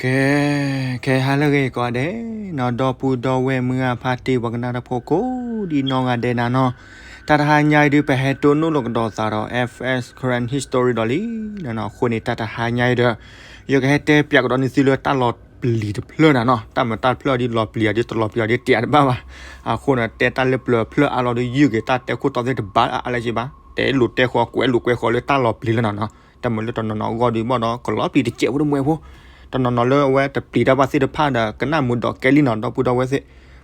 ကဲ, ခဲဟါလၢအဂ့ၤကိးဂၤဒဲးနီၤ, ဒီပုၢ်ဒီဝဲၢ်မုၢ်ဂၢ်ဖါတံၢ် ပှၤကနၣ်တၢ်ဖိကိးဒံနီၢ်ဂၤဒဲးနၤနီၤ, တၢ်တဟါညါအံၤဒုး ပဟဲတိၢ်နီၣ်လိာ်ကဒီးသးဒီး FS Karen History ဒီးလံနီၤ. အဃိန့ၣ် တၢ်တဟါညါအံၤဒီး ယကဟဲတဲပၠးကဒီးန့ၢ်သုလၢတၢ်လီၤပျံၤတဖျၢၣ်နၤနီၤ, တၢ်မၤတၢ်တဖျၢၣ်ဒ်လီၤပျံၤအီၤဒ်တလီၤပျံၤအီၤဒ်တဲတဘၣ်ဘၣ်. အဃိန့ၣ် တဲတၢ်လၢပျၢၤဖျၢၣ်အါလီၤဒီး ယုၢ်က့ၤတၢ်တဲခိၣ်တီသ့ၣ်တဘၣ်အါလၢၤဘၣ်, တဲလိာ်တဲဃီၤ ကွဲးလိာ်ကွဲးဃီၤလၢတၢ်လီၤပျံၤလၢနၤနီၤ. တၢ်မၤလၢတနီၤနီၤအဂီၢ်ဒုးဘၣ်ဒီး ကလီၤပျံၤတစဲးဖိတမှဲဖိ, တနီၤနီၤလၢအဝဲတပျံၤတၢ်ဘၣ်သ့ၣ်တဖၣ်ဒီး ကနၣ်မုာ်ဒီးကဲလံနီၤ ဒီပုၢ်ဒီဝဲၢ်သ့ၣ်,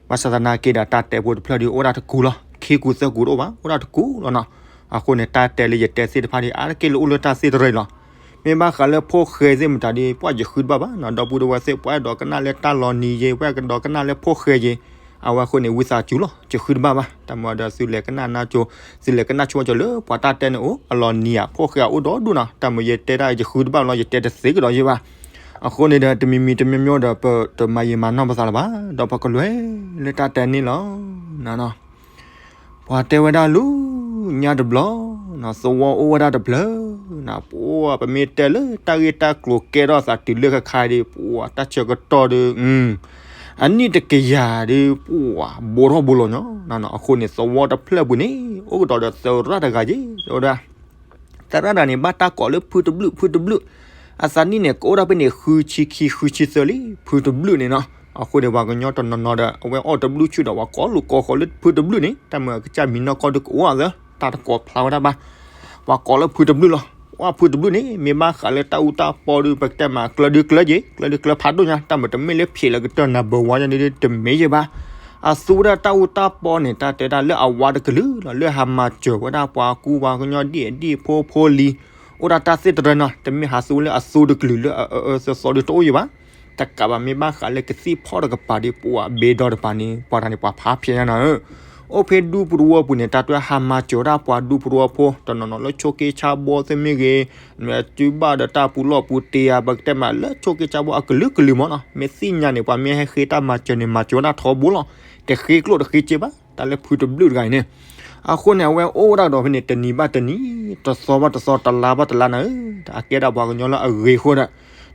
ဘၣ်ဆၣ်သနာ်က့ဒီး တၢ်တဲဖိတဖျၢၣ်ဒုး အိၣ်ဝဲဒၣ်တကူလီၤ, ခံကူသၢကူတအိၣ်ဘၣ်, အိၣ်ဒၣ်တကူလီၤနီၤ. အဃိန့ၣ် တၢ်တဲလၢယတဲသ့ၣ်တဖၣ်ဒုး အါတက့ၢ်လၢအိၣ်လၢတၢ်သ့ၣ်တရၢအံၤလီၤ. မ့ၢ်ဘၣ်ဃးလၢဖိၣ်ဃဲသ့ၣ်မတၤဒုး ပှၢ်ယဃုတဘၣ်ဘၣ်နီၤ, ဒီပုၢ်ဒီဝဲၢ်သ့ၣ် ပှၤအဲၣ်ဒိးကနၣ်လၢတၢ်လီၤနံၤယ့ၤ ပှၤအဲၣ်ဒိးကနၣ်လၢဖိၣ်ဃဲယ့ၤ, အဝဲအဃိန့ၣ် ဝံသးစူၤလီၤ ယဃုတဘၣ်ဘၣ်. တၢ်မၤဒီးသုလဲၤကနၣ်နၢ်ကၠိ, သုလဲၤကနၣ်ဆိကၠီလၢပှၤတၢ်တဲန့ၣ်အိၣ် အလီၤနံၤဧါ ဖိၣ်ဃဲဧါ အိၣ်ဒီဒူၣ်နီၤ. တၢ်မၤယတဲဒၣ်ယဃုတဘၣ်လီၤ ယတဲတသ့ကဒီးယ့ၢ်ဘၣ်. အဃိန့ၣ်ဒီး တမံၤမံၤတမံၤမံၤဒီး ပတမၤယံာ်မၤနီၢ်ပသးလၢၤဘၣ်, ဒီးပကလဲၤလၢတၢ်တဲန့ၣ်လီၤ. ပှၤတဲဝဲဒၣ်လၢညါတဘျီ, သဝီအိၣ်ဝဲဒၣ်တဖျၢၣ်, ပမ့ၢ်တဲလၢတၢ်ဂ့ၢ်တၢ်ကျိၤကဲထီၣ်သးတုၤလၢခဲခါဒုး ပှၤတၢ်ဆၢကတီၢ်ဒုး အနံၣ်တကယၤဒုး ပှၤဘိထီၣ်ဘိလီၤညီ, အဃိန့ၣ် သဝီတဖျၢၣ်ပူၤန့ၣ် အိၣ်ကဒီးဒီးသရၣ်တဂၤယ့ၢ်, တဲဝဲဒၣ် သရၣ်တဂၤန့ၣ် ဘၣ်တၢ်ကိးလၢဖုတဘျုး ဖုတဘျုး, အသးနံၣ်န့ၣ် ကအိၣ်ဒၣ်ဖဲန့ၣ် ဃုဆံခံ ဃုဆံသၢလံ ဖုတဘျုးန့ၣ်နီၤ. အဃိန့ၣ် ပှၤကညီတနီၤနီၤဒီး အဝဲအီၣ်တဘျုးဆူၣ်ဒီး ပှၤကိးလိာ်ကိးဃီၤလၢဖုတဘျုးန့ၣ် တၢ်မၤကစၢ်မံၤနီၢ်ကီၢ်ဒုးကအိၣ်အသး တၢ်တကိးဖျါဝဲဒၣ်ဘၣ်, ပှၤကိးလၢဖုတဘျုးလီၤ. ပှၤဖုတဘျုးန့ၣ် မ့ၢ်ဘၣ်ဃးလၢတၢ်အူတၢ်ပီဒုး ပကတဲမးကျၢၤဒုးကျၢၤယ့ၢ်, ကျၢၤဒုးကျၢၤဖးဒိၣ်ညါ, တၢ်မၤတမ့ၢ်လၢဖျဲးလၢကတၢၢ် number one ညါဒုးတမ့ၢ်ယ့ၢ်ဘၣ်. အသူဝဲဒၣ်တၢ်အူတၢ်ပီန့ၣ် တၢ်တဲဒၣ်လၢအဝါတကလုာ်လီၤ, လၢဟးမၤစၢၤဝဲဒၣ်ပှၤကူပှၤကညီဒ်အဒံၣ်ဖိဖိလံၤ, အိၣ်ဒၣ်တၢ်သ့ၣ်တရၢနီၤ, တမ့ၢ်ဟးသူလၢအသူတကလုာ်လၢအအၢအၢသီသီဒုး တအိၣ်ယံၤဘၣ်. တကးဘၣ် မ့ၢ်ဘၣ်ဃးလၢကသံၣ်ဖီၣ်တကပၤဒုး ပှၤဘ့ဒီတပၤန့ၣ် ပှၤတၢ်န့ၣ် ပှၤဖးဖျဲးညါနီၤဧၢ. အိၣ်ဖဲဒူပူၤတဝီပူၤန့ၣ် တၢ်တဲဟးမၤစၢၤဝဲဒၣ်ပှၤဒူပူၤတဝီဖိ တနီၤနီၤလၢဆိးက့ဆါဘီသ့ၣ်မ့ၢ်ဂ့ၤ, နတုၤဘၣ်ဒီးတၢ်ပူၤလီၢ်ပူၤတ့ဧါ ပကတဲမးလၢဆိးက့ဆါဘီအကလုာ်ကလုာ်မးနီၤ, မ့ၢ်သ့ၣ်ညါန့ၣ် ပှၤမ့ၢ်ဟဲဃ့တၢ်မၤစၢၤန့ၣ် မၤစၢၤဝဲဒၣ်ထီဘိလီၤ. တဃ့ကျိၣ်တဃ့စ့ဘၣ် တၢ်လၢဖုတဘျုးတဂၤအံၤန့ၣ်. အဃိန့ၣ် အဝဲအိၣ်ဝဲဒၣ်ကဒီးဖဲန့ၣ် တနံၤဘၣ်တနံၤ, တသီဘၣ်တသီ, တလါဘၣ်တလါနီၤဧၢ, အကဲဒၣ်ပှၤကညီလၢအဂ့ၤအဃိဒီး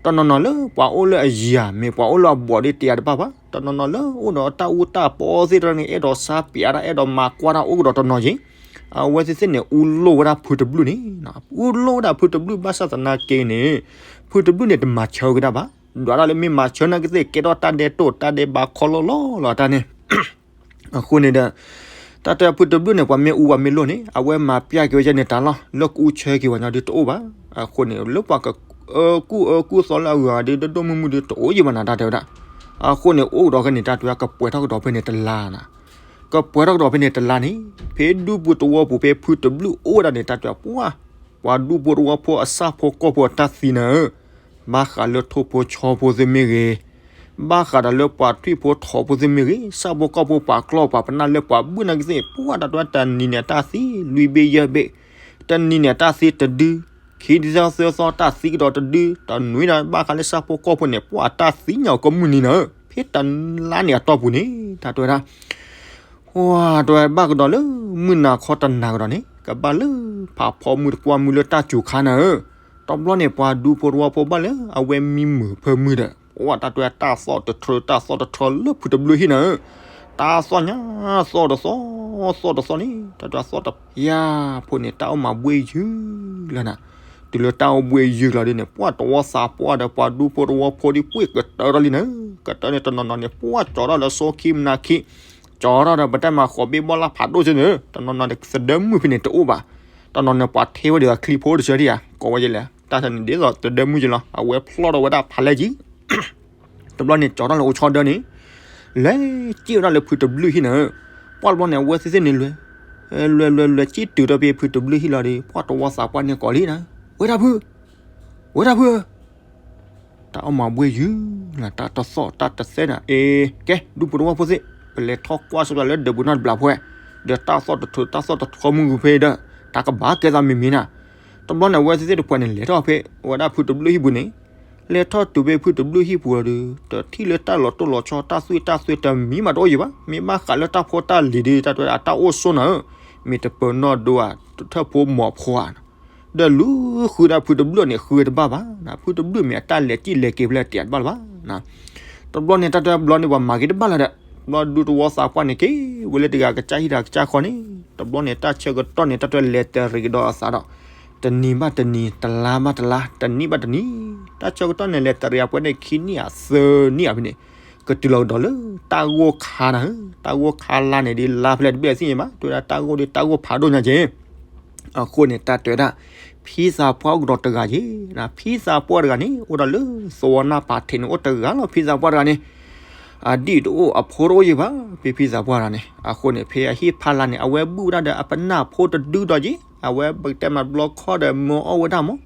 တနီၤနီၤလၢပှၤအိၣ်လၢအယံၤဧါ မ့ၢ်ပှၤအိၣ်လၢအဘီၣ်ဒုးတ့ဧါတဘၣ်ဘၣ်, တနီၤနီၤလၢအိၣ်ဒီးတၢ်အူတၢ်ပီသ့ၣ်တဖၣ်န့ၣ် အဲၣ်ဒိးဆါပၠးတၢ် အဲၣ်ဒိးမၤကွၢ်တၢ်အိၣ်ကဒီးတနီၤယ့ၢ်. အဝဲသ့ၣ်သ့ၣ်န့ၣ် အူလိၣ်ဝဲဒၣ်ဖုတဘျုးန့ၣ်, အူလိၣ်ဝဲဒၣ်ဖုတဘျုး ဘၣ်ဆၣ်သနာ်က့န့ၣ် ဖုတဘျုးန့ၣ် တမၤဆၢက့ၤတၢ်ဘၣ်, ဒွးတၢ်လၢမ့ၢ်မၤဆၢနာ်က့သ့ၣ် ကဲထီၣ်တၢ်ဒဲးတိၢ် တၢ်ဒဲးဘးခီလီၤလီၤလီၤတၢ်န့ၣ် အဃိန့ၣ်ဒီး တၢ်တဲဖုတဘျုးန့ၣ် ပှၤမ့ၢ်အူပှၤမ့ၢ်လိၣ်န့ၣ် အဝဲမၤပျၢ်က့ၤဝဲယဲန့ၣ်တၢ်လီၤ, လၢကအူဆၢက့ၤပှၤညီဒုးတအိၣ်ဘၣ်. အဃိန့ၣ် လၢပှၤကအၢကူၣ်အၢကူၣ်သီလၢအဂၤဒုး ဒိၣ်ဒိၣ်မုၢ်မုၢ်ဒုးတအိၣ်ယံၤဘၣ်နၤ တၢ်တဲဝဲဒၣ်. အဃိန့ၣ် အိၣ်ကဒီးဖဲန့ၣ် တၢ်တဲဝဲ ကပှဲၤထီၣ်ကဒီးဖဲန့ၣ်တလါနၤ, ကပှဲၤထီၣ်ကဒီးဖဲန့ၣ်တလါန့ၣ် ဖဲဒူပူၤတဝီပူၤ ဖဲဖုတဘျုးအိၣ်ဝဲဒၣ်န့ၣ် တၢ်တဲပှၤ ပှၤဒူပူၤတဝီဖိအဆၣ်ဖိကီၢ်ဖိအတၢ်သံနၤဧၢ, ဘၣ်ဃးလၢထိၣ်ဖိဆီဖိသ့ၣ်မ့ၢ်ဂ့ၤ, ဘၣ်ဃးဒီးလၢပှၤထွံၣ်ဖိထိးဖိသ့ၣ်မ့ၢ်ဂ့ၤ, ဆၣ်ဖိကီၢ်ဖိပှၤကျီၢ်ပှၤပနၢ်လၢပှၤဘုၣ်နာ်က့သ့ၣ် ပှၤတၢ်တဲဝဲ တနံၤန့ၣ်တၢ်သံလွံၢ်ဘ့ၣ်ယဲၢ်ဘ့ၣ်, တနံၤန့ၣ်တၢ်သံတဒု, ခံသီသၢသီတၢ်သံကဒီးတဒု, တနွံဒီးဘၣ်ဃးလၢဆၣ်ဖိကီၢ်ဖိန့ၣ် ပှၤတၢ်သံညါကိးမုၢ်နံၤနၤဧၢ, ဖဲတလါန့ၣ်အတီၢ်ပူၤန့ၣ် တၢ်တဲဝဲဒၣ် ပှၤတဲဝဲဘၣ်ကဒီးလၢမုၢ်နၤခီတနၤကဒီးန့ၣ် ကဘၣ်လၢဖးဖီမုၢ်တပှၢ်မုၢ်လၢတၢ်စူၤခါနၤဧၢ, တဘျီန့ၣ် ပှၤဒူဖိတဝီဖိဘၣ်လၢအဝဲမံမုာ်ဖၢမုၢ်ဒီး ပှၤတၢ်တဲဝဲတၢ်သီၣ်တထြၢ တၢ်သီၣ်တထြၢလၢဖုတဘျုးဟံၣ်နၤဧၢ, တၢ်သီၣ်ညါ သီၣ်တသီၣ် သီၣ်တသီၣ်န့ၣ် တၢ်တဲဝဲသီၣ်တယၢ်ဖိန့ၣ် တၢ်အိၣ်မးဘှ့ၣ်ယုၢ်လီၤနၤ, တုၤလၢတၢ်အိၣ်ဘှ့ၣ်ယုၢ်လီၤဒ်န့ၣ် ပှၤတဝီသးပှၢ်ဒီးပှၤဒူဖိတဝီဖိဒ်ပှ့ၤကတၢၢ်ထီၣ်လံနၤဧၢ, ကတၢၢ်န့ၣ် တနီၤနီၤန့ၣ် ပှၤကၠီထီၣ်လၢစိခံမနၤခံ ကၠီထီၣ်ဒီးပတဲမၤဃိးဘ့ၣ်ဘီလၢဖးဒိၣ်စ့ၢ်န့ၣ်, တနီၤနီၤန့ၣ် သဒၢမုၢ်ဖဲန့ၣ်တအိၣ်ဘၣ်, တနီၤန့ၣ် ပှၤထဲဝဲဒီးအချံဖိတဆၢဒံးဧါ ကိးဝဲယဲလဲၣ်, တၢ်ဆၢန့ၣ် ဒ်သိးသဒၢမုၢ်ယဲလီၤ အဝဲဖျီၣ်ထီၣ်ဝဲဒၣ်ဖးလဲၢ်ကံ တဘျီန့ၣ် ကၠီထီၣ်လၢအိၣ်ဆီဒၢန့ၣ် လဲၤစံၣ်ဝဲဒၣ်လၢဖုတဘျုးဟံၣ်နၤဧၢ, ပှၤတဘျီန့ၣ် အဝဲသ့ၣ်သ့ၣ်န့ၣ်လဲၤ လဲၤလဲၤလဲၤလဲၤ စံၣ်တုၤဒီးဖဲဖုတဘျုးဟံၣ်လီၤဒီး ပှၤတဝီသးပှၢ်န့ၣ်ကိးလံနၤ, ဝဲဒၣ်ဖု ဝဲဒၣ်ဖုဧၢ တၢ်အိၣ်မးဘှ့ၣ်ယုၢ်လီၤ တၢ်တသီၣ်တၢ်တသဲနၤ, အ့ ကဲ ဒူဖိတဝီဖိသ့ၣ် ပလဲၤထီၣ်ကွၢ်ဆိပျၢ်လၢဒၢးပူၤနီတဘျီဖဲ ဒီးတၢ်သီၣ်တထြၢ တၢ်သီၣ်တထြၢမုၢ်ဂုၤဖဲဒီး တၢ်ကဘၣ်ကဲသးမံၤမံၤနၤ, တဘျီန့ၣ် အဝဲသ့ၣ်သ့ၣ်တဖၣ်န့ၣ် လဲၤထီၣ်ဖဲဝဲဒၣ်ဖုတဘျုးဟံၣ်ပူၤန့ၣ်, လဲၤထီၣ်တုၤဖဲဖုတဘျုးဟံၣ်ပူၤဒီး တထံၣ်လၢတၢ်လီၤတိၢ်လီၤဆီ တၢ်သွံၣ်တၢ်သွဲတမံၤမးတအိၣ်ယံၤဘၣ်, မ့ၢ်ဘၣ်ဃးလၢတၢ်ဖိတၢ်လံၤဒီး တၢ်တဲအတၢ်အိၣ်ဆိးနၤဧၢ, မ့ၢ်တပၢၤနီၢ်ဒိဧါ ထၢၣ်ဖိမီၤဖိဧါ ဒီးလူၤဃုဒၣ်ဖုတဘျုးန့ၣ် ဃုတဘၣ်ဘၣ်, ဖုတဘျုးမ့ၢ်အတၢ်လဲၤစံၣ်လဲၤက့ၤဖဲလဲၣ်တဲတဘၣ်လၢၤဘၣ်. တဘျီန့ၣ် တၢ်တဲဘျီန့ၣ် ပှၤမၤက့ၤတဘၣ်လၢၤဒီး ဘျီဒူသဝီသးပှၢ်န့ၣ် က့ၤဝဲလၢတဂၤကစၢ်ဟံၣ်တဂၤကစၢ်ဃီန့ၣ်, တဘျီန့ၣ် တၢ်ဆၢကတီၢ်န့ၣ် တၢ်တဲလဲၤတရံးကဒီးအသးဒီး တနံၤဘၣ်တနံၤ, တလါဘၣ်တလါ, တနံၣ်ဘၣ်တနံၣ်, တၢ်ဆၢကတီၢ်န့ၣ် လဲၤတရံးအပှဲၤန့ၣ်ခံနံၣ်ဧါသၢနံၣ်ဧါဖဲန့ၣ်, ကတုၤလီၤကဒီးလၢတၢ်ဂိၢ်ခါနၤဧၢ, တၢ်ဂိၢ်ခါလါန့ၣ်ဒ်လါဖဲလဲၣ်တဘ့ၣ်သ့ၣ်ညါဘၣ်, တဲဝဲဒၣ်တၢ်ဂိၢ်ဒ်တၢ်ဂိၢ်ဖးဒိၣ်ညါက့ၤ အဃိန့ၣ် တၢ်တဲဝဲဒၣ် ဖံသးပှၢ်အိၣ်ကဒီးတဂၤက့ၤ, ဖံသးပှၢ်တဂၤန့ၣ် အိၣ်ဒီးလၢသဝီနၢ်ပၤထံးန့ၣ် အိၣ်တဂၤလီၤ ဖံသးပှၢ်တဂၤန့ၣ်, အဒံၣ်တအိၣ်အဖိတအိၣ်ယံၤဘၣ်, ဖဲဖံသးပှၢ်တဂၤန့ၣ်, အဃိန့ၣ် ဖဲအဟံၣ်ဖးလါန့ၣ် အဝဲဘုၣ်ဝဲဒၣ်ဒီးအပနၢ်ဖိတဒုဒီးက့ၤ, အဝဲပကတဲမးဘျီခီဒီးမၢအီၣ်ဝဲဒၣ်မး,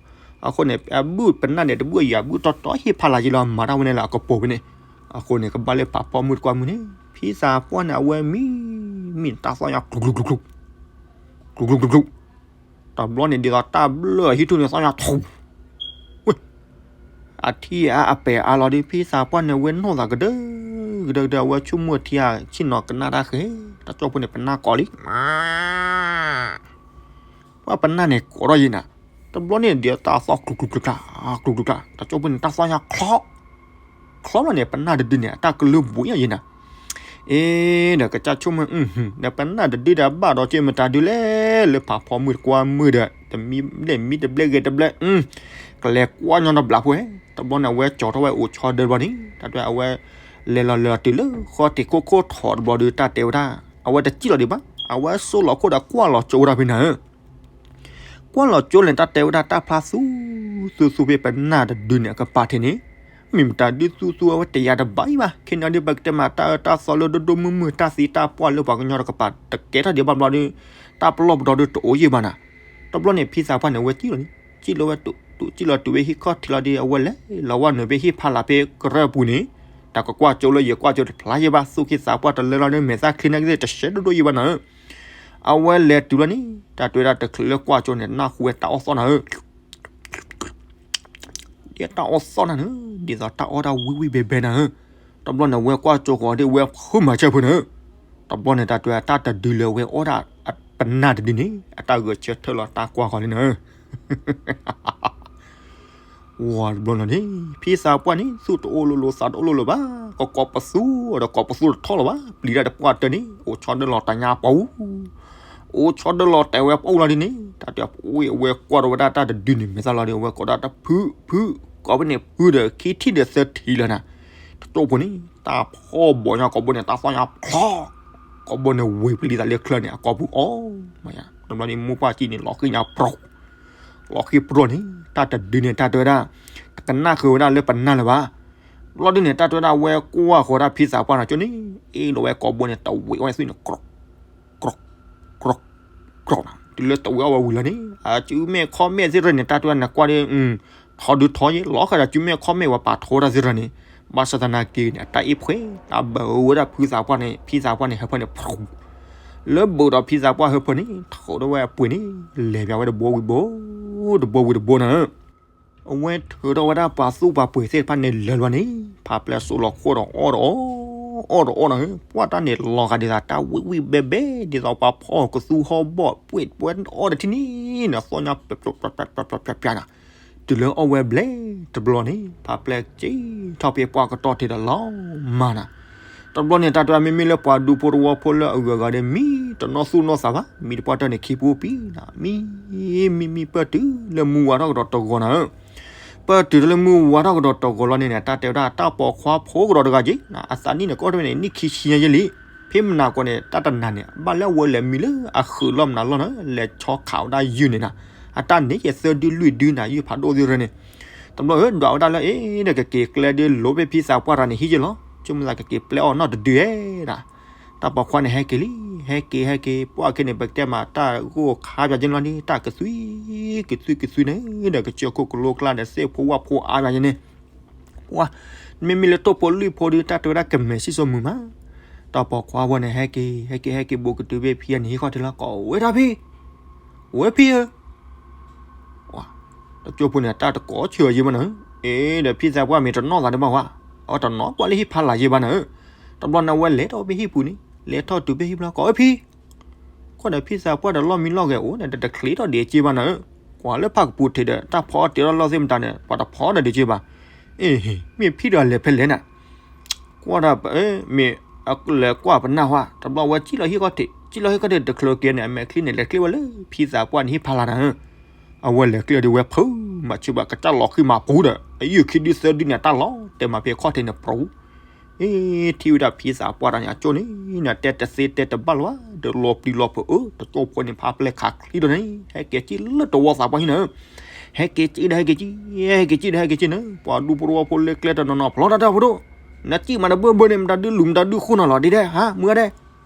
အဃိန့ၣ် အဘုၣ်ပနၢ်န့ၣ် တဘုၣ်အယံၤ အဘုၣ်တီတီဟံၣ်ဖးလါက့ၤလီၤ မၤတၢ်ဝဲန့ၣ်လၢအကပိာ်ဖဲန့ၣ်, အဃိန့ၣ် ကဘၣ်လၢဖးဖီမုၢ်တကွၢ်မုၢ်န့ၣ် ဖံသးပှၢ်န့ၣ် အဝဲမံ မံတၢ်သီၣ်ညါ ကျူၤကျူၤကျူၤကျူၤ ကျူၤကျူၤကျူၤကျူၤ, တဘျီန့ၣ် ဒ်သိးတၢ်ဘျၢဟံၣ်ထူၣ်န့ၣ် သီၣ်ညါထူ, ဝဲ, အထံအါအပဲာ်အါလီၤဒီး ဖံသးပှၢ်န့ၣ် ဝဲနီၢ်သးကဒၢကဒၢကဒၢ အဝဲဆိကမိၣ်ထံဧါ ဆ့ၣ်နီၤကနၣ်တၢ်ဃဲ, တၢ်ကၠိဖိန့ၣ် ပနၢ်ကိးလံ ပှၢ်ပနၢ်န့ၣ်ကိးထီၣ်ယံၤနၤ, တဘျီန့ၣ် ဒ်တၢ်သီၣ်ကျူၤကျူၤကျူၤကျူၤ ကျူၤကျူၤကျူၤ, တၢ်ကၠိဖိန့ၣ် တၢ်သီၣ်ညါချီ ချီလီၤန့ၣ် ပနၢ်တဒုန့ၣ် အတၢ်ကလုၢ်ဘှံးညါယံၤနၤ, အ့ ဒီးကစၢ်ဆိကမိၣ် ဒီးပနၢ်တဒုဒီးဘၣ်ဒီးက့ၤမတၤဒုလဲၣ်, လၢဖးဖီမုၢ်တကွၢ်မုၢ်ဒီး တမံဘျဲၣ်မံတဘျဲၣ်ဂ့ၤတဘျဲၣ်, ကလဲၤကွၢ်ညီနဘျးဖိဧဲ, တဘျီန့ၣ် အဝဲကၠီထီၣ်ဝဲအိၣ်ဆီဒၢတဘျီန့ၣ် တၢ်တဲအဝဲ လဲၤလီၤလဲၤလီၤတုၤလၢဃီတံၤခိၣ်ခိၣ်ထီၣ်တဘျီဒီး တၢ်တဲဝဲဒၣ် အဝဲတစံၣ်လီၤဒံးဘၣ်, အဝဲစိၣ်လီၤခိၣ်ဒီးကွၢ်လီၤကၠိဝဲဒၣ်ဖဲနၤဧၢ ကွၢ်လီၤကၠိန့ၣ် တၢ်တဲဝဲဒၣ်တၢ်ဖျါသူသူသူဖဲပနၢ်တဒုန့ၣ် အကပၤထံးန့ၣ်, မ့ၢ်မတၤဒုသူသူအဝဲတယာ်တဘၣ်အံၤဘၣ်, ခဲန့ၣ်ဒုး ပကတဲမးတၢ်အၢတၢ်သီလၢဒိၣ်ဒိၣ်မုၢ်မုၢ် တၢ်သံတၢ်ပှၢ်လၢပှၤကညီတကပၤ တကဲထီၣ်ဒံးဘၣ်ဘျီဒီး တၢ်ပလီၢ်ပဒီဒုးတအိၣ်ယံၤဘၣ်နၤ, တဘျီန့ၣ် ဖံသးပှၢ်န့ၣ် အဝဲစံၣ်လီၤန့ၣ် စံၣ်လီၤဝဲတုၤ စံၣ်လီၤတုၤဝဲဟံၣ်ခီၣ်ထံးလီၤဒီး အဝဲလဲၤလီၤဝဲနုာ်ဖဲဟံၣ်ဖးလၢ်ဖဲကရၢၢ်ပူၤန့ၣ်, တၢ်ကကွၢ်ကၠိလၢယကွၢ်ကၠိတဖျါယံၤဘၣ် သူၣ်က့သးပှၢ်တလၢလီၤဒီး မဲာ်သၣ်ချ့န့ၣ်က့ၤတရှဲဒိၣ်ဒိၣ်ယံၤဘၣ်နၤဧၢ အဝဲလဲၤတုၤလီၤန့ၣ် တၢ်တဲဝဲဒၣ်တချုးလၢကွၢ်ကၠိန့ၣ် နၢ်ဟူဝဲတၢ်အီၣ်သီၣ်နၤဧၢ, ဒ်တၢ်အီၣ်သီၣ်နၤန့ၣ် ဒ်သိးတၢ်အီၣ်တၢ်ဝံၣ်ဝံၣ်ဘဲဘဲနၤဧၢ, တဘျီန့ၣ် ဝဲကွၢ်ကၠိဃီၤဒ်ဝဲဖုမၤစၢၢ်ဖုနၤဧၢ, တဘျီန့ၣ် တၢ်တဲဝဲဒၣ်တၢ်တဒုလၢဝဲအီၣ်ဒၣ်ပနၢ်တဒုန့ၣ် အတၢ်ဂဲၤဆၢထၢၣ်လီၤတၢ်ကွၢ်ဃီၤလံနၤဧၢ ဝီၤတဘျီလီၤန့ၣ် ဖံသးပှၢ်န့ၣ် သူၣ်တအိၣ်လိၤလိၤသးတအိၣ်လိၤလိၤဘၣ်, ကကိးပသူဒီးကိးပသူတထီၣ်လၢၤဘၣ်, ပျံၤတၢ်တပှၢ်တၢၢ်န့ၣ် အိၣ်ဆီဒၢလီၤတၢ်ညါပှၤအူ, အိၣ်ဆီဒၢလီၤတဲာ်ဝဲပှၤအူလီၤဒ်န့ၣ်, တၢ်တဲပှၤအူအဝဲကွၢ်ထီၣ်ဝဲဒၣ်တၢ်တဒုန့ၣ် မဲာ်သၣ်လီၤဒီး အဝဲကိးဒၣ်တၢ်ဖု ဖု, ကိးဖဲန့ၣ်ဖုဒီးခံထံၣ်ဒီးသၢထံၣ်လီၤနၤ, တကၠိဖိန့ၣ် တၢ်ဖီၣ်ဘီညါကိးဘိန့ၣ် တၢ်သီၣ်ညါဖျီ ကိးဘိန့ၣ် ဝ့ၤပလံၤသးလၢချၢန့ၣ် အကိာ်ပူၤအီၣ်မးယါ, တဘျီန့ၣ် မိၢ်ပှၢ်ကံန့ၣ် လီၤဃံညါပြီၤ, လီၤဃံပြီၤန့ၣ် တၢ်တဒုန့ၣ် တၢ်တဲဝဲဒၣ် တကနၣ်ဃုာ်ဝဲဒၣ်လၢပနၢ်လၢၤဘၣ်, ဘျီဒုန့ၣ် တၢ်တဲဝဲဒၣ်ဝဲကွၢ်ဃီၤဒၣ်ဖံသးပှၢ်နၤကၠိန့ၣ် အ့ၣ်လိာ်ဝဲကိးဘိန့ၣ် တဝံးအီၣ်ဝဲသွံၣ်န့ၣ် ကြီၢ် ကြီၢ် ကြီၢ်, တုၤလၢတဝံးအီၣ်ဝဲဝံၤလီၤန့ၣ် အစုမဲာ်ခီၣ်မဲာ်သ့ၣ်တဖၣ်န့ၣ် တၢ်တဲဝဲနကွၢ်ဒီး ထီဒုထီယဲ လီၤဃာ်ဒီးစုမဲာ်ခီၣ်မဲာ်ဝဲပာ်ထီဝဲဒၣ်သ့ၣ်တဖၣ်န့ၣ်, ဘၣ်ဆၣ်သနာ်က့န့ၣ် အတၢ်အ့ၣ်ဖှဲး တၢ်ဘၢဝဲဒၣ်ဖံသးပှၢ်န့ၣ် ဖံသးပှၢ်န့ၣ် ဟၢဖၢန့ၣ် ဖူး, လၢဘၢဒီးဖံသးပှၢ်ဟၢဖၢန့ၣ် ထီၣ်ဒီးဝဲအပှ့ၤန့ၣ် လဲၤပၠးဝဲတဘိဝံၤဘိ တဘိဝံၤတဘိနၤဧၢ အဝဲထုးထီၣ်ဝဲဒၣ်ပှၤသူၣ်ပှၤပှ့ၤသ့ၣ်တဖၣ်န့ၣ်လၢာ်လီၤန့ၣ် ဖးပျဲစိးလီၤခိၣ်ဒီးအီၣ်ဒီးအီၣ်, အီၣ်ဒီးအီၣ်နၤဧၢ, ပှၢ်တၢ်န့ၣ်လီၤဂာ်ဒ်သိးတၢ်ဝံၣ်ဝံၣ်ဘဲဘဲ ဒ်သိးပှၤဖီၣ်ကသူဟီၣ်ဘီၣ် ပှ့ၤပှဲၤအီၣ်ဒီးထံၣ်န့ၣ် နသီၣ်ညါပျးပျးပျးပျးနၤ, တုၤလၢအီၣ်ဝဲဘျဲၣ်တဘျီန့ၣ် ဖးပျဲက့ၤထီၣ်ဖဲပှၢ်ကတီၢ်ထံးဒီးလီၤမၢ်နၤ တဘျီန့ၣ် တၢ်တဲဝဲမ့မ့ၢ်လၢပှၤဒူဖိတဝီဖိလၢအဂုၤအဂၤဒီး မံတနီၣ်သူၣ်နီၣ်သးဘၣ်, မံတပှၢ်တၢၢ်န့ၣ်ခံပူၤပံၤနၤ, မံ မံမံပၢၢ်တုၤလၢမုၢ်ဝါထီၣ်ကဒီးတဂီၤနၤဧၢ, ပၢၢ်တုၤလၢမုၢ်ဝါထီၣ်ကဒီးတဂီၤလီၤန့ၣ် တၢ်တဲဝဲဒၣ်တၢ်ပိာ်ခွါဖိကဒီးတဂၤက့ၤ, အသးနံၣ်န့ၣ် ကအိၣ်တ့ၢ်ဝဲန့ၣ် နံၣ်ခံဆံညါယဲလံ, ဖဲမနၤကိးန့ၣ် တၢ်တနၤန့ၣ် ဘၣ်လၢအဝဲလဲၤမံလၢအဃုာ်လီၢ်မနုၤလီၢ်နၤ, လဲၤဆီခးဝဲဒၣ်ယုၢ်န့ၣ်နၤ, အတၢ်န့ၣ်က့ၤသၢဒုလွံၢ်ဒုနၤ ယုၢ်ဖးဒိၣ်သ့ၣ်တဖၣ်န့ၣ် တဘျီဧၢ ဒွးဝဲဒၣ်လၢ အ့ ဒီးကက့ၤကျဲဒ်လိၤဖဲဖံသးပှၢ်တဂၤန့ၣ်ဟံၣ်က့ၤလီၤ, ဆိကမိၣ်သးကက့ၤပျဲအီၤနီတဒုဧဲဒၣ်, တၢ်ပိာ်ခွါန့ၣ်ဟဲက့ၤလံ, ဟဲက့ၤဟဲက့ၤ ပှၢ်ခဲန့ၣ် ပကတဲမးတၢ်ဂိၢ်ခါပၠးက့ၤလီၤန့ၣ် တၢ်ကသွံကသွံကသွံန့ၣ် ဒီးကစၢၢ်ခိၣ်ကလိကျါဒီးသ့ၣ်ဖိဝၣ်ဖိအါပၠးက့ၤန့ၣ် ပှၢ် မ့မ့ၢ်လၢတိၢ်ဖိလွံၢ်ဖိဒုး တၢ်တဲဝဲဒၣ်ကမဲာ်စံၣ်စိမုာ်မး, တၢ်ပိာ်ခွါဖိန့ၣ် ဟဲက့ၤ ဟဲက့ၤ ဟဲက့ၤ ဘူးကတုၤဖဲဖံအန့ၣ်ဟံၣ်ခီၣ်ထံးလီၤ ကိးဝဲဒၣ်ဖံ, ဝဲဖံဧၢ တကၠိဖိန့ၣ် တၢ်တကိးဆၢယံၤဘၣ်နၤဧၢ, အ့ ဒီးဖံသးပှၢ်မ့ၢ်တနီၣ်သးဒံးဘၣ်ဝဲ, အတနီၣ်ပှၢ်လၢဟံၣ်ဖးလၢ်ယံၤဘၣ်နၤဧၢ, တဘျီန့ၣ် အဝဲလဲၤထီၣ်ဖဲဟံၣ်ပူၤန့ၣ် လဲၤထီၣ်တုၤဖဲဟံၣ်ဘျီ ကိးဝဲဖံ, ခိၣ်ဒီးဖံသးပှၢ်ဒီးလီၢ်မံလီၢ်ဂဲၤအိၣ်န့ၣ် တတချ့ထီၣ်ဒံးက့ၤဘၣ်နၤဧၢ, ကွၢ်လၢဖၣ်ကပူၤထံးဒီး တၢ်ဖီအီၣ်တ့ၤထီၣ်လီၢ်သ့ၣ်မတၤန့ၣ် ပှၤတဖီဒီးဒုးက့ဘၣ်. အ့ မ့ၢ်ဖံဒီးလဲၤဖဲလဲၣ်နၤ, ကွၢ်တၢ် မ့ၢ်အလဲၤကွၢ်ပနၢ်ဟါ, တဘျီဝဲစံၣ်လီၤဟံၣ်ခီၣ်ထံး, စံၣ်လီၤဟံၣ်ခီၣ်ထံးတချုးက့ၤန့ၣ် အမဲာ်ချံန့ၣ် လဲၤကျ့ဝဲလၢဖံသးပှၢ်န့ၣ်ဟံၣ်ဖးလၢ်နၤ. အဝဲလဲၤကျ့ဒီးဝဲဖုး မၤဆူၣ်ဘၣ်ကစၢ်လီၤဃံမၤပူၤဒီး အယုၢ်ခံဒုသၢဒုန့ၣ် အတၢ်လီၤတဲာ်မးဖဲခီၣ်ထံးန့ၣ်ပြူၤ အ့ ထံၣ်ဝဲဒၣ်ဖံသးပှၢ်တၢ်န့ၣ် အကၠိန့ၣ် နတဲတသ့တဲတဘၣ်လၢၤဘၣ်, ဒီးလီၤပျံၤလီၤဖုးအၢ တကၠိဖိန့ၣ် ဖးပျဲၢ်ခးချံဒီးန့ၣ် ဟဲက့ၤစံၣ်လၢတဝီသးပှၢ်ဟံၣ်နၤ, ဟဲက့ၤစံၣ်ဒီးဟဲက့ၤစံၣ်, ဟဲက့ၤစံၣ်ဒီးဟဲက့ၤစံၣ်နၤ, ပှၤဒူဖိတဝီဖိလၢကျဲတနီၤနီၤ ဖျီတၢ်တၢ်ဖိဒိၣ်, နစံၣ်မးတဘၢဘၢန့ၣ် မတၤဒုလူၤ မတၤဒုဃိနီၤလီၤ ဒ်ဒဲး ဟါ မုၢ်ဂၤဒဲး,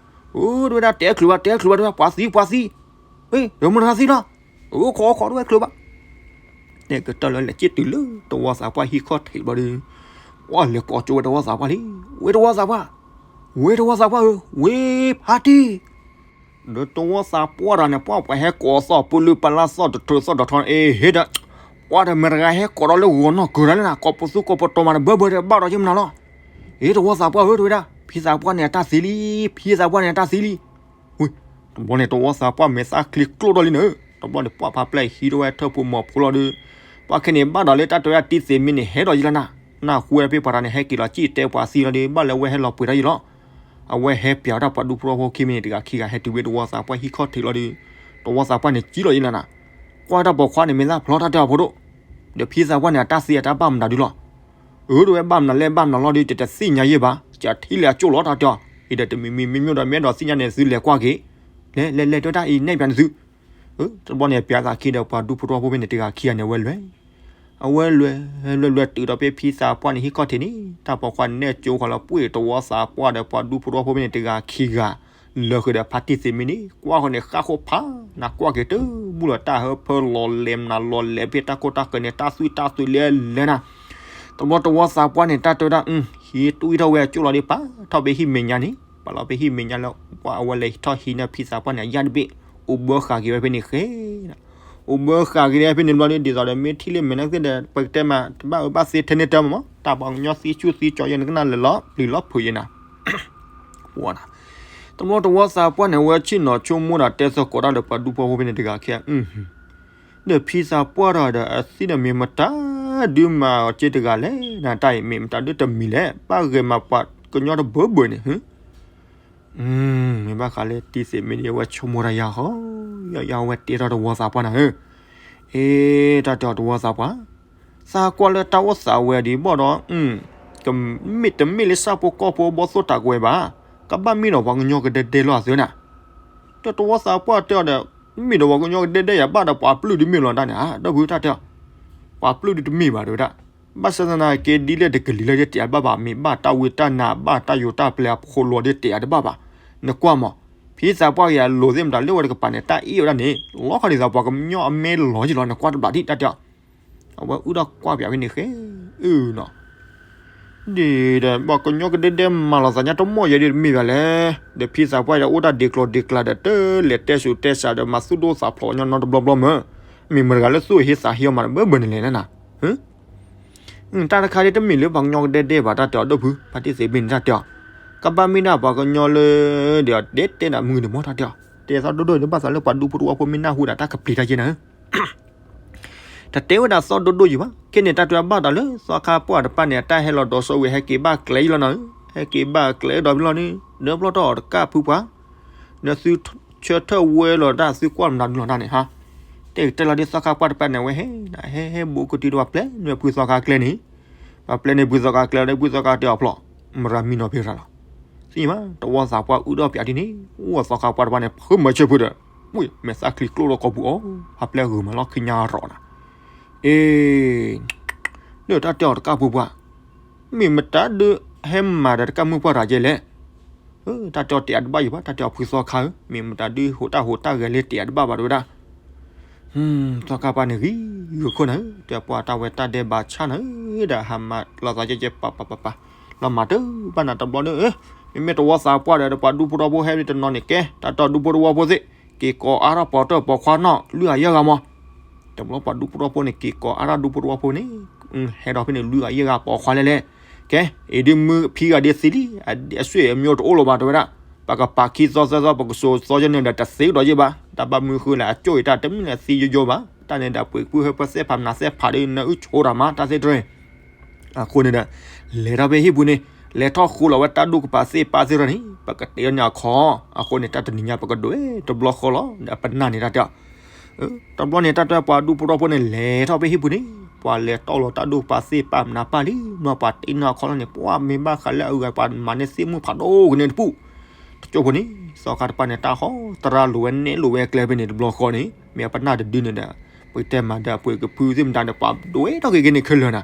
အိၣ် တဝဲဒၣ် တဲချုးဘၣ် တဲချုးဘၣ် တဝဲ ပှၤသံ ပှၤသံ, အ့ ဒီးမုၢ်နၤသံလီၤ, အိၣ် ခိးခိးတဝဲချုးဘၣ် တဲကတၢၢ်လၢလဲၤစံၣ်တုၤလၢတဝီသးပှၢ်ဟံၣ်ခီၣ်ထံးဘျီဒီး ကွၢ်လဲၤကိးကၠိဝဲတဝီသးပှၢ်လံ, ဝဲတဝီသးပှၢ်, ဝဲတဝီသးပှၢ်ဧၢ, ဝဲဖါတံၢ်, ဒီးတဝီသးပှၢ်တၢ်န့ၣ် ပှၤပှၤဟဲကိးသီၣ်ပူၤလၢပလါသီၣ်တထၢသီၣ်တထီန့ၣ် အ့ဟ့ဒီး ပှၤတမ့ၢ်တဂၤဟဲကိးဒီးလၢဂီၤနီၢ်ကၢၤတၢ်လၢနၤ ကိးပသူကိးပတီၤမးတဘၢဘၢဒီး ဘၣ်ဒီးယမနုၤလီၤ, အ့ တဝီသးပှၢ်ဧၢ တဝဲဒၣ် ဖံသးပှၢ်န့ၣ်အတၢ်သံလံ, ဖံသးပှၢ်န့ၣ် အတၢ်သံလံ ဝံၤ တဘျီန့ၣ် တဝီသးပှၢ်မဲာ်သၣ်ချံကျိၣ်ထီၣ်လံနၤ, တဘျီန့ၣ် ပှၢ်ဖးပျဲၢ်ဟံးထီၣ်ဝဲထၢၣ်ဖိမီၤဖိလီၤဒီး ပှၢ်ခဲန့ၣ်ဘၣ်ဒီးလၢတၢ်တဲဝဲဒၣ်တံသ့းမ့ၢ်န့ၣ် ဟဲဒီးယလီၤနၤ, နၢ်ဟူဝဲဖဲပှၤတၢ်န့ၣ် ဟဲက့ၤလီၤစံၣ်တဲပှၤသံလီၤဒီး ဘၣ်လၢအဝဲဟဲလီၤပှ့ၤထီၣ်ယလီၤ, အဝဲဟဲပၠးဝဲဒၣ်ပှၤဒူဖိတဝီဖိခံမံၤန့ၣ် တဂၤခံဂၤဟဲတုၤဝဲတဝီသးပှၢ်ဟံၣ်ခီၣ်ထံးလီၤဒီး တဝီသးပှၢ်န့ၣ်စံၣ်လီၤယလီၤနၤ, ကွၢ်တၢ်ပိာ်ခွါန့ၣ်မ့ၢ်သၣ်ဖျီတၢ်တဲအီၤဖိဒိၣ်, ဒီးဖံသးပှၢ်န့ၣ် အတၢ်သံအတၢ်ဘၣ်မနုၤဒုလီၤ အၢ တဝဲဘၣ်မနုၤလဲၣ်ဘၣ်မနုၤလီၤဒီး တတသ့ၣ်ညါယဲဘၣ်, ကထံၣ်လၢအကၠိလီၤတၢ်တဲအီၤ, အံၤဒီးတမံၤမံၤမ့ၢ်မ့ၢ်ဒီး မ့ၢ်အဲၣ်ဒိးသ့ၣ်ညါန့ၣ် သုလဲၤကွၢ်က့ၤ, လဲၤလဲၤလဲၤ တဝဲဒၣ်အံၤနဲၣ်ပၠးန့ၣ်သု, တဘျီန့ၣ် ပၠးသးခံဒီးပှၤဒူဖိတဝီဖိဖဲန့ၣ် တဂၤခံဂၤန့ၣ် အဝဲလဲၤ, အဝဲလဲၤလဲၤလဲၤတုၤဒီးဖဲဖံသးပှၢ်န့ၣ် ဟံၣ်ခီၣ်ထံးန့ၣ် တၢ်ပိာ်ခွါန့ၣ်ကၠိဃီလီၤပှ့ၤတဝီသးပှၢ်ဒီးပှၤဒူဖိတဝီဖိဖဲန့ၣ် တဂၤခံဂၤ လၢဃုာ်ဒီးဖါတံၢ်သ့ၣ်မ့ၢ်န့ၣ် ကွၢ်ဃီန့ၣ် ဃၣ်ဃိဖး နကွၢ်က့ၤတဘူၣ်လီၤ တၢ်ဟၢဖၢလီၤလဲၤမနုၤလီၤလဲၤဖဲတၢ်ကိၢ်တၢ်ဂီၤန့ၣ် တၢ်သွံၣ်တၢ်သွံးလဲၤလဲၤနၤ, တဘျီတဝီသးပှၢ်န့ၣ် တၢ်တဲဝဲဒၣ် ဟံးတွံၢ်ထီၣ်ဝဲအကၠိလီၤဒီး ပာ်ထီၣ်ဖဲဟံၣ်မဲာ်ညါန့ၣ် ပာ်လီၤဖဲဟံၣ်မဲာ်ညါလၢ ပှၢ်အဝဲလဲၤထီၣ်ဟံးန့ၢ်ဖံသးပှၢ်န့ၣ် အယၣ်တဘ့ၣ် အိၣ်ဘၢဃာ်က့ၤဝဲဖဲန့ၣ်ဃဲ အိၣ်ဘၢဃာ်က့ၤဖဲန့ၣ်ဘျီဒီး ဒ်သိးဒီးမ့ၢ်ထံၣ်လၢမဲာ်ညါသ့ၣ်ဒီး ပကတဲမး တဘၣ်အၢဘၣ်သီထဲန့ၣ်တၢ်မးမး တၢ်ပှၤကညီသံဆူၣ်သံကၠီယဲန့ၣ် ကနၣ်လၢလီၤပျံၤလီၤဖုးယဲနၤ တဘျီတဝီသးပှၢ်န့ၣ် အဝဲဆ့ၣ်နီၤဆိကမိၣ်ဒီးတဲသကိးတၢ်ဒီးပှၤဒူဖိတဝီဖိဖဲန့ၣ်တဂၤခံဂၤ ဒီးဖံသးပှၢ်တဂၤဒီးအသံန့ၣ်မ့ၢ်မတၤဒုးမၤအီၤက့တဂၤလဲၣ် နတၢ်အံၤမ့ၢ်မတၤဒုးတမံၤလဲၣ် ဘၣ်ဂဲၤမၤပှၤကညီတဘၢဘၢန့ၣ် မ့ၢ်ဘၣ်ဃးလၢတံသ့းမ့ၢ်ဒ်အဝဲဆိကမိၣ်တၢ်ယၤဃီ ယဝဲတဲထီၣ်တဝီသးပှၢ်နၤဧၢ, အ့ တၢ်တဲအီၤတဝီသးပှၢ်, သးကွၢ်လၢတၢ်အိၣ်သးဝဲဒ်ဘၣ်ဒီး မ့ၢ်တမ့ၢ်လၢဆၣ်ဖိကီၢ်ဖိဘီၣ်သိၣ်တၢ်ကွဲးဘၣ်, ကဘၣ်မ့ၢ်ဒီးပှၤကညီကဒဲဒဲလီၤအသုနၤ, ဒီးတဝီသးပှၢ်တဲအီၤဒီး မ့ၢ်ဒီးပှၤကညီကဒဲဒဲယၤဘၣ်ဒီးပှၤပျုၢ်ဒုးမ့ၢ်လီၤတၢ်န့ၣ်ဧါ, ဒီပုၢ်တၢ်တဲအီၤ ပှၤပျုၢ်ဒုးတမ့ၢ်ဘၣ်တဲဝဲဒၣ် ဘၣ်ဆၣ်သနာ်က့ဒ်လဲၣ်တကလံၤလၢယတဲအတဘၣ်ဘၣ် မ့ၢ်ဘၣ်တၢ်ဝံတၢ်နါဘၣ်တၢ်ယိးတၢ်ပျဲအဖိလီၤဒီးတဲအတဘၣ်ဘၣ်, နကွၢ်မး, ဖံသးပှၢ်က့ၤအလိၤသ့ၣ်မတၤလၢဝဲတကပၤန့ၣ် တၢ်အ့ၣ်ဝဲဒၣ်န့ၣ် လီၤခီဒ်သိးပှၤကညီအမဲလီၤယံၤလီၤ နကွၢ်တဘျီဒံးတၢ်တဲအီၤ, အဝဲအုၣ်ဒီးကွၢ်ပၠးဖဲန့ၣ်ဃဲ, အၢနီၤ ဒ်ဒီး ပှၤကညီကဒဲဒဲမၤလီၤသးညါတမီၢ်ယဲဒ်တမ့ၢ်ဘၣ်လဲၣ်, ဒီးဖံသးပှၢ်ဒီးအိၣ်တၢ်ဒ့ကျီၤဒ့ကျါဒီး တလဲၤတဲဆူးတဲဆးဒီးမၤသူၣ်ဒိၣ်သးဖျိးကညီနီတဘျီဘျီမၢ်, မ့ၢ်မတၤတဂၤလၢသူၣ်ဟ့သးဟ့အီၤမးဘၣ်ဘၣ်န့ၣ်လဲၣ်နၤ, တၢ်တခါဒ်တမ့ၢ်လၢပှၤကညီကဒဲဒဲဘၣ်တၢ်တဲအီၤဒီပုၢ် ဖါတံၢ်သ့ၣ်ဘ့ၣ်န့ၣ်တၢ်တဲအီၤ, ကဘၣ်မ့ၢ်ဒၣ်ပှၤကညီလၢ ဒီးတဲတဲဒၣ်မုၢ်န့ၣ်မ့ၢ်တၢ်တဲအီၤ, တဲသီဒိၣ်ဒိၣ်န့ၣ်ဘၣ်သးလၢပှၤဒူဖိတဝီဖိမ့ၢ်နၢ်ဟူဒၣ်တၢ်ကပျံၤတၢ်က့နၤဧၢ တတဲဝဲဒၣ်သီဒိၣ်ဒိၣ်ယံၤဘၣ်, ခဲန့ၣ်တၢ်တဲဘၣ်တၢ်လၢသီခါပှၢ်တဖၣ်န့ၣ် အတၢ်ဟဲလီၤဒီးစီဝံၤဟဲက့ၤဘၣ်ကျဲအံၤလီၤနီၤ, ဟဲက့ၤဘၣ်ကျဲအံၤဒီးဖဲလီၤန့ၣ် ဒီးဘျီထီၣ်အီၤတကၢ်ဖုပှၢ်, ဒီးသုဆၢထၢၣ်ဝဲလီၤတၢ်သုကွၢ်မနုၤဒုလီၤတၢ်န့ၣ်ဟါ, တဲကတဲလီၤဒ်သီခါပှၢ်တဖၣ်န့ၣ် အဝဲဟဲ ဟဲဟဲဘူးကတုၤဒီးပှၤပျဲန့ၢ်ဖုသီခါကျဲန့ၣ်, ပှၤပျဲန့ၢ်ဖုသီခါကျဲဒီးဖုသီခါတဲအီၤဖျိး, မရၤမံနီၤဖဲရၤလီၤ, သ့ၣ်ညါဘၣ် တဝီသးပှၢ်အုၣ်ဒီးပၠးဒ်န့ၣ် အိၣ်သီခါပှၢ်တဖၣ်န့ၣ် ဖုမၤဆၢဖုဒီး ဝံၣ် မဲာ်သၣ်ချံကျိၣ်ထီၣ်ကိာ်ပူၤအီၤ, ဖးပျဲၢ်ဂုာ်မးလီၤခံညါရီၤနၤ, အ့ လၢတၢ်တဲအီၤတကၢ်ပူၤပှၢ်, မ့ၢ်မတၤဒုးဟဲမၤဒီးတကၢ်မုၢ်ပှၢ်တၢ်ကဲလဲၣ်, တၢ်တဲအီၤတဲအတဘၣ်ယံၤဘၣ် တၢ်တဲအီၤဖုသီခါဧၢ, မ့ၢ်မတၤဒုးဟူးတၢ်ဟူးတၢ်ဂဲၤလၢတဲအတဘၣ်ဘၣ်တဲဝဲဒၣ်, သီခါပှၢ်န့ၣ်ဂံၢ်ဂုာ်ခိၣ်နၤဧၢ, တဲပှၤတၢ်ဝဲတၢ်ဒဲးဘးဆၣ်နၤဧၢ, ဒီးဟးမၤလီၤသးကဲကဲပၤပၤပၤပၤ, လီၤမၤတဘၣ်နၤတဘျီဒီး, မ့မ့ၢ်တဝီသးပှၢ်ဒီးပှၤဒူဖိတဝီဖိဟဲဖဲတနီၤန့ၣ်ကဲ, တၢ်တဲအီၤဒူဖိတဝီဖိသ့ၣ်, က့ၤကိးအါထီၣ်ပီၤတၢၣ်ပိာ်ခွါနီၢ် လွံၢ်ဂၤယဲၢ်ဂၤမး, တဘျီပှၤဒူဖိတဝီဖိန့ၣ် က့ၤကိးအါထီၣ်ဒူဖိတဝီဖိန့ၣ်, ဟဲဒီးဖဲန့ၣ် လွံၢ်ဂၤယဲၢ်ဂၤပိာ်ခွါလဲၣ်လဲၣ်, ကဲ, အံၤဒုးမုၢ်ဖံဂၤဒ်သံလံ, အဆွေမျိုးတအိၣ်လၢၤဘၣ်တဲဝဲဒၣ်, ပကပာ်ခံသီသၢသီ ပကစိာ်သီယဲၢ်န့ၣ်ဒီးတသ့ဒီးယဲၢ်ဘၣ်, တၢ်ဘၣ်မုၢ်ဃုလၢအကၠိအံၤတၢ်တမ့ၢ်လၢသံယိယိဘၣ်, တၢ်န့ၣ်ဒီးပှ့ၤကပုၢ်ဟၢဖၢသ့ၣ်ဖးမနၤသ့ၣ်ဖးဒီး နအုၣ်ဆိတၢ်မး တၢ်သ့ၣ်တဖၣ်န့ၣ် အဃိန့ၣ်ဒီး လဲၤထီၣ်ဖဲဟံၣ်ပူၤန့ၣ် လဲၤထီၣ်ဃုလီၤဝဲတၢ်ဒူၣ်ကပၤသ့ၣ်ပၢသ့ၣ်တဖၣ်န့ၣ် ပကတဲအီၤန့ၣ်အခီ အဃိန့ၣ် တၢ်တနံၤညါပကဒွဲၣ်တဘျီဃီလီၤ ဒီးပနၢ်န့ၣ်တၢ်တဲအီၤ တဘျီန့ၣ် တၢ်တဲပှၤဒူဖိတဝီဖိန့ၣ် လဲၤထီၣ်ဖဲဟံၣ်ပူၤန့ၣ် ပှၤလဲၤတီၢ်လီၤတၢ်ဒူၣ်ကပၤသ့ၣ်ပၢမနၤပၢ်လံ မ့ၢ်ပှၤတဲအီၤန့ၣ်အခီလီၤန့ၣ် ပှၤမ့ၢ်ဘၣ်ဃးလၢအဂၤပှၤမၤန့ၢ်သ့ၣ်မုၣ်ဖးဒိၣ်ကန့ၣ်တပူၤ တကၠိဖိန့ၣ် သီခါတပၢ်န့ၣ် တၢ်ဟီတရၢ်လိာ်ဝဲနဲၣ်လိာ်ဝဲအကျဲဖဲန့ၣ်တဘျီဃီန့ၣ် မ့ၢ်အပနၢ်တဒုန့ၣ်ဒီး ပကတဲမၤဒီးအပှ့ၤကဖုသ့ၣ်မတၤဒီး ပှၤဒွဲၣ်ထီၣ်က့ၤက့ၤန့ၣ်ခဲလၢာ်နၤ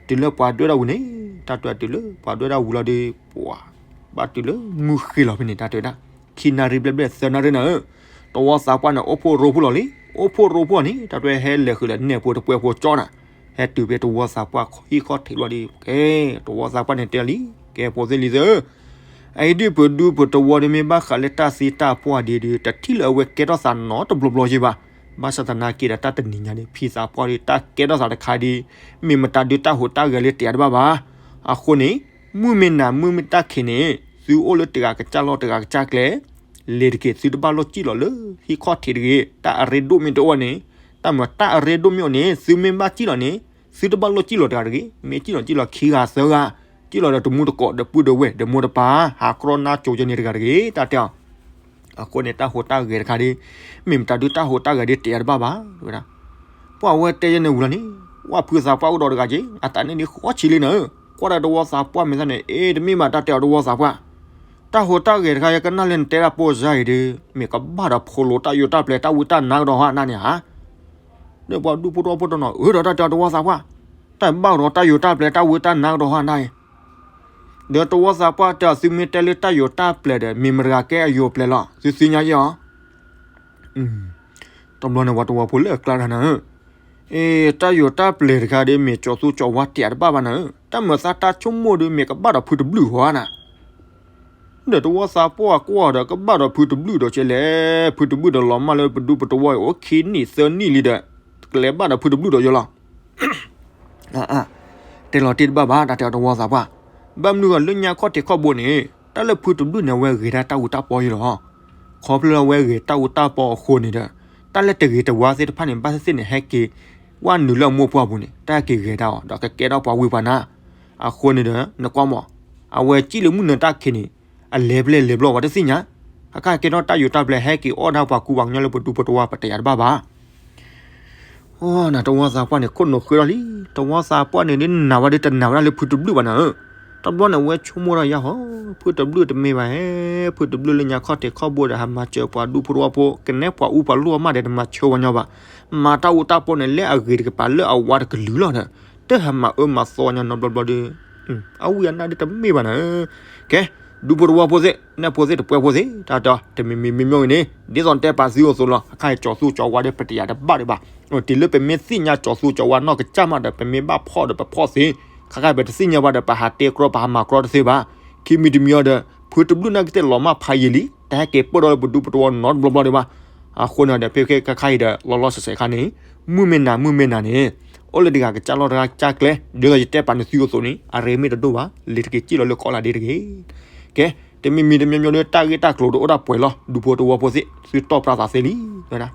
တုၤလၢပှၤဒွဲၣ်ဒၣ်ဝံၤန့ၣ် တၢ်တဲတုၤလၢပှၤဒွဲၣ်ဒၣ်ဝံၤလီၤဒီး ပှၤ ဘၣ်တုၤလၢမုၢ်ဃ့လီၤဖဲန့ၣ် တၢ်တဲဝဲဒၣ် ခံနၣ်ရံၣ်ဘျဲၣ်ဘျဲၣ်သၢနၣ်ရံၣ်နၤဧၢ တဝီသးပှၢ်န့ၣ် အိၣ်ဖှိၣ်ရိဖှိၣ်လီၤလံ အိၣ်ဖှိၣ်ရိဖှိၣ်န့ၣ် တၢ်တဲဟဲလဲၤဃုာ်လၢနဲၣ်ဖိတပှဲၤဖိကၠီနၤ ဟဲတုၤဖဲတဝီသးပှၢ်ဟံၣ်ခီၣ်ထံးလီၤဒီး ကဲ တဝီသးပှၢ်န့ၣ်တဲလံ ကဲဖိသ့ၣ်လံၤသ့ၣ်ဧၢ အအံၤဒုးပဒူပတဝီဒီးမ့ၢ်ဘၣ်ဃးလၢတၢ်သ့တၢ်ပှၢ်ဒ်ဒီး တထံၣ်လၢအဝဲကဲထီၣ်သးနီတဘျီဘျီယဲဘၣ် ဘၣ်ဆၣ်သနာ်က့ဒီးတၢ်တနံၤညါန့ၣ် ဖံသးပှၢ်ဒီးတၢ်ကဲထီၣ်သးတခါဒီး မ့ၢ်မတၤဒုးတၢ်ဟူးတၢ်ဂဲၤလၢတယၤတဘၣ်ဘၣ် အဃိန့ၣ် မုၢ်မ့ၢ်နၤမုၢ်မ့ၢ်တၢ်ခံးန့ၣ် သုအိၣ်လၢတဂၤကစၢ်လီၢ်တဂၤကစၢ်ကျဲ လဲၤတက့ၢ် သုတဘၣ်လိၣ်စံၣ်လီၤလၢဟံၣ်ခီၣ်ထံးတဂ့ၤ တၢ်အရ့ဒိၣ်မ့ၢ်တအိၣ်န့ၣ် တၢ်မၤတၢ်အရ့ဒိၣ်မ့ၢ်အိၣ်န့ၣ် သုမ့ၢ်ဘၣ်စံၣ်လီၤန့ၣ် သုတဘၣ်လိၣ်စံၣ်လီၤတဂၤတဂ့ၤ မ့ၢ်စံၣ်လီၤစံၣ်လီၤခံဂၤသၢဂၤ စံၣ်လီၤဒီးတမူတကိးဒီးပုၢ်ဒီးဝဲၢ်ဒီးမိၢ်ဒီးပၢ် ဟးကြီနါကိၤကဲန့ၣ်တဂၤတဂ့ၤ တၢ်တဲအီၤ အဃိန့ၣ် တၢ်ဟူးတၢ်ဂဲၤတခါဒီး မ့ၢ်မတၤဒုးတၢ်ဟူးတၢ်ဂဲၤဒီးတယၤတဘၣ်ဘၣ် တဲဝဲဒၣ် ပှၤဝဲတဲယဲန့ၣ်ဝံၤလီၤန့ၣ် ဝဲဖုသးပှၢ်အိၣ်ဒီးတဂၤက့ အသးန့ၣ်ဒ်ဃီဆံးလံနၤဧၢ ကွၢ်ဒီးတဝီသးပှၢ်မ့ၢ်သးန့ၣ် အ့ တမ့ၢ်ဘၣ်တၢ်တဲအီၤတဝီသးပှၢ် တၢ်ဟူးတၢ်ဂဲၤတခါယကနၣ်လၢနတဲဒၣ်ပိၢ်စါအံၤဒီး မ့ၢ်ကဘၣ်ဒီးဖိးလိာ်တၢ်ယိာ်တၢ်ပျဲၤတၢ်ဝံတၢ်နါကဒီးဟါနၤန့ၣ်ဧါ ဒီးပှၤဒူဖိတဝီဖိတနီၤ အၢ ဒီးတၢ်တဲအီၤတဝီသးပှၢ် တၢ်ဘၣ်ဒီးတၢ်ယိာ်တၢ်ပျဲၤတၢ်ဝံတၢ်နါကဒီးဟါနၤအံၤ ဒီးတဝီသးပှၢ်တဲအီၤ သုမ့ၢ်တဲလၢတၢ်ယိာ်တၢ်ပျဲၤဒီး မ့ၢ်မတၤတဂၤကဲအယိာ်ပျဲၤလီၤ သုသ့ၣ်ညါယဲအီၤ တဘျီန့ၣ် ပှၤတဝီဖိလၢအကျါတခါနၤဧၢ, အ့ တၢ်ယိာ်တၢ်ပျဲၤတခါဒီး မ့ၢ်ကၠီၤသူကၠီၤဝါတယၤတဘၣ်ဘၣ်နၤဧၢ, တၢ်မၤသးတၢ်ဆိကမိၣ်ဒီး မ့ၢ်ကဘၣ်ဒီးဖုတဘျုးဃီဧါနၤ, ဒီးတဝီသးပှၢ်ကွၢ်ဒီး ကဘၣ်ဒီးဖုတဘျုးဒီးကဲလဲၣ်, ဖုတဘျုးဒီးလီၤမၢ်လၢပဒူပတဝီအံၤ အိၣ်ခံနံၣ်သၢနံၣ်လံဒီး ကလဲၤဘၣ်ဒီးဖုတဘျုးဒီးယိာ်လီၤ. တဲလီၤတ့ၢ်တဘၣ်ဘၣ် တၢ်တဲအီၤတဝီသးပှၢ်, ဘၣ်မနုၤဂီၢ်လၢညါခီၣ်ထံးခီၣ်ဘိန့ၣ် တၢ်လၢဖုတဘျုးန့ၣ် အဝဲဂ့ၤဒၣ်တၢ်အူတၢ်ပီယိာ်လီၤ. ခီဖျိလၢအဝဲဂ့ၤတၢ်အူတၢ်ပီအဃိန့ၣ်ဒီး တၢ်လၢတဂ့ၤတဝါသ့ၣ်တဖၣ်န့ၣ် ဘၣ်သ့ၣ်သ့ၣ်န့ၣ် ဟဲက့ၤ ဝဲနုာ်လၢအမိၢ်ပှၢ်ပူၤန့ၣ် တၢ်ဟဲက့ၤဂဲၤဒၣ်အီၤ ဒီးကကဲထီၣ်ပှၤဝံပှၤနါ, အဃိန့ၣ်ဒီး နကွၢ်မး, အဝဲစံၣ်လၢမုၢ်နၤတၢ်ခံးန့ၣ် အလဲၤပျဲၢ်လဲၤဘျီဝဲတသ့ၣ်ညါ, အခါကဲထီၣ်တၢ်ယိာ်တၢ်ပျဲၤ ဟဲက့ၤအီၣ်ဒၣ်ပှၤကူပှၤကညီလၢပဒူပတဝီပတယၤတဘၣ်ဘၣ်. အိ နတဝီသးပှၢ်န့ၣ် ခိၣ်နူာ်ဃုလီၤလံ, တဝီသးပှၢ်န့ၣ် ဒ်နၤဝဲဒ်တနၤဝဲဒၣ်လၢဖုတဘျုးဘၣ်နၤဧၢ, တဘျီန့ၣ် အဝဲဆိကမိၣ်ထီၣ်ယါဟီ, ဖုတဘျုးတမ့ၢ်ဘၣ်ဟဲ, ဖုတဘျုးလၢညါခီၣ်ထံးခီၣ်ဘိဒီး ဟးမၤစၢၤပှၤဒူဖိတဝီဖိ ကနဲပှၤအူပှၤလိၣ်အမးဒီး တမၤဆၢဝဲညီဘၣ်, မၤတၢ်အူတၢ်ပီန့ၣ် လၢအဂ့ၤတကပၤ လၢအဝါတကလုာ်လီၤဒီး တဟးမၤအၢမၤသီညီနီဘျီဘျီဒီး အဝံအနၢ်ဒ်တမ့ၢ်ဘၣ်နၤဧၢ, ကဲ, ဒူဖိတဝီဖိသ့ၣ် နဲၣ်ဖိသ့ၣ် တပှဲၤဖိသ့ၣ် တၢ်တဲအီၤ တမံၤမံၤမံၤမံၤဂ့ၤန့ၣ် ဒ်သိးနတဲပာ်သုအိၣ်အသိးလီၤ, အခါအံၤကၠီၤသူကၠီၤဝါဒီး ပတယၤတဘၣ်ဒံးဘၣ်, တုၤလၢပမ့ၢ်သ့ၣ်ညါကၠီၤသူကၠီၤဝါနီၢ်ကစၢ်မးဒီး ပမ့ၢ်ဘၣ်ဖီၣ်ဒီးပဖီၣ်သ့, ခါခါအံၤပတသ့ၣ်ညါဘၣ်ဒီး ပဟးတဲကြီ ပဟးမၤကြီတသ့ဘၣ်, ခံမံၤတမံၤအံၤဒီး ဖုတဘျုးနာ်က့သ့ၣ်လီၤမၢ်ဖးယံာ်လံ, တဟဲက့ၤပၢၢ်ဒီးလၢပဒူပတဝီနီတဘျီဘျီဒံးဘၣ်, အဃိန့ၣ်ဒီး ဖဲခါခါအံၤဒီး လီၤလီၤဆဲးဆဲးခါန့ၣ် မုၢ်မ့ၢ်နၤမုၢ်မ့ၢ်နၤန့ၣ် အိၣ်လၢတဂၤကစၢ်လီၢ်တဂၤကစၢ်ကျဲ, ဒ်သိးယတဲပာ်နသုအိၣ်အသိးန့ၣ် အရ့မ့ၢ်တဒိၣ်ဘၣ်, လဲၤတက့ၢ်စံၣ်လီၤလၢကီးလၢ်ဒ့တဂ့ၤ. ကဲ, တမံၤမံၤတမံၤမံၤဒီး တၢ်ဂ့ၢ်တၢ်ကျိၤတအိၣ်ဒၣ်ပှဲၤလီၤ, ဒူဖိတဝီဖိသ့ၣ် သုတီၢ်ပြၢသးသ့လံ, ဝဲဒၣ်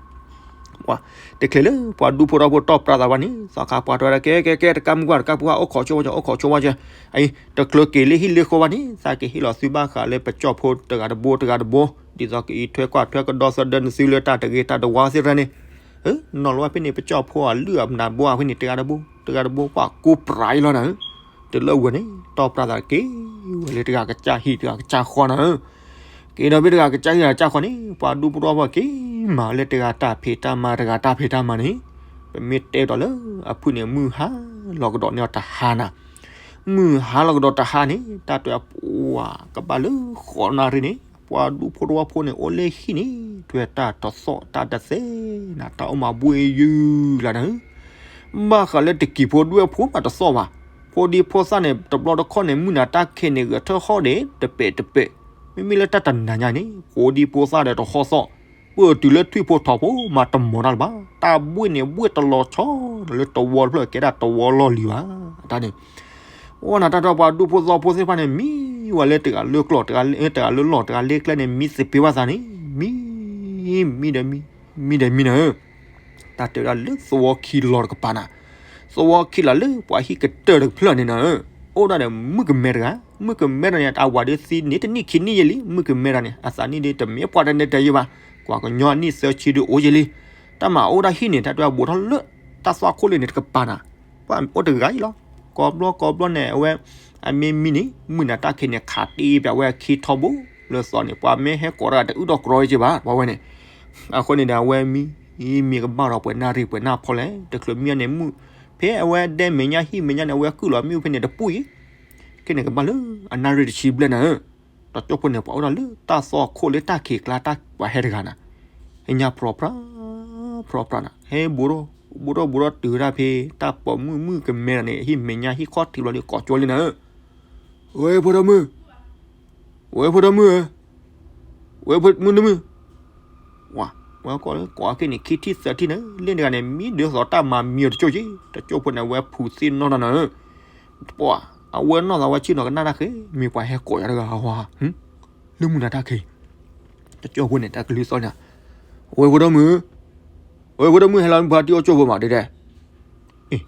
တချုးလၢပှၤဒူဖိတဝီဖိတီၢ်ပြၢသးဘၣ်န့ၣ် သီခါပှၤတဲဝဲဒၣ် ကဲ ကဲ ကဲ တကးမုၢ်ကွၢ် တကးပူၤကွၢ် အိၣ်ခိးဆိဝဲကၠီ အိၣ်ခိးဆိဝဲကၠီ, အံၤ တချုးက့ၤလၢဟံၣ်လၢဃီဘၣ်န့ၣ် သးကဟ့ၣ်လီၤသုဘၣ်ဃးလၢပကၠီၣ်ဖိတဂၤတဘိတဂၤတဘိ, ဒ်သိးကအံးထွဲကွၢ်ထွဲကဒီသဒၢနသုလၢတၢ်တဂ့ၤတၢ်တဝါသ့ၣ်တဖၣ်န့ၣ်, နီၤလီၤဝဲဖဲန့ၣ် ပကၠီၣ်ဖိအလုၢ်အမနၤဘိအဖဲန့ၣ် တဂၤတဘိ တဂၤတဘိ ပှၤကူပြးအံၤလီၤနၤဧၢ, တလၢဝဲန့ၣ် တီၢ်ပြၢသးက့ၤဝဲလၢတဂၤကစၢ်ဟံၣ်တဂၤကစၢ်ဃီနၤဧၢ က့ၤဒီးဖဲတဂၤကစၢ်ဟံၣ်တဂၤကစၢ်ဃီန့ၣ် ပှၤဒူဖိတဝီဖိက့ၤမၤလၢတဂၤတၢ်ဖံးတၢ်မၤတဂၤတၢ်ဖံးတၢ်မၤန့ၣ်, ပမ့ၢ်တဲဒီးလၢအဖုၣ်န့ၣ် မုၢ်ဟါလီၤကဒီးန့ၢ်အီၤတဟါနၤ, မုၢ်ဟါလီၤကဒီးတဟါန့ၣ် တၢ်တဲအပှၤကဘၣ်လၢဃိးနၣ်ရံၣ်န့ၣ် ပှၤဒူဖိတဝီဖိန့ၣ် အိၣ်လၢဟံၣ်န့ၣ် တွဲၤတၢ်တသီၣ်တၢ်တသဲနၤ တၢ်အိၣ်မးဘှ့ၣ်ယုၢ်လၢနၤဧၢ ဘၣ်ဃးလၢတကံၤဖိဒွဲၣ်ဖိမးတသီၣ်ဘၣ်, ဖိဒံဖိသၣ်န့ၣ် တဘျီတခီၣ်န့ၣ် မုၢ်နၤတၢ်ခဲန့ၣ် ဂဲၤထၢၣ်ဟီၣ်ဒံး တပဲာ်တပဲာ်, မ့မ့ၢ်လၢတၢ်တနၤညါန့ၣ် ဖိဒံဖိသၣ်ဒီးတဟီၣ်သီၣ်, ပၢၢ်တုၤလၢထွံၣ်ဖိထိးဖိမးတမီၤတၢ်လၢၤဘၣ်, တၢ်ဘှ့ၣ်န့ၣ်ဘှ့ၣ်တလီၤဆီဒီးလၢတဝီတဖျၢၣ်ကဲဒၣ်တဝီလီၢ်လံၤဘၣ်, တၢ်န့ၣ် အိၣ်နၤတၢ်ဒီးပှၤဒူဖိသဝီဖိသ့ၣ်တဖၣ်န့ၣ် မံဝဲလၢတဂၤလၢကျီၢ် တဂၤလၢလီၢ် တဂၤလၢကျဲန့ၣ် မံသပ့ၤဘၣ်သးန့ၣ် မံ မံဒီးမံ မံဒီးမံနၤဧၢ တၢ်တဲဝဲဒၣ်လၢသဝီခံလီၤတကပၤနၤ, သဝီခံလီၤလၢပှၤဟံၣ်ကတၢၢ်တဖျၢၣ်န့ၣ်နၤဧၢ, အိၣ်ဒၣ်ဒီးမုၣ်ကမဲတဂၤ, မုၣ်ကမဲတဂၤန့ၣ် အဝၤဒုးသံန့ၣ်တနံၣ်ခံနံၣ်ယဲလံ, မုၣ်ကမဲတဂၤန့ၣ် အသးနံၣ်ဒုးတမ့ၢ်ပှၤတန့ၢ်တဲယဲဘၣ်, ကွၢ်ကညီအနံၣ်သၢဆံဒုးအိၣ်ယဲလံ, တၢ်မၤအိၣ်ဒၣ်ဟံၣ်န့ၣ် တၢ်တဲဝဲဘူးထီၣ်လၢ တၢ်သွၣ်ခိၣ်လၢန့ၣ်တကပၤနၤ, ပှၤအိၣ်တဂၤအံၤလီၤ, ကိးဘျီကိးဘျီန့ၣ် အဝဲ အမ့ၢ်မံန့ၣ် မုၢ်နၤတၢ်ခံးန့ၣ် ခးတ့ပဝဲအခံထီဘိ လၢသီန့ၣ် ပှၤမ့ၢ်ဟဲကိးတၢ်တအုၣ်ဒီးကြီယဲဘၣ် ပှၤဝဲန့ၣ်, အဃိန့ၣ်ဒီးအဝဲမံ မံကဘၣ်ဒီးပှဲၤနၣ်ရံၣ်ပှဲၤနၣ်ဖီလဲၣ် တချုးမံန့ၣ်မုၢ်, ဖဲအဝဲဒဲမဲာ်ညါဟံၣ်မဲာ်ညါန့ၣ် အဝဲကုၢ်လီၤမ့ၣ်အူဖဲန့ၣ်တပူၤအံၤ, ခဲန့ၣ်ကဘၣ်လၢအနၣ်ရံၣ်တဆံဘျဲၣ်နၤဧၢ, တကၠိဖိန့ၣ် ပှၤအိၣ်ဒီးလၢတၢ်သွၣ်ခိၣ်လၢတၢ်ခံးကျါတၢ်ပှၤဟဲတဂၤနၤ, ဟဲညါဖြီဖြီ, ဖြီဖြီနၤ ဟဲဘူးထီၣ်, ဘူးထီၣ်ဘူးထီၣ်တုၤဝဲဒၣ်ဖဲ တၢ်ပိာ်မုၣ်မုၣ်ကမဲနၤန့ၣ် ဟံၣ်မဲာ်ညါဟံၣ်ခီၣ်ထံးဘျီဒီးကိးကၠိလံနၤဧၢ, ဝဲဖိဒိၣ်မုၣ်, ဝဲဖိဒိၣ်မုၣ်ဧၢ, ဝဲမုၣ်တမုၣ်, ဝဲကိးလၢကိးအခဲန့ၣ် ခံထံၣ်သၢထံၣ်န့ၣ် လၢန့ၣ်တဂၤန့ၣ် မံဒုးသိးတၢ်မၤမံအီၤတကၠိက့ၤ တကၠိဖိန့ၣ် အဝဲဖုးသ့ၣ်နီၣ်တၢ်နၤဧၢ, ပှၤ, အဝဲနီၢ်သးဝဲဆ့ၣ်နီၤကနၣ်တၢ်ဃ့ မ့ၢ်ပှၤဟဲကိးယၤတဂၤဟီဧါ, လၢမုၢ်နၤတၢ်ခံး တကၠိဖိန့ၣ် တၢ်ကလုၢ်သီၣ်န့ၣ်, ဝဲဖိဒိၣ်မုၣ်, ဝဲဖိဒိၣ်မုၣ်ဟဲလီၤမုၢ်ဖါတံၢ်အိၣ်ကၠိဖိမးဒဲဒဲ, အံ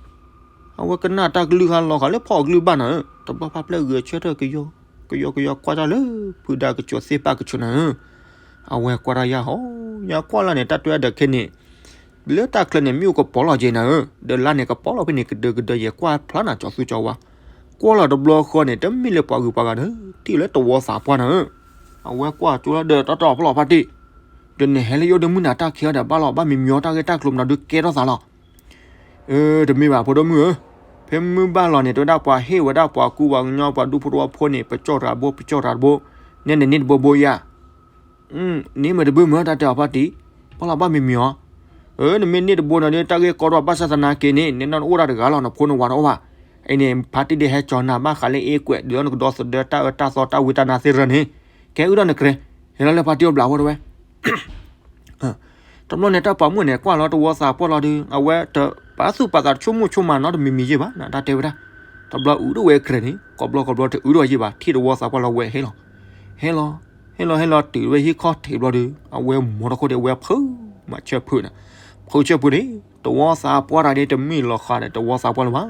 ၤ, အဝဲကနၣ်တၢ်ကလုၢ်ဟါလီၤဃာ်လၢဖီၣ်အကလုၢ်ဘၣ်နၤဧၢ, တဘျီဖးဖျဲၣ်ဂဲၤဆၢထၢၣ်ကယီ, ကယီကယီကွၢ်တၢ်လၢ ဖုဒါကစိၤသ့ၣ်ပၢ်ကစိၤနၤဧၢ, အဝဲကွၢ်တၢ်ယၢ်ဟီ, ယကွၢ်လၢန့ၣ် တၢ်တဲဝဲဒၣ်ခဲန့ၣ် လၢတၢ်ချၢန့ၣ် မ့ၣ်အူကပီၤလီၤက့ၤနၤဧၢ, ဒီးလါန့ၣ်ကပီၤလီၤဖဲန့ၣ် ကဒၢကဒၢယဲၢ်ကွၢ်ဖျါနၤကၠီၤသူကၠီၤဝါ, ကွၢ်လီၤတဘျီဃီန့ၣ် တမ့ၢ်လၢပှၤဂုၤပှၤဂၤဒီး ထံၣ်လၢတဝီသးပှၢ်နၤဧၢ, အဝဲကွၢ်ကၠိလီၤဒီးတီတီဖျီဖါတံၢ်, ဒီးနဟဲလၢယအိၣ်ဒီးမုၢ်နၤတၢ်ခံးအီၤဒီး ဘၣ်လီၤဘၣ်မံမံအီၤတၢ်ဂ့ၢ်တၢ်ကျိၤမနုၤဒုးကဲထီၣ်သးလီၤ အၢ တမ့ၢ်ဘၣ်ဖိဒိၣ်မုၣ်ဧၢ, ဖဲမုၢ်ဘၣ်လီၤန့ၣ် တဲဝဲဒၣ်ပှၤဟ့ၣ်ဝဲဒၣ်ပှၤကူပှၤကညီပှၤဒူဖိတဝီဖိန့ၣ် ပကၠီၣ်တၢ်ဘိ ပကၠီၣ်တၢ်တဘိ, နဲနန့ၢ်တဘိဘိယၤ, န့ၢ်မ့ၢ်တဘိမ့ၢ်တၢ်တဲအီၤဖါတံၢ်, ဘၣ်လီၤဘၣ်မံမံအီၤ, အၢ နမ့ၢ်န့ၢ်တဘိန့ၣ်ဒီး တၢ်ဂ့ၢ်ကီထီၣ်ဘၣ်ဆၣ်သနာ်က့န့ၣ် နနီၢ်နအိၣ်ဒၣ်တဂၤလီၤ နဖိနဝၤတအိၣ်ဘၣ်, အံၤန့ၣ် ဖါတံၢ်ဒုးဟဲကၠီၤနၤဘၣ်ဃးလၢအ့ကွဲး ဒုးအီၣ်နကဒီသဒၢတၢ်အၢတၢ်သီတၢ်ဝံတၢ်နါသ့ၣ်ရၢန့ၣ်, ကဲအုၣ်ဒီးနကြဲး, ဟဲလီၤလၢဖါတံၢ်အိၣ်ဘျးဝဲတဝဲ တဘျီန့ၣ် တၢ်ပိာ်မုၣ်န့ၣ် ကွၢ်လီၤတဝီသးပှၢ်လီၤဒီး အဝဲတပာ်သူၣ်ပာ်သးတဆိကမိၣ်ဆိကမးနီတမံၤမံၤယဲၢ်ဘၣ် နတၢ်တဲဝဲဒၣ်, တဘျီအုၣ်ဒိၣ်ဝဲကြဲးန့ၣ် ကိးဘျီကိးဘျီတအုၣ်ဒိၣ်ယဲၢ်ဘၣ် ထံၣ်တဝီသးပှၢ်လီၤဝဲဟဲလီၤ, ဟဲလီၤ, ဟဲလီၤဟဲလီၤတုၤဝဲဟံၣ်ခီၣ်ထံးဘျီဒီး အဝဲမိၢ်တခိၣ်ဒီး အဝဲဖုးမၤဆၢဖုးန့ၣ်, ဖုးဆၢဖုးန့ၣ် တဝီသးပှၢ်တၢ်ဒ်တမ့ၢ်လီၤဃာ်ဒီးတဝီသးပှၢ်လၢၤဘၣ်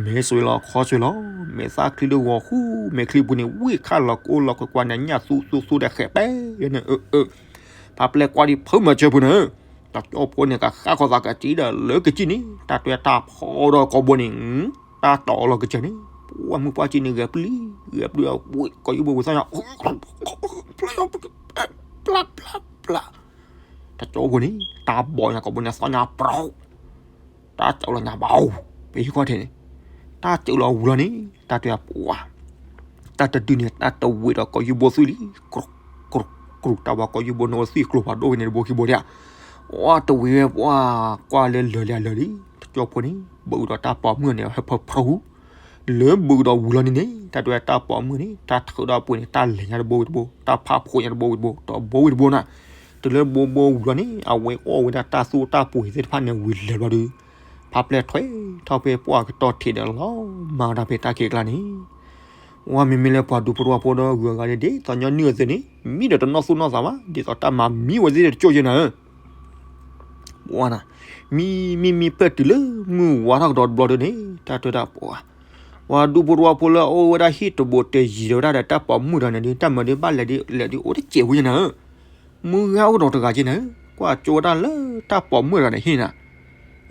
မဲာ်စွံလီၤခီစွံလီၤ မဲာ်သၣ်ချံဒုးဂီၤဃူ မဲာ်ချံပူၤန့ၣ် ဝံၣ်ခါလီၤကအိၣ်လီၤကွၢ်ကွၢ်န့ၣ် ညၣ်သူသူသူဒီးဃဲးပဲန့ၣ် အၢ အၢ ဖါပျဲၢ်ကွၢ်ဒံးဖုးမၤစၢၤပူၤန့ၣ်, တၢ်ကၠီၣ်ဖိန့ၣ် ကဃၣ်ဃီသးကစံဒီးလၢကစံန့ၣ် တၢ်တွဲတၢ်ဖီဒီးကိာ်ဘိန့ၣ်, တၢ်တီၤလီၤကစၢ်န့ၣ်, ပှၢ်မုၢ်ပှၢ်ကံန့ၣ် ဂဲၤပျံၤ ဂဲၤပျံၤ ကိာ်ယူၢ်ဘိဝံၤသီၣ်ညါ ပျၢ်ပျၢ်ပျၢ် တၢ်ကၠီၣ်ဖိန့ၣ် တၢ်ဘီၣ်ညါကိာ်ဘိန့ၣ်သီၣ်ညါပြီ တၢ်စူးလီၤညါဘၣ်, ပဟံၣ်ခီၣ်ထံးန့ၣ်, တၢ်စူးလီၤဝူၤလီၤန့ၣ် တၢ်တဲပှၤ, တၢ်တဒုန့ၣ် တၢ်တဝံၤဒီးကိာ်ယူၢ်ဘိသွံၣ်လံ, ကြူး, ကြူး, ကြူး, တၢ်ဝဲကိာ်ယူၢ်ဘိန့ၣ်အိၣ်သွံၣ်ကျိၤဖးဒိၣ်ဝဲန့ၣ်တဘိခံဘိဒၣ်, အတဝံၤဝဲပှၤ, ကွၢ်လၢလၢာ်လၢာ်လၢာ်လံ, တကၠီၣ်ဖိန့ၣ် ဘုးဒီးတၢ်ပိာ်မုၣ်န့ၣ် ဟဲဖၢဖၢဟူ လၢဘုးဒီးဝူၤလီၤန့ၣ်န့ၣ် တၢ်တဲတၢ်ပိာ်မုၣ်န့ၣ် တၢ်ထုးဒီးပှ့ၤန့ၣ် တၢ်လဲၤညါတဘိဝံၤတဘိ, တၢ်ဖးဖိညါတဘိဝံၤတဘိ, တဘိဝံၤတဘိနၤ, တုၤလၢဘိဘိဝူၤလီၤန့ၣ် အဝဲအီၣ်ဝဲဒၣ်တၢ်သူၣ်တၢ်ပှ့ၤသ့ၣ်တဖၣ်န့ၣ်ဝံၤလဲၤဘျီဒီး, ဖါပျဲၢ်ထွဲထီၣ်ဖဲပှၢ်ကတီၢ်ထံးဒီးလီၤမၤတၢ်ဖဲတၢ်ခံးကျါန့ၣ်, ဝဲမ့မ့ၢ်လၢပှၤဒူဖိတဝီဖိဒီးဂုၤအဂၤန့ၣ် ဒ်သိးညီနုၢ်အသိးန့ၣ် မံဒီးတနီၢ်သူၣ်နီၢ်သးဘၣ် ဒ်သိးတၢ်မၤမံဝဲသ့ၣ်တကၠိၣ်ယဲၢ်နၤဧၢ ပှၤနၤ, မံမံမံဖျၢၣ်တုၤလၢမုၢ်ဝါထီၣ်ကဒီးတဘျီဒုန့ၣ် တၢ်တဲတၢ်ပှၤ, ပှၤဒူဖိတဝီဖိလၢအအိၣ်ဝဲဒၣ်ဟံၣ်တဘိတယံၤဒီးဝဲဒၣ်ဒီးတၢ်ပိာ်မုၣ်တဂၤန့ၣ်ဒီး တၢ်မၤဒုးဘၣ်လဲၤဒုးလဲၤဒုးအိၣ်တစဲးဖိယဲၢ်နၤဧၢ, မုၢ်ဂၤအိၣ်ဒီးတဂၤက့နၤဧၢ, ကွၢ်ကၠိဝဲဒၣ်လၢတၢ်ပိာ်မုၣ်တဂၤန့ၣ်ဟ့ၣ်နၤ,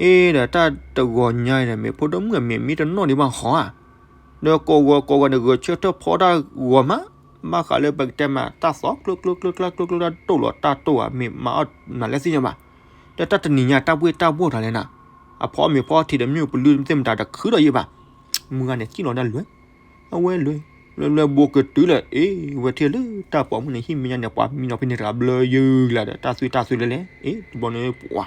အ့ဒီးတၢ်တဂီၤညါအံၤန့ၣ် မ့ၢ်ဖိဒိၣ်မုၣ်အမံၤမံတနီၣ်ဒံးဘၣ်ဃီဧါ ဒီးကိးဂီၤကိးဂီၤန့ၣ် ဂဲၤဆၢထၢၣ်ဖီတၢ်ဂီၤမး, ဘၣ်ဃးလၢပကတဲမးတၢ်သီကျိကျိကျိကျါကျိကျိတၢ်တိၢ်လီၤတၢ်တိၢ်ဧါ မ့ၢ်မၤအီၣ်နၤလဲၣ်သ့ၣ်ညါဘၣ်, ဒီးတၢ်တနံၤညါတၢ်ဘှ့ၣ်တၢ်ဘှီၣ်တၢ်လဲၣ်နၤ, အဖီမ့ၤဖီထံးဒီးမ့ၣ်အူပလုၢ်သ့ၣ်မတၤတခုဒီးယံာ်ဘၣ်, မုၢ်ဂၤန့ၣ်စံၣ်လီၤဒၣ်လွဲၢ်, အဝဲလွဲၢ်, လွဲၢ်လွဲၢ်ဘိကတုၤလၢ အ့ ဝဲထံၣ်လၢတၢ်ပိာ်မုၣ်န့ၣ် ဟံၣ်မဲာ်ညါန့ၣ် ပှၤမံနီၤဖဲန့ၣ်တဂၤဘျၢယုၢ်လၢဒီး တၢ်သွံၣ်တၢ်သွံၣ်လဲၣ်လဲၣ်, အ့ တဘျီန့ၣ်ပှၤ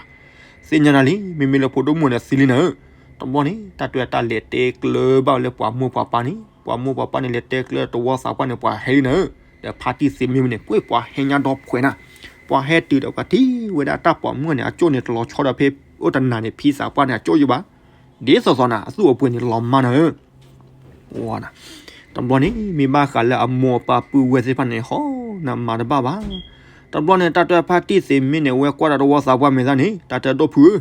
သ့ၣ်ညါနၤလံ မ့မ့ၢ်လၢဖိဒိၣ်မုၣ်န့ၣ်သံလံနၤဧၢ, တဘျီန့ၣ် တၢ်တဲတၢ်လဲၤတဲကျၢၤဘၣ်ဝဲလၢပှၤမိၢ်ပှၤပၢ်န့ၣ်, ပှၤမိၢ်ပှၤပၢ်န့ၣ် လဲၤတဲကျၢၤတဝီသးပှၢ်န့ၣ် ပှၤဟဲလံနၤဧၢ, ဒီးဖါတံၢ်သ့မ့ၢ်န့ၣ် ကွ့ၢ်ပှၤဟဲညါဒီးဖှဲးနၤ, ပှၤဟဲတုၤဒီးပှၤထံၣ်ဝဲဒၣ်တၢ်ပိာ်မုၣ်န့ၣ် အကၠိၣ်န့ၣ်တလီၤဆီဒီးဖဲအိၣ်တနၤန့ၣ် ဖံသးပှၢ်န့ၣ် အကၠိၣ်ယံာ်ဘၣ်, ဒ်သိးသိးနၤ အသူၣ်အပှ့ၤန့ၣ်လီၤမၢ်နၤဧၢ ဝါနၤ, တဘျီန့ၣ် မ့ၢ်ဘၣ်ဃးလၢအမိၢ်အပၢ်ပုၢ်ဝဲၢ်သ့ၣ်တဖၣ်န့ၣ် ဟီ နမၤတဘၣ်ဘၣ်, တဘျီန့ၣ် တၢ်တဲဖါတံၢ်သ့းမ့ၢ်န့ၣ် ဝဲကွၢ်ဒီးတဝီသးပှၢ်မဲာ်သၣ်န့ၣ် တၢ်တဲဒိၣ်ဖုဧၢ,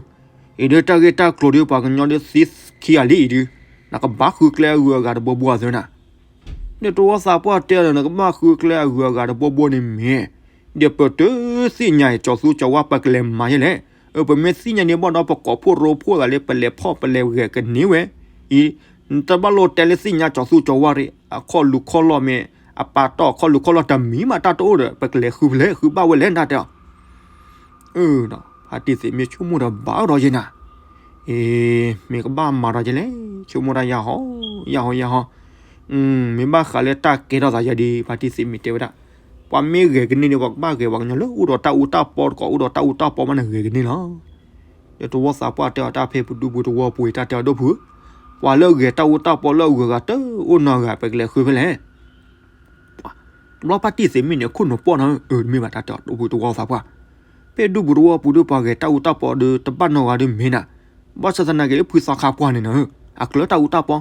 အံၤဒုးတၢ်ဂ့ၢ်တၢ်ကျိၤဒုး ပှၤကညီဒုးသံခံဂၤလံအံၤဒုး, နကဘၣ်ဃုကျဲအဂုၤအဂၤတဘိဘိအသၢနၤ, ဒီးတဝီသးပှၢ်တဲဒီး နကဘၣ်ဃုကျဲအဂုၤအဂၤတဘိဘိန့ၣ်မ့ၢ်, ဒီးပတုၤသ့ၣ်ညါအံၤ ကၠီၤသူကၠီၤဝါ ပကလဲၤမၤယဲလဲၣ်, အၢ ပမ့ၢ်သ့ၣ်ညါန့ၣ်ဘၣ်ဒီး ပကိးဖှိၣ်ရိဖှိၣ်သးလၢ ပလဲၤဖီၣ်ပလဲၤဂဲၤကန့ၢ်ဝဲ, အံၤ နတဘၣ်လိၣ်တဲလၢသ့ၣ်ညါကၠီၤသူကၠီၤဝါရံ အခီၣ်လူၤခီၣ်လီၢ်မ့ၢ် အပာ်တီၢ်အခီၣ်လူၤခီၣ်လီၢ်တမံၤမး တၢ်တအိၣ်ဒီး ပကလဲၤဃုဖဲလဲၣ် ဃုဘၣ်ဝဲလဲၣ် တၢ်တဲအီၤ အၢ ဖါတံၢ်သ့းမ့ၢ်ဆိကမိၣ်ဒီးဘၣ်ဒီးယဲနၤ, အ့ မ့ၢ်ကဘၣ်မၤဒီးယဲလဲၣ်, ဆိကမိၣ်တၢ်ယၤဟီ ယၤဟီ ယၤဟီ, မ့ၢ်ဘၣ်ဃးလၢတၢ်ကဲထီၣ်သးယဲဒုး ဖါတံၢ်သ့းမ့ၢ်တဲဝဲဒၣ်, ပှၤမ့ၢ်ဂဲၤကန့ၢ်န့ၣ် ပှၤကဘၣ်ဂဲၤပှၤကညီလၢအိၣ်ဒီးတၢ်အူတၢ်ပီတကိး အိၣ်ဒီးတၢ်အူတၢ်ပီမးန့ၣ်ဂဲၤကန့ၢ်လီၤ. ဒီးတဝီသးပှၢ်တဲအီၤ တၢ်ဖဲပဒူပူၤတဝီပူၤအံၤ တၢ်တဲအီၤဒိၣ်ဖု, ပှၤလၢဂဲၤတၢ်အူတၢ်ပီလၢအဂုၤအဂၤတအိၣ်နီတဂၤ ပကလဲၤဃုဖဲလဲၣ် တဘျီဖါတံၢ်သ့းမ့ၢ်န့ၣ် ခိၣ်နူာ်ပီၢ်နီၤ အၢ တမ့ၢ်ဘၣ် တၢ်တဲအီၤဒိၣ်ဖုတဝီသးပှၢ်, ဖဲဒူပူၤတဝီပူၤဒီး ပှၤဂဲၤတၢ်အူတၢ်ပီဒီး တဘၣ်နီတဂၤဒီးမ့ၢ်နၤ, ဘၣ်ဆၣ်သနာ်က့လၢဖုသီခါပှၢ်န့ၣ်နီၤ အကျၢၤတၢ်အူတၢ်ပီ,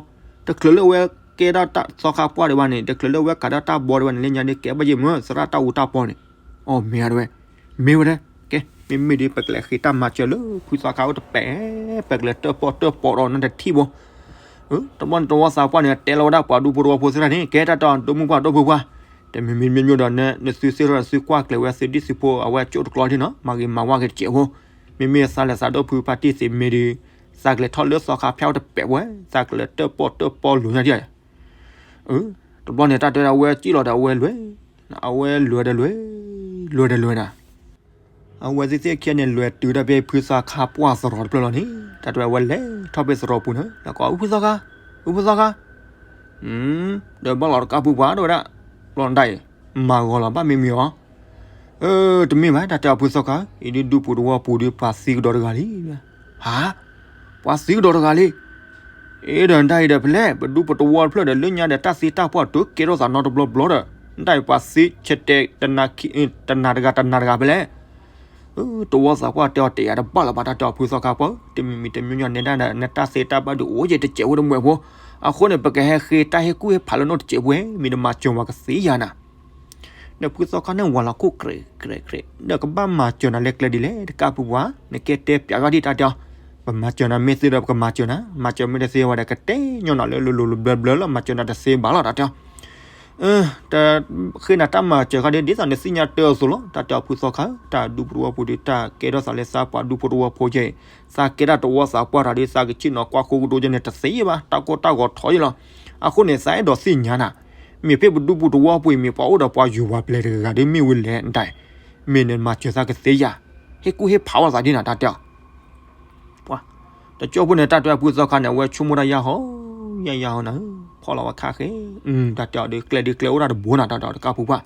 တချုးလၢအဝဲကဲဒၣ်သီခါပှၢ်ဒံးဘၣ်န့ၣ် တချုးလၢအဝဲကးဒၣ်တၢ်ဘီဒံးဘၣ်န့ၣ် လၢညါဒုးကဲဘၣ်ယဲၢ်မ့ၢ် သရၣ်တၢ်အူတၢ်ပီန့ၣ်, အီ မ့ၢ်ဧါတဝဲ, မ့ၢ်ဝဲဒၣ်, ကဲ မ့မ့ၢ်ဒုး ပကလဲၤဃ့တၢ်မၤစၢၤလၢဖုသီခါအိၣ်တပဲာ်, ပကလဲၤတၢၣ်ပီၣ်တၢၣ်ပီဒီးနတထံၣ်ဘိ တဘျီန့ၣ် တဝီသးပှၢ်န့ၣ် တဲလီၤဝဲဒၣ်ပှၤဒူဖိတဝီဖိသ့ၣ်တဖၣ်န့ၣ် ကဲတၢ်တဲအီၤ ဒိၣ်မုၢ်ပှၢ်ဒိၣ်ဖိပှၢ်, တမံၤမံၤတမံၤမံၤဒီး နသုသ့ၣ်တဖၣ် သုကွၢ်ကျဲၤဝဲသုဒံၣ်သုဖိ အဝဲကၠိတကျီဒံးနီၤ မၤဂ့ၤမၤဝါက့ၤတစဲးဖိ, မ့မ့ၢ်သးလဲၤသးဒိၣ်ဖုဖါတံၢ်သ့းမ့ၢ်ဒုး သးကလဲၤထီၣ်လၢသီခါဖၠၣ်အိၣ်တပဲာ်ဝဲ, သးကလဲၤတၢၣ်ပီၣ်တၢၣ်ပီလိၤညါဒံး, တဘျီန့ၣ် တၢ်တဲဝဲဒၣ် အဝဲစံၣ်လီၤဒီးအဝဲလဲၤ, အဝဲလဲၤဒီးလဲၤ, လဲၤဒီးလဲၤနၤ အဝဲသ့ၣ်သ့ၣ်ခံဂၤန့ၣ် လဲၤတုၤဒၣ်ဖဲဖုသီခါပှၢ်သရိာ်တဖျၢၣ်လီၤန့ၣ် တၢ်တဲဝဲလဲၤထီၣ်ဖဲသရိာ်ပူၤန့ၣ် လၢကီး ဖုသီခါ, ဖုသီခါ, ဒီးဘၣ်လီၤတကးဖုပှၢ် တဲဝဲဒၣ်, ဘျီနဒၣ်အံၤ, မၤဂီၤလီၤဘၣ်မ့ၢ်မ့ၢ်အီၤ, အၢ တမ့ၢ်ဘၣ် တၢ်တဲအီၤဖုသီခါ, အံၤဒုးဒူပူၤတဝီပူၤဒုး ပှၤသံကဒီးတဂၤလံ, ဟါ, ပှၤသံကဒီးတဂၤလံ အ့ဒီးနဒၣ်အံၤဒီးဖဲလဲၣ် ပဒူပတဝီတဖျၢၣ်ဒီး လၢညါဒီးတၢ်သံတၢ်ပှၢ်တုၤကဲထီၣ်သးနီတဘျီဘျီဒီး နဒၣ်အံၤပှၤသံဆဲးတဲာ် တနၤတဂၤတနၤတဂၤဖဲလဲၣ်, တဝီသးပှၢ်တဲအီၤ တဲယၤတဘၣ်လၢၤဘၣ် တၢ်တဲအီၤဖုသီခါပှၢ်ဧၢ, တမံၤမံၤတမံၤမံၤန့ၣ်ဒၣ်ဒီး နတၢ်သံတၢ်ဘၣ်ဒုးအိၣ်ယဲၢ်တစဲးဖိတမုာ်ဖိ, အဃိန့ၣ် ပကဟဲဃ့တၢ်ဟ့ၣ်ကူၣ်ဟ့ၣ်ဖးလၢနအိၣ်တစဲးဖိ မ့ၢ်တမၤစၢၤဝဲကသ့ယၤနၤ ဒီးဖုသီခါန့ၣ်ဝၤလီၤခိၣ်ကြဲးကြဲးကြဲး, ဒီးကဘၣ်မၤစၢၤနၤလၢကျဲဒ်လဲၣ် တကးဖုပှၢ်, နကဲတဲပျးယီၢ်ဒံးတၢ်တဲအီၤ, ပမၤစၢၤနၤမ့ၢ်သ့ဒီးပကမၤစၢၤနၤ, မၤစၢၤမ့ၢ်တသ့ဝဲဒီး ကတဲညီနုၢ်လၢလိၤလိၤဘျၢဘျၢလီၤ မၤစၢၤနၤတသ့ဘၣ်လီၤ တၢ်တဲအီၤ တဃ့နၤတၢ်မၤစၢၤခါဒ် ဒ်သိးနသ့ၣ်ညါတၢ်အသိးလီၤ တၢ်တဲအီၤဖုသီခါဧၢ, တၢ်ဒူပတဝီပူၤဒီး တၢ်ကဲထီၣ်သးလၢသးပှၤဒူဖိတဝီဖိယဲၢ်အံၤ, သးကဲဒၣ်တဝီသးပှၢ်တၢ်ဒီး သးကဆ့ၣ်နီၤကွၢ်ဃိကဒိယဲၢ်န့ၣ် တသ့ဘၣ် တၢ်ကီတၢ်ဂီၤထီယဲၢ်လီၤ, အဃိန့ၣ် သးအဲၣ်ဒိးသ့ၣ်ညါနၤ, မ့ၢ်ဖဲပဒူပူၤတဝီပူၤအံၤ မ့ၢ်ပှၤအိၣ်ဒီးပှၤယိၤပှၤပျဲၤတဂၤဂၤဒီးမ့ၢ်ဝဲလဲၣ် နတၢ်အံၤ, မ့ၢ်နမၤစၢၤသးကသ့ယၤ, ဟ့ၣ်ကူၣ်ဟ့ၣ်ဖးဝဲသးဒ်နၤ တၢ်တဲအီၤ ပှၤ, တကၠိဖိန့ၣ် တၢ်တဲဖုသီခါန့ၣ် အဝဲဆိကမိၣ်တၢ်ယၢ်ဟီ, ယၢ်ယၢ်ဟီနၤ, ဖီၣ်လီၤဝဲခါဃဲ, တၢ်တဲအီၤဒီး ကျဲဒုးကျဲအိၣ်တၢ်တဘိနၤ တၢ်တဲအီၤတကးဖုပှၢ်,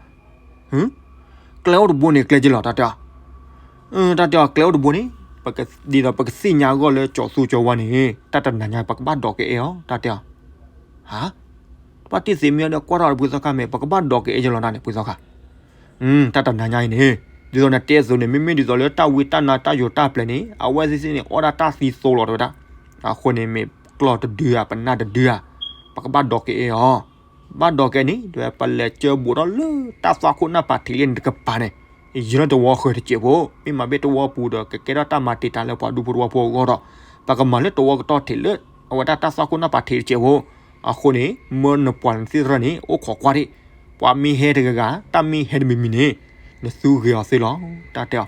ကျဲအိၣ်တဘိန့ၣ် ကျဲက့ၤလီၤ တၢ်တဲအီၤ, တၢ်တဲအီၤကျဲအိၣ်တဘိန့ၣ်, ဒ်သိးပကသ့ၣ်ညါအဂီၢ်လၢကၠီၤသူကၠီၤဝါန့ၣ် တၢ်တနၤညါ ပကဘၣ်ဒိးက့ၤအဲၣ်အီၤ တၢ်တဲအီၤ, ဟါ, ပှၤတံၢ်သ့းမ့ၢ်ဒီးကွၢ်ထီၣ်ဖုသီခါမ့ၢ် ပကဘၣ်ဒိးက့ၤအဲၣ်က့ၤလီၤနၤန့ၣ် ဖုသီခါ တၢ်တနၤညါအံၤန့ၣ်, ဒ်သိးနတဲအသိးန့ၣ် မ့မ့ၢ်ဒ်သိးလၢတၢ်ဝံတၢ်နါတၢ်ယိၤတၢ်ပျဲၤန့ၣ် အဝဲသ့ၣ်သ့ၣ်န့ၣ် အီၣ်ဒၣ်တၢ်သံသိလီၤတဝဲဒၣ်, အဃိန့ၣ်မ့ၢ်ကျီၢ်တဒုဧါ ပနၢ်တဒုဧါ, ပကဘၣ်ဒိးက့ၤအဲၣ်အီၤ, ဘၣ်ဒိးက့ၤန့ၣ် ဒီးပလဲၤကၢဘူးထီၣ်လၢတၢ်သွၣ်ခိၣ်နၢ်ပၤထံးလံန့ၣ်တကပၤန့ၣ်, ယံာ်လၢတဝီဃၢၤတစဲးဖိ, မ့ၢ်မၤဘၣ်တဝီပူၤဒီး ကကဲထီၣ်တၢ်မၤတံာ်တာ်လၢပှၤဒူဖိတဝီဖိအဂီၢ်ဒီး, ပကမၤလၢတဝီကတီၢ်ထံးလၢ အဝဲဒၣ်တၢ်သွၣ်ခိၣ်နၢ်ပၤထံးတစဲးဖိ အဃိန့ၣ် မၢနပှၤနသ့ၣ်သရၢန့ၣ် အိၣ်ခိးကွၢ်ဒံး, ပှၤမ့ၢ်ဟဲတဂၤဂၤ တၢ်မ့ၢ်ဟဲတမံၤမံၤန့ၣ်, နသူဂ့ၤအီၤသ့လီၤ, တၢ်တ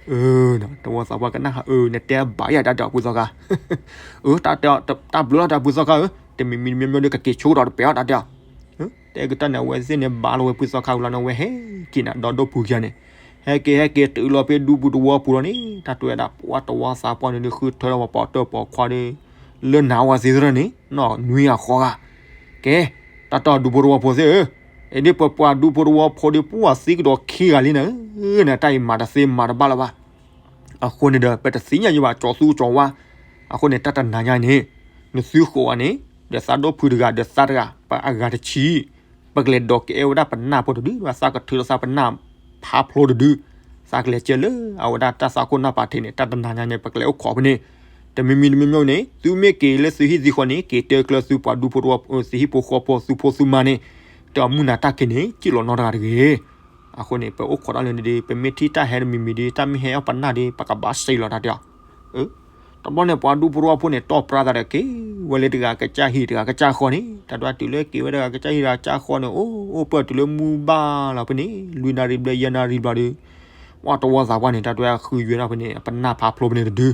ဲအီၤ, တဝီသးပှၢ်ကနၣ်ဟးအၢ နတဲဘၣ်ယၤ တၢ်တဲအီၤဖုသီခါ, တၢ်ဘျုးလီၤ တၢ်ဖုသီခါဧၢ, တမံၤမံၤတမံၤမံၤဒီး ကက့ၤဆိကဒီးတပဲာ်အီၤ တၢ်တဲအီၤ, တဲကတၢၢ်န့ၣ် အဝဲသ့ၣ်န့ၣ် ဘၣ်လီၤဝဲဖုသီခါဝံၤလီၤန့ၣ် အဝဲဟဲက့ၤနၤဒီဒိၣ်ပူၤခံဂၤန့ၣ်, ဟဲက့ၤဟဲက့ၤတုၤလီၤဖဲဒူပူၤတဝီပူၤလီၤန့ၣ် တၢ်တဲဝဲဒၣ် ပှၤတဝီသးပှၢ်န့ၣ် ဃုထၢထီၣ်ပှၤပိာ်တၢၢ်ပိာ်ခွါဒီး လၢနၤဝဲသ့ၣ်သရၢန့ၣ် နီၢ်နွံဂၤဃိးဂၤ, ကဲ, တၢ်တဲအီၤဒူဖိတဝီဖိသ့ၣ်ဧၢ, အဒ်ပပှၤဒူဖိတဝီဖိဒီး ပှၤသံကဒီးခံဂၤလံန့ၣ်, နတၢ်အံၤမၤတသ့မၤတဘၣ်လၢၤဘၣ် အဃိန့ၣ်ဒီး ပတသ့ၣ်ညါယံၤဘၣ် ကၠီၤသူကၠီၤဝါ, အဃိန့ၣ် တၢ်တနၤညါအံၤန့ၣ်, နသုဃိးဝဲန့ၣ်, ဒီးသးဒိၣ်ဖုတဂၤ ဒီးသးတဂၤ ပှၤအဂၤတဆံ, ပကလဲၤဒိးက့ၤအဲၣ်ဝဲဒၣ်ပနၢ်ဖိတဒု, သးကထုးလီၤသးပနၢ်ဖးဖျိတဒု, သးကလဲၤကၢလၢအဝဲဒၣ်တၢ်သွၣ်ခိၣ်နၢ်ပၤထံးန့ၣ် တၢ်တနၤညါန့ၣ် ပကလဲၤအိၣ်ခိးဖဲန့ၣ်, တမံၤမံၤတမံၤမံၤန့ၣ် သုမ့ၢ်က့ၤလၢသုဟံၣ်သုဃီန့ၣ် က့ၤတဲကျၢၤသုပှၤဒူဖိတဝီ သုဟံၣ်ဖိဃီဖိ သုဖိသုမါန့ၣ်, တၢ်မုၢ်နၤတၢ်ခံးန့ၣ် စံၣ်လီၤနီတဂၤတဂ့ၤ. အဃိန့ၣ် ပအိၣ်ခိးတၢ်လၢန့ၣ်ဒီး ပမ့ၢ်ထံၣ်တၢ်ဟဲတမံၤမံၤဒီး တၢ်မ့ၢ်ဟဲအီၣ်ပနၢ်ဒီး ပကဘၣ်စံးလီၤတၢ်တဲအီၤ. တဘျီန့ၣ် ပှၤဒူဖိတဝီဖိန့ၣ် တီၢ်ပြါသးဒီးက့ၤဝဲလၢတဂၤကစၢ်ဟံၣ် တဂၤကစၢ်ဃီန့ၣ် တၢ်တဲတုၤလၢက့ၤဝဲတဂၤကစၢ်ဟံၣ် တဂၤကစၢ်ဃီန့ၣ် အိၣ်အိၣ်ပၢၢ်တုၤလၢမုၢ်ဘၣ်လီၤဖဲန့ၣ် လွံၢ်နၣ်ရံၣ်ဘျဲၣ် ယဲၢ်နၣ်ရံၣ်ဘျီဒီး ပှၤတဝီသးပှၢ်န့ၣ် တၢ်တဲဃုယွဲဒၣ်ဖဲန့ၣ် ပနၢ်ဖးဖျိဖဲန့ၣ်တဒု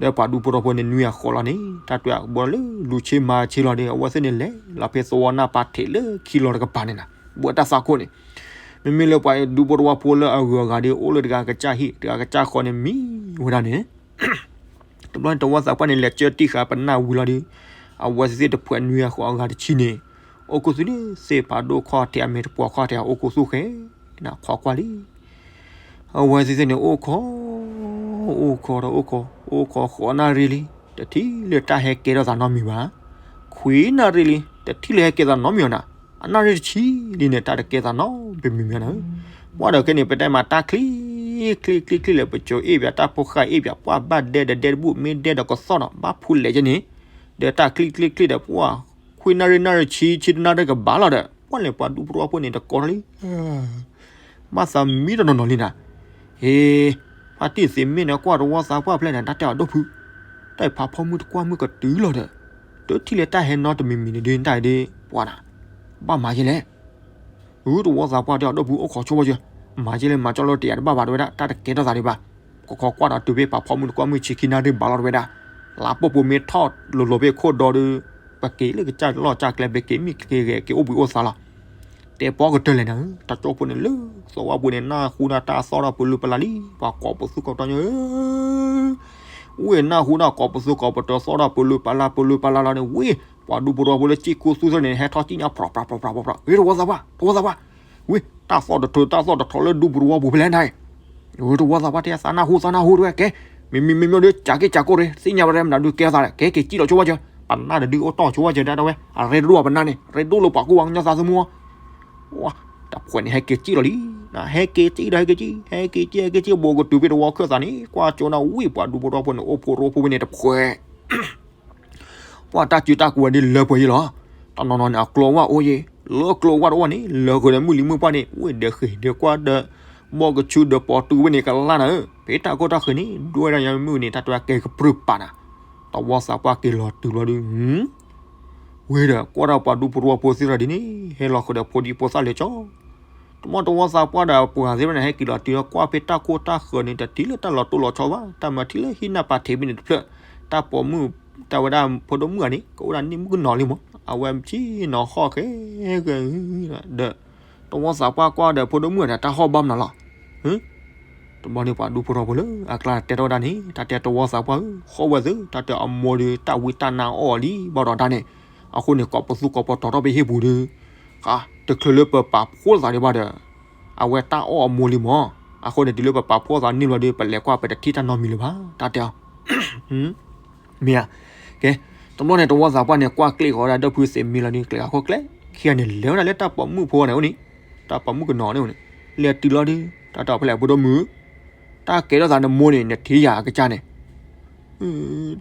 ဒီးပှၤဒူဖိတဝီဖိန့ၣ် နွံအဃီလီၤန့ၣ် တၢ်တဲဘၣ်လၢလူၤဆ့မၤဆ့လီၤဒီး အဝဲသ့ၣ်န့ၣ်လဲၤလီၤဖဲသဝီနၢ်ပၤထံးလၢခံလီၤတကပၤန့ၣ်နၤ ဘၣ်တၢ်သးခိၣ်န့ၣ် မ့မ့ၢ်လၢပှၤဒူဖိတဝီဖိလၢအဂုၤအဂၤဒီး အိၣ်လၢတဂၤကစၢ်ဟံၣ် တဂၤကစၢ်ဃီန့ၣ်မံဝဲဒၣ်န့ၣ် တဘျီန့ၣ် တဝီသးပှၢ်န့ၣ် လဲၤကၢတံၢ်ဃာ်ပနၢ်ဝံၤလီၤဒီး အဝဲသ့ၣ်တဖှဲးနွံအဃီအဂၤတဆံန့ၣ် အိၣ်ခူသူၣ်လၢသ့ၣ်ဖးဒိၣ်ခီၣ်ထံး အမဲာ်တပှီၤခီၣ်ထံး အိၣ်ခူသူၣ်ဃဲ နခိးကွၢ်လံ အဝဲသ့ၣ်န့ၣ် အိၣ်ခိး အိၣ်ခိးဒီးအိၣ်ခိး အိၣ်ခိးဃိးနၣ်ရံၣ်လံ တထံၣ်လၢတၢ်ဟဲကဲထီၣ်သးနီတမံၤဘၣ်. ခွံနၣ်ရံၣ်လံ တထံၣ်လၢဟဲကဲသးနီတမံၤဘၣ်နၤ. အနၣ်ရံၣ်တဆံလံန့ၣ် တၢ်တကဲသးနီတမံၤဘၣ်နၤ. ပှၢ်ဒီးခဲန့ၣ် ပတဲမးတၢ်ချံ ချံ ချံ ချံလၢပစိၤအ့ၣ်ပၠး တၢ်ဖိဃာ်အ့ၣ်ပၠး ပှၢ်ဘၣ်ဒဲဒီးဒဲတဘူၣ် မ့ၢ်ဒဲဒီးကသီၣ်ဒီး ဘၣ်ဖူးလဲၤကဲန့ၣ် ဒီးတၢ်ချံ ချံ ချံဒီး ပှၢ် ခွံနၣ်ရံၣ် နၣ်ရံၣ်ဆံ ဆံတနၣ်ရံၣ်ကဘၣ်လီၤဒီး ပှၢ်လဲၤပှၤဒူဖိတဝီဖိန့ၣ် တကိးထီၣ်လံ ဘၣ်သးမံတနီၤနီၤလံနၤ. ဟ့ ဖါတံၢ်သ့ၣ်မ့ၢ်န့ၣ် ကွၢ်တဝီသးပှၢ်ဖျဲၣ်န့ၣ် တၢ်တဲအီၤဒိၣ်ဖု တၢ်ဖးဖီမုၢ်တကွၢ်မုၢ်ကတုၤလီၤဒီး တထံၣ်လၢတၢ်ဟဲနီတမံၤမံၤန့ၣ်ဒုး တၢ်အံၤဒုး ပှၢ်နၤ ဘၣ်မၤယဲလဲၣ်. အၢ တဝီသးပှၢ်တဲအီၤဒိၣ်ဖု အိၣ်ခိးဆိဝဲယၢၤ မၤယဲလဲၣ် မၤကၠီလၢတယၤတဘၣ်ဘၣ်တဝဲဒၣ် တၢ်တကဲထီၣ်သးဒံးဘၣ်. ကခီကွၢ်ဒီးတုၤဖဲဖးဖီမုၢ်တကွၢ်မုၢ်ဆံခံနၣ်ရံၣ်ဘၣ်လီၤတဝဲဒၣ် လါပိာ်ပိာ်မ့ၢ်ထီၣ်လိၤလိၤဖဲခိၣ်ဒီဒုး ပက့ၤလၢကစၢ်လီၢ်ကစၢ်ကျဲ ပက့ၤမံက့ၤဂဲၤက့ၤအိၣ်ဘှံးအိၣ်သါလီၤ. တဲပီကတၢၢ်လဲၣ်နၤဧၢ တၢ်ကၠိဖိန့ၣ်လၢသဝီပူၤန့ၣ် နၢ်ဟူနၢ်တၢ်သီၣ်ထီၣ်ပလူၤပလၤလံ ပှၤကိးပသူကိးပတီၤညီဧၢ ဝ့ၢ်နၢ်ဟူနၢ်ကိးပသူကိးပတီၤသီၣ်ထီၣ်ပလူၤပလၤပလူၤပလၤလီၤန့ၣ် ဝ့ၢ် ပှၤဒူဖိတဝီဖိလၢစံၣ်ခူသူၣ်သ့ၣ်န့ၣ် ဟဲထီၣ်စံၣ်ညါ ဖြီဖြီဖြီဖြီဖြီ ဝ့ၢ်တဝီသးပှၢ် တဝီသးပှၢ် ဝ့ၢ် တၢ်သီၣ်တထီ တၢ်သီၣ်တထီလၢဒူဖိတဝီပူၤဖဲလဲၣ်နၤ ဝ့ၢ်တဝီသးပှၢ်တဲ သးနၢ်ဟူသးနၢ်ဟူတဝဲကဲ မ့မ့မ့မ့ၢ်ဒီး ကးက့ၤကးကိၢ်ရ့ သ့ၣ်ညါဝဲဒၣ်မနုၤဒုးကဲထီၣ်သးလဲၣ် ကဲက့ၤစံၣ်လီၤဆိဝဲကၢၤ ပနၢ်တဒုးအိၣ်တီၢ်ဆိဝဲကၢၤဒၣ်ဝဲ အရ့ဒိၣ်ပနၢ်န့ၣ် ရ့ဒိၣ်လၢပှၤကူၣ်ပှၤကညီသးသမူ ဝဲ တၢ်ဖှဲးန့ၣ် ဟဲက့ၤစံၣ်လီၤလံ ဟဲက့ၤစံၣ်ဒီး ဟဲက့ၤစံၣ် ဟဲက့ၤစံၣ် ဟဲက့ၤစံၣ် ဘိးကတုၤဖဲတဝီခၢၣ်သးန့ၣ် ကွၢ်ကၠိနၤ ဝ့ၢ် ပှၤဒူဖိတဝီဖိန့ၣ် အိၣ်ဖိရိဖိဖဲန့ၣ်တဖှဲး ပှၢ်တၢ်စုတၢ်ကဝဲၤဒ်လၢပှဲၤယဲလီၤ. တနီၤနီၤန့ၣ် အကျိၤဝဲအိၣ်ယဲ လၢကျိၤဝဲတအိၣ်န့ၣ် လၢဃုာ်ဒီးမုၢ်လံၤမုၢ်ပှၢ်န့ၣ် ဝ့ၢ်ဒီးဃ့ၢ်ဒီးကွၢ်ဒီး ဘီၣ်ကဆူဒီးပိာ်တူဝဲန့ၣ်ကလါနၤဧၢ ဖဲတၢ်ကိၢ်တၢ်ဃၢၤန့ၣ် ဒွဲဒၣ်ညါမုၢ်န့ၣ် တၢ်တဝဲကဲကပြုၢ်ပာ်နၤ တဝီသးပှၢ်က့ၤလီၤတုၤဘျီဒုး ဝ့ၢ်ဒီးကွၢ်တၢ်ပှၤဒူဖိတဝီဖိသ့ၣ်တဖၣ်ဒ်န့ၣ် ဟဲလီၤဃုာ်ဒီးဖိဒံဖိသၣ်လဲၤကၠီ တမီၢ်တဝီသးပှၢ်ဒီးပှၤသ့ၣ်တဖၣ်န့ၣ် ဟဲက့ၤလီၤတုၤလၢကွၢ်ဖဲတၢ်ကိၢ်တၢ်ဃၢၤန့ၣ် တထံၣ်လၢတၢ်လီၤတိၢ်လီၤဆီဘၣ် တၢ်မၤထံၣ်လၢဟံၣ်နၢ်ပၤထံးဖဲန့ၣ်တဖျၢၣ် တၢ်ပိာ်မုၣ် တၢ်ဝဲဒၣ်ဖိဒိၣ်မုၣ်ဂၤန့ၣ် ကအိၣ်ဒၣ်န့ၢ်မုၣ်ကနီၤလံမး အဝဲဆ့ၣ်နီၤဟီၣ်ဃဲဃဲ ဒီး တဝီသးပှၢ်ကွၢ်ဒီးဖိဒိၣ်မုၣ်ဂၤန့ၣ် တၢ်ဟီၣ်ဘၣ်မနုၤလီၤ တဘျီန့ၣ်ပှၤဒူဖိတဝီဖိလၢအကျါတဲထီၣ်ဝဲဒၣ်န့ၣ် တၢ်တဲတဝီသးပှၢ်ဧၢ ဃီဝဲသု တၢ်တဲအမိၢ်ဒီး တၢ်ဝံတၢ်နါအီၣ်အီၤလံ ဘၣ်ဒီးတၢ်န့ၣ် အဃိန့ၣ် ကိးပသူကိးပတီၤထီၣ်ဖဲဟံၣ်ပူၤဒီး ဃါ တချုးလၢပပာ်ဖှိၣ်သးဒံးဘၣ်ဒီး အဝဲတၢ်အီၣ်အမိၢ်လံမး အဃိန့ၣ် တုၤလၢပပာ်ဖှိၣ်သးန့ၢ်ဘျီဒီး ပလဲၤကွၢ်ပတထံၣ်တၢ်နီတမံၤလၢၤဘၣ် တၢ်တဲအီၤ မ့ၢ်ဧါ ကဲ တဘျီန့ၣ် တဝီသးပှၢ်န့ၣ် ကွၢ်ကျ့ၣ်ဃီၤဝဲဒၣ်ဒီပုၢ်သ့ၣ်မံလီၤဒုး ကျဲၤဃာ်ခိၣ်ကျဲ ခံဂၤန့ၣ် လဲၤဝဲဒၣ်လၢတၢ်ပိာ်မုၣ်ဖိန့ၣ်အိၣ်န့ၣ် တၢ်ပိာ်မုၣ်ကနီၤန့ၣ်အိၣ်န့ၣ် လဲၤတုၤလီၤဒုး တၢ်တဲအီၤဖဲလဲၣ် ဖိဒိၣ်မုၣ် တၢ်ကဲထီၣ်သးနမိၢ်န့ၣ် နထံၣ်ယၤအကစၢ်န့ၣ်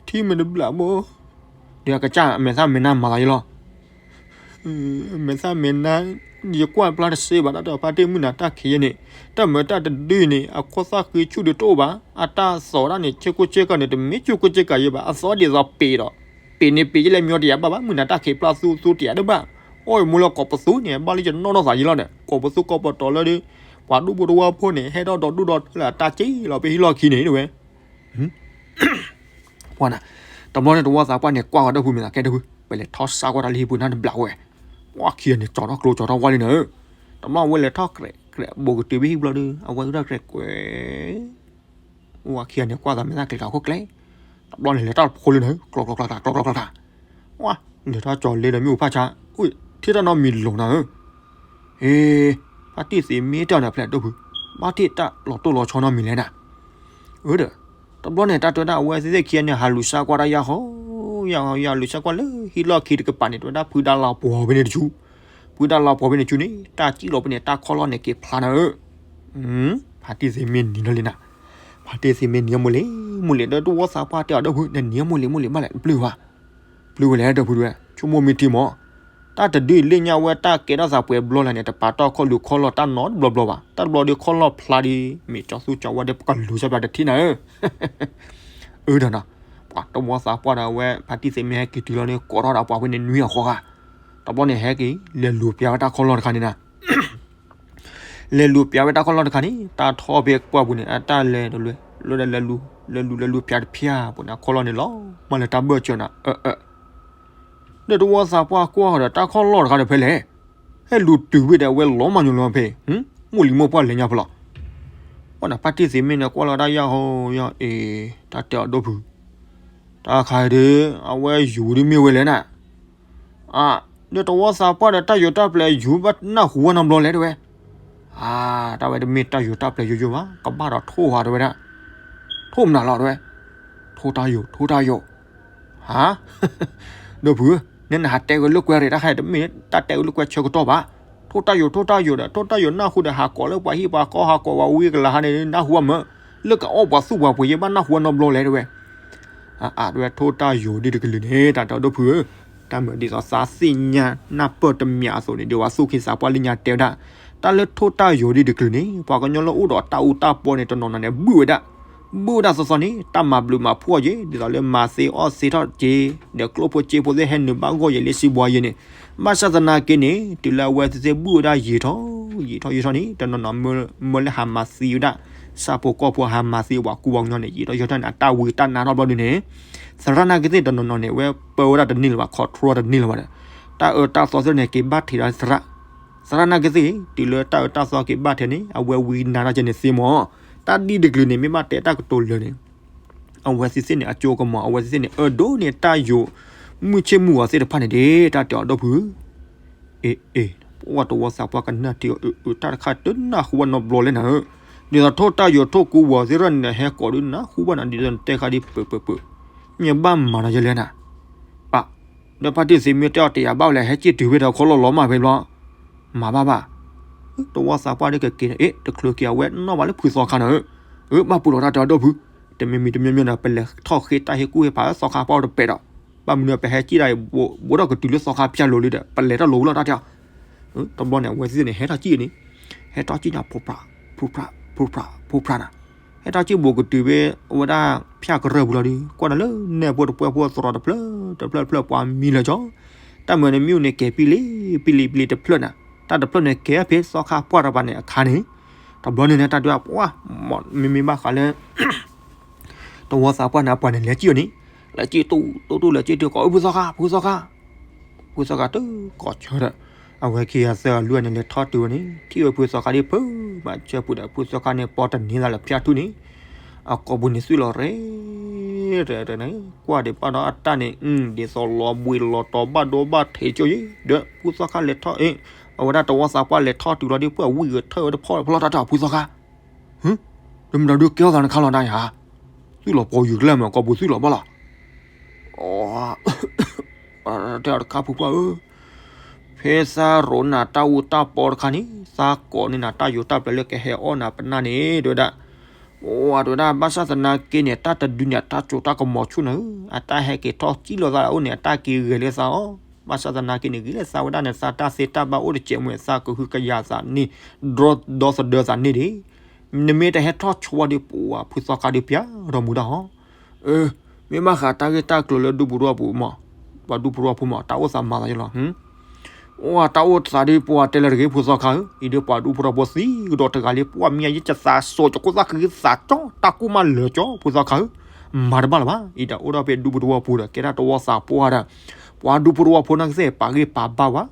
ထံၣ်မ့ၢ်တဘျီဘၣ် ဒီးအကစၢ်အမဲာ်သၣ်မဲာ်နါမၤသးယဲလီၤ မဲာ်သၣ်မဲာ်နါ ယကွၢ်ပျၢ်တစ့ဘၣ် တၢ်တဲအီၤဖါတံၢ်မုၣ်နၤ တၢ်ခံးယဲန့ၣ် တၢ်မၤတၢ်တဒုန့ၣ် အခိၣ်သၣ်ဃံဆူၣ်ဒုးတအိၣ်ဘၣ် အတၢ်သီၣ်ဒၣ်န့ၣ် ဆ့ကိၣ်ဆ့ကၤန့ၣ် တမ့ၢ်ဆ့ကိၣ်ဆ့ကၤယဲဘၣ် အသီဒ်သိးပ့ၤဒီး ပ့ၤန့ၣ်ပ့ၤယဲလဲၣ် မ့ၢ်တယၤဘၣ်ဘၣ် မုၢ်နၤတၢ်ခံးပျၢ်သူသူတယၤတဘၣ် အီၣ်ယမိၢ်လၢကိးပသူန့ၣ် ဘၣ်လၢယနီၢ်နီၢ်သးယဲလီၤဒီး ကိးပသူကိးပတီၤလၢဒုး ပှၤဒူဖိတဝီဖိန့ၣ် ဟဲထီၣ်ဒီဒူၣ်ဒီထၢလၢအတၢ်စ့လီၤဖဲဟံၣ်လီၢ်ခံန့ၣ်တဝဲ ပှၢ်နၤ တဘျီန့ၣ် တဝီသးပှၢ်န့ၣ် ကွၢ်ဃီၤဒီပုၢ်မ့ၢ်သးကဲဒီပုၢ် ပလဲၤထီၣ်စးကွၢ်တၢ်လၢဟံၣ်ပူၤနၢ်တဘျီဝဲ ပှၢ်ခံဂၤန့ၣ် ကၠီထီၣ်ကျိကၠီထီၣ်ဝါလံနၤဧၢ တဘျီအဝဲလဲၤထီၣ်ကြဲးကြဲး ဘိးကတုၤဖဲဟံၣ်ဘျီဒီး အဝဲဒၣ်ကြဲးကွဲး ပှၢ်ခံဂၤန့ၣ် ကွၢ်သးမဲာ်သၣ်ကျဲၤဃာ်ခိၣ်ကျဲ တဘျီန့ၣ် လဲၤထီၣ်ဖိလၢနၤဧၢ ကျီကျီကျီကျီကျီကျီ ပှၢ် လဲၤထီၣ်ကၠီၤလ့ဒီးမ့ၣ်အူဖးဆါ အူ ထံၣ်တၢ်နီတမံၤလီၤနၤဧၢ ဟ့ ဖါတံၢ်သ့ၣ်မ့ၢ်တဲအီၤန့ၣ် ဖဲလဲၣ်ဒီပုၢ် ဘၣ်ထံၣ်တၢ်လီၤတိၢ်လီၤဆီနီတမံၤလဲၣ်နၤ အၢဒီး တဘျီန့ၣ် တၢ်တဲဝဲဒၣ်အဝဲသ့ၣ်ခံဂၤန့ၣ် ဟးလူၤစါကွၢ်တၢ်ယၢ်ဃီ ယၢ်ဃီ ယၢ်လူၤစါကွၢ်လၢဟံၣ်လီၢ်ခံတကပၤန့ၣ် တဲဝဲဒၣ်ဖုဒါလီၤပှီၤဖဲန့ၣ်တဆူ ဖုဒါလီၤပှီၤဖဲန့ၣ်တဆူန့ၣ် တၢ်စံၣ်လီၤဖဲန့ၣ် တၢ်ခီၣ်လီၢ်န့ၣ်က့ၤဖျါနၤဧၢ ဖါတံၢ်သ့ၣ်မ့ၢ်နံၤနီၢ်လံနၤ ဖါတံၢ်သ့ၣ်မ့ၢ်နံၤမိၢ်လံ မိၢ်လံ ဒီးတဝီသးပှၢ်တဲအီၤဒီပုၢ် နနံၤမိၢ်လံ မိၢ်လံဘၣ်လဲၣ် နပျုၢ်ဘၣ် ပျုၢ်ဝဲလဲၣ်ဒီပုၢ်တဝဲ ဆိကမိၣ်မ့ၢ်ထံမး တၢ်တဒုအံၤလၢညါဝဲတၢ်ကဲထီၣ်သးပှဲၤဘျီလဲၣ်န့ၣ် တပာ်တီၢ်ခီၣ်လူၤခီၣ်လီၢ်တၢ်နီတဘျီဘျီဘၣ်. တၢ်တဘျီဒီးခီၣ်လီၢ်ဖျါဒီး မ့ၢ်ကၠီသူကၠီဝါဒီး ပကလူၤဆၢပျၢတထံၣ်နၤဧၢ. အၢဒီးနီၤ, ပှၤတဝီသးပှၢ်ဒီးဝဲ ဖါတံၢ်သ့ၣ်မ့ၢ်ဟဲက့ၤတုၤလီၤန့ၣ် ကိးထီၣ်ဒီးပှၤဖဲန့ၣ်နွံအဃီဂၤ, တဘျီန့ၣ်ဟဲက့ၤ လဲၤလူၤပျးဝဲတၢ်ခီၣ်လီၢ်တခါန့ၣ်နၤ လဲၤလူၤပျးဝဲတၢ်ခီၣ်လီၢ်တခါန့ၣ် တၢ်ထီၣ်ဖဲပှၢ်ပူၤန့ၣ် အတၢ်လဲၤတလဲၤ လၢလဲၤလူၤ လဲၤလူၤလဲၤလူၤပျးတဖျၢၣ်ပူၤန့ၣ် အခီၣ်လီၢ်န့ၣ်လီၤမၢ်လၢတၢ်ဘၢၣ်စၢၤနၤ အၢ အၢ ဒီးတဝီသးပှၢ်ကွၢ်ဒီးတၢ်ခီၣ်လီၢ်တခါဒီးဖဲလဲၣ်, ဟဲလူၤတုၤဝဲဒီးအဝဲလီၤမၢ်ညိလီၤဖဲ မိၢ်လံၤမိၢ်ပှၢ်လဲၤညါဖဲလီၤ. အဃိန့ၣ် ဖါတံၢ်သ့ၣ်မ့ၢ်န့ၣ် ကွၢ်လီၤတၢ်ယၢ်ဟီယၢ်အ့ၤ တၢ်တဲအီၤဒိၣ်ဖု တၢ်ခါအံၤဒီး အဝဲယူၤဒ်မ့ၢ်ဝဲလဲၣ်နၤ အါ, ဒီးတဝီသးပှၢ်ဒီးတၢ်ယိၤတၢ်ပျဲၤယူၤဘၣ်နၢ်ဟူဝဲနီတဘျီလဲၣ်တဲဝဲ. အါ, တၢ်ဝဲတမ့ၢ်တၢ်ယိၤတၢ်ပျဲၤယိယိဘၣ်, ကဘၣ်ဒီးထိၣ်ဟးတဲဝဲဒၣ်, ထိၣ်မနုၤလီၤတဲဝဲ, ထိၣ်တၢ်ယိၤ ထိၣ်တၢ်ယိၤ, ဟါ, ဒိၣ်ဖုဧၢ, နနဟးတဲဝဲလိာ်ကွဲရ့ၣ်တၢ်ခါအံၤတမ့ၢ်တၢ်တဲဝဲလိာ်ကွဲဆၢကတီၢ်ဘၣ်, ထိၣ်တၢ်ယိၤ ထိၣ်တၢ်ယိၤဒီး ထိၣ်တၢ်ယိၤနၢ်ဟူဒီး ဟးကိးလၢပှၤဟံၣ်ပှၤဃီ ဟးကိးပှၤဝံကလၤဟါန့ၣ် နၢ်ဟူဘၣ်မၢ်, လၢကအီၣ်ပှၤသူၣ်ပှၤပှ့ၤယဲဘၣ်နၢ်ဟူဝဲနီတဘျီလဲၣ်တဲဝဲ. အါ တဲဝဲထိၣ်တၢ်ယိၤဒ်တကလုာ်န့ၣ် တၢ်တဲအီၤဒိၣ်ဖုဧၢ, တၢ်မၤဒ်သိးသးသ့ၣ်ညါနၢ်ပၢၢ်တမံၤအသိးန့ၣ် ဒီးပှၤသူၣ်က့သးပှၢ်လၢညါတဲဝဲဒၣ်, တၢ်လၢထိၣ်တၢ်ယိၤဒ်တကလုာ်န့ၣ် ပှၤကညီလၢအိၣ်ဒီးတၢ်အူတၢ်ပီန့ၣ် တနီၤနီၤန့ၣ် ဘုၣ်ဝဲဒၣ်, ဘုၣ်ဝဲဒၣ်သီသီန့ၣ် တၢ်မၤဘျုးမၤဖှိၣ်အီၤက့ၤ ဒ်သိးလၢမၤသ့အီၣ်သ့ထီၣ်က့ၤ ဒီးကျိၣ်ဖိစ့ဖိသ့ၣ်ဟဲနုာ်ဘၣ်ဂီၢ်ယဲၤလၢစံးဘှါယဲၤန့ၣ်, ဘၣ်ဆၣ်သနာ်က့န့ၣ် တုၤလၢအဝဲသ့ၣ်သ့ၣ်ဘုၣ်ဝဲဒၣ်ယံာ်ထီၣ် ယံာ်ထီၣ်ယံာ်ထီၣ်န့ၣ် တနီၤနီၤ မၢလၢဟးမၤသံဝဲဒၣ် ဆၣ်ဖိကီၢ်ဖိဟးမၤသံပှၤကူပှၤကညီန့ၣ် ယံာ်ထီၣ်ယံာ်ထီၣ်န့ၣ် အတၢ်ဝံတၢ်နါထီၣ်ဘျီဒုန့ၣ် သရၣ်နာ်က့သ့ၣ်တနီၤနီၤန့ၣ် အဝဲပၢဝဲဒၣ်တန့ၢ်လၢၤဘၣ် control တန့ၢ်လၢၤဘၣ်ဒီး တၢ်အၢတၢ်သီသ့ၣ်န့ၣ် က့ၤဘၣ်ထံးဒီးသရၣ်, သရၣ်နာ်က့သ့ၣ် တုၤလၢတၢ်အၢတၢ်သီက့ၤဘၣ်ထံးန့ၣ် အဝဲဝံနါထီၣ်က့ၤန့ၣ်သ့မၢ်, တၢ်ဒ်တကလုာ်န့ၣ် မ့ၢ်ဘၣ်တဲတၢ်ကတိၤလၢာ်န့ၣ် အဝဲသ့ၣ်သ့ၣ်န့ၣ် အကၠိကမီၤ အဝဲသ့ၣ်သ့ၣ်န့ၣ် အၢဒိၣ်န့ၢ်တၢ်ယိၤ မုၢ်ဆ့ၣ်မုၢ်ဂီၤသ့ၣ်တဖၣ်န့ၣ်ဒၣ် တၢ်တဲအီၤဒိၣ်ဖု အ့ အ့ ပှၤတဝီသးပှၢ်ကနၣ်ထံအီၤ အၢ အၢ တၢ်တခါတနၢ်ဟူဘၣ်နီတဘျီလဲၣ်နၤဧၢ, ဒ်သိးထိၣ်တၢ်ယိၤထိၣ်ကူဝီၤသ့ၣ်တဖၣ်န့ၣ်ဒီး ဟဲကိးဒုးနၢ်ဟူဘၣ်နၤ ဒ်သိးနတဲခါဒ်ပၢၢ်ပၢၢ်ပၢၢ်, ညါဘၣ်မၤနၤယဲလဲၣ်နၤ, ပၢ်, ဒီးဖါတံၢ်သ့ၣ်မ့ၢ်တဲအီၤတယာ်ဘၣ်ဝဲလဲၣ် ဟဲက့ၤတုၤဖဲဒီးခီလီၢ်လီၤမၢ်ဖဲဘျီ, မၤဘၣ်ဘၣ် တဝီသးပှၢ်ဒ်ကက့ၤန့ၣ် အ့ တချုးက့ၤအဝဲနီၣ်ဘၣ်လၢဖုသီခါနၤဧၢ, အၢ ဘၣ်ပူၤလီၤတၢ်တဲအီၤဒိၣ်ဖု, တမံၤမံၤတမံၤမံၤဒီး ပလဲၤထီၣ်ဃ့တၢ်ဟ့ၣ်ကူၣ်ဟ့ၣ်ဖးလၢသီခါပှၢ်အိၣ်တပဲာ်ဒီး, ဘၣ်မနုၤပဟဲက့ၤဒၣ်အံၤ ဘိးထီၣ်ကတုၤလၢသီခါဖၠၣ်လိၤလံဒီး ပလဲၤထီၣ်လိၤဝံၤလီၤတၢ်တဲအီၤ, တဘျီန့ၣ် အဝဲသ့ၣ်န့ၣ် ဟဲထီၣ်ကံၣ်န့ၣ်, ဟဲထီၣ်ကံၣ်န့ၣ် ဖိဖြး, ဖိဖြး, ဖိဖြး, ဖိဖြးနၤ, ဟဲထီၣ်ကံၣ်ဘိးကတုၤဖဲ အဝဲဒၣ်ဖၠၣ်ကရၢၢ်ပူၤလီၤဒီး ကွၢ်ဒီးလၢနဲၣ်ဖိတပှဲၤဖိသရိာ်တဖျၢၣ် တဖျၢၣ်တဖျၢၣ်ပှၤမံလၢာ်ကၠီ တၢ်မၤန့ၣ်မ့ၣ်အူန့ၣ်ကဲၤပံလံ, ပံလံပံလံတဖျၢၣ်နၤ, တၢ်တဖျၢၣ်န့ၣ်ကဲၤဖဲသီခါပှၢ်တပၤန့ၣ်အခါန့ၣ်, တဘျီန့ၣ်န့ၣ် တၢ်ဒွးပှၢ်, မ့မ့ၢ်ဘၣ်ဃးလၢ တဝီသးပှၢ်န့ၣ် အပှၤန့ၣ်လဲၤကံၣ်အီၤန့ၣ်, လဲၤကံၣ်တူၢ်တူၢ်တူၢ်လဲၤကံၣ်တုၤကိး အၢ ဖုသီခါ ဖုသီခါ, ဖုသီခါတုၤကိးဆၢဒီး, အဝဲခံဂၤသၢဂၤလွံၢ်ဂၤန့ၣ် လဲၤထီၣ်တုၤဝဲန့ၣ် ထံၣ်ဝဲဖုသီခါဒ်ဖုမၤဆၢပူၤဒီး ဖုသီခါန့ၣ် ပီတန့ၢ်သးလၢဖၠၣ်ထူၣ်န့ၣ် အကိာ်ပူၤန့ၣ်သွံၣ်လီၤရဲၣ် ရဲၣ်န့ၣ် ကွၢ်ဒံးပာ်ဒီးအတၢ်န့ၣ် ဒ်သိးလီၤဘှံးလီၤတီၤဘၣ်ဒိဘၣ်ထံးကၠိယံၤ ဒီးဖုသီခါလဲၤထီၣ်အ့ၣ် အဝဲဒၣ်တဝီသးပှၢ်လဲၤထီၣ်တုၤလီၤဒ်ပှၢ်ဝံၣ်ဂ့ၤထၢၣ်ဝဲတဖီၣ်ဖီၣ်လီၤတၢ်တဲ ဖုသီခါ ဟ တမ့ၢ်ဒီးဒုးကဲထီၣ်သးနခါလီၤတၢ်ယၤ သွံၣ်လီၤပီၤယုာ်ကျဲမ့ၢ် ကိာ်ပူၤသွံၣ်လီၤဘၣ်လီၤ တဲအီၤတခါဖုပှၢ်ဧၢ ဖဲသးရိးနၤတၢ်အူတၢ်ပီတခါန့ၣ် သးကိးန့ၢ်နၤတၢ်ယိၤတၢ်ပျဲလၢကဟဲအီၣ်နၤပနၢ်န့ၣ် တဲဝဲဒၣ် အိၣ်တဲဝဲဒၣ် ဘၣ်ဆၣ်သနာ်က့န့ၣ် တၢ်တဒုန့ၣ် တၢ်စိတၢ်ကမီၤဆူၣ်နၤဧၢ အတၢ်ဟဲက့ၤထီၣ်စံၣ်လိာ်သးအိၣ်န့ၣ် အတၢ်က့ၤဂဲၤလၢသးအီၤ ဘၣ်ဆၣ်သနာ်က့န့ၣ် ဂ့ၤလၢသးဝဲဒၣ်န့ၣ် သးတၢ်သ့တၢ်ဘၣ်အိၣ်တစဲးမူ သးကဟုကယာ်သးန့ၣ် ဒီသဒၢသးန့ၣ်ဒၣ် နမ့ၢ်တဟဲထီၣ်ဆိဝဲဒီး ပှၤဖုသီခါဒီးပျၢ်ဒီးမူဒါဟီ မ့ၢ်ဘၣ်ဃးတၢ်ဂ့ၢ်တၢ်ကျိၤလၢဒူပူၤတဝီပူၤမး, ပှၤဒူပူၤတဝီပူၤမး တၢ်အိၣ်သးမၤသးယလီၤ. အိၣ်တၢ်အိၣ်သးဒ်ပှၤတဲလၢတဂ့ၤ ဖုသီခါဧၢ, အံၤဒ်ပှၤဒူပူၤတဝီပူၤသံကဒီးတဂၤလံ ပှၤမံယဲၢ်ကသးစိၤ ကကိၢ်သးခုသးကၠီ တၢ်ကူၣ်မးလၢာ်ကၠီ ဖုသီခါဧၢ, မၤတဘၣ်လၢၤဘၣ်. အံၤဒၣ်အိၣ်ဒီးဖဲဒူပူၤတဝီပူၤဒီး ကဲဒၣ်တဝီသးပှၢ်ဒီး ပှၤဒူပူၤတဝီပူၤနာ်က့သ့ၣ် ပာ်ဂ့ၢ်ပာ်ဘၣ်ဝဲ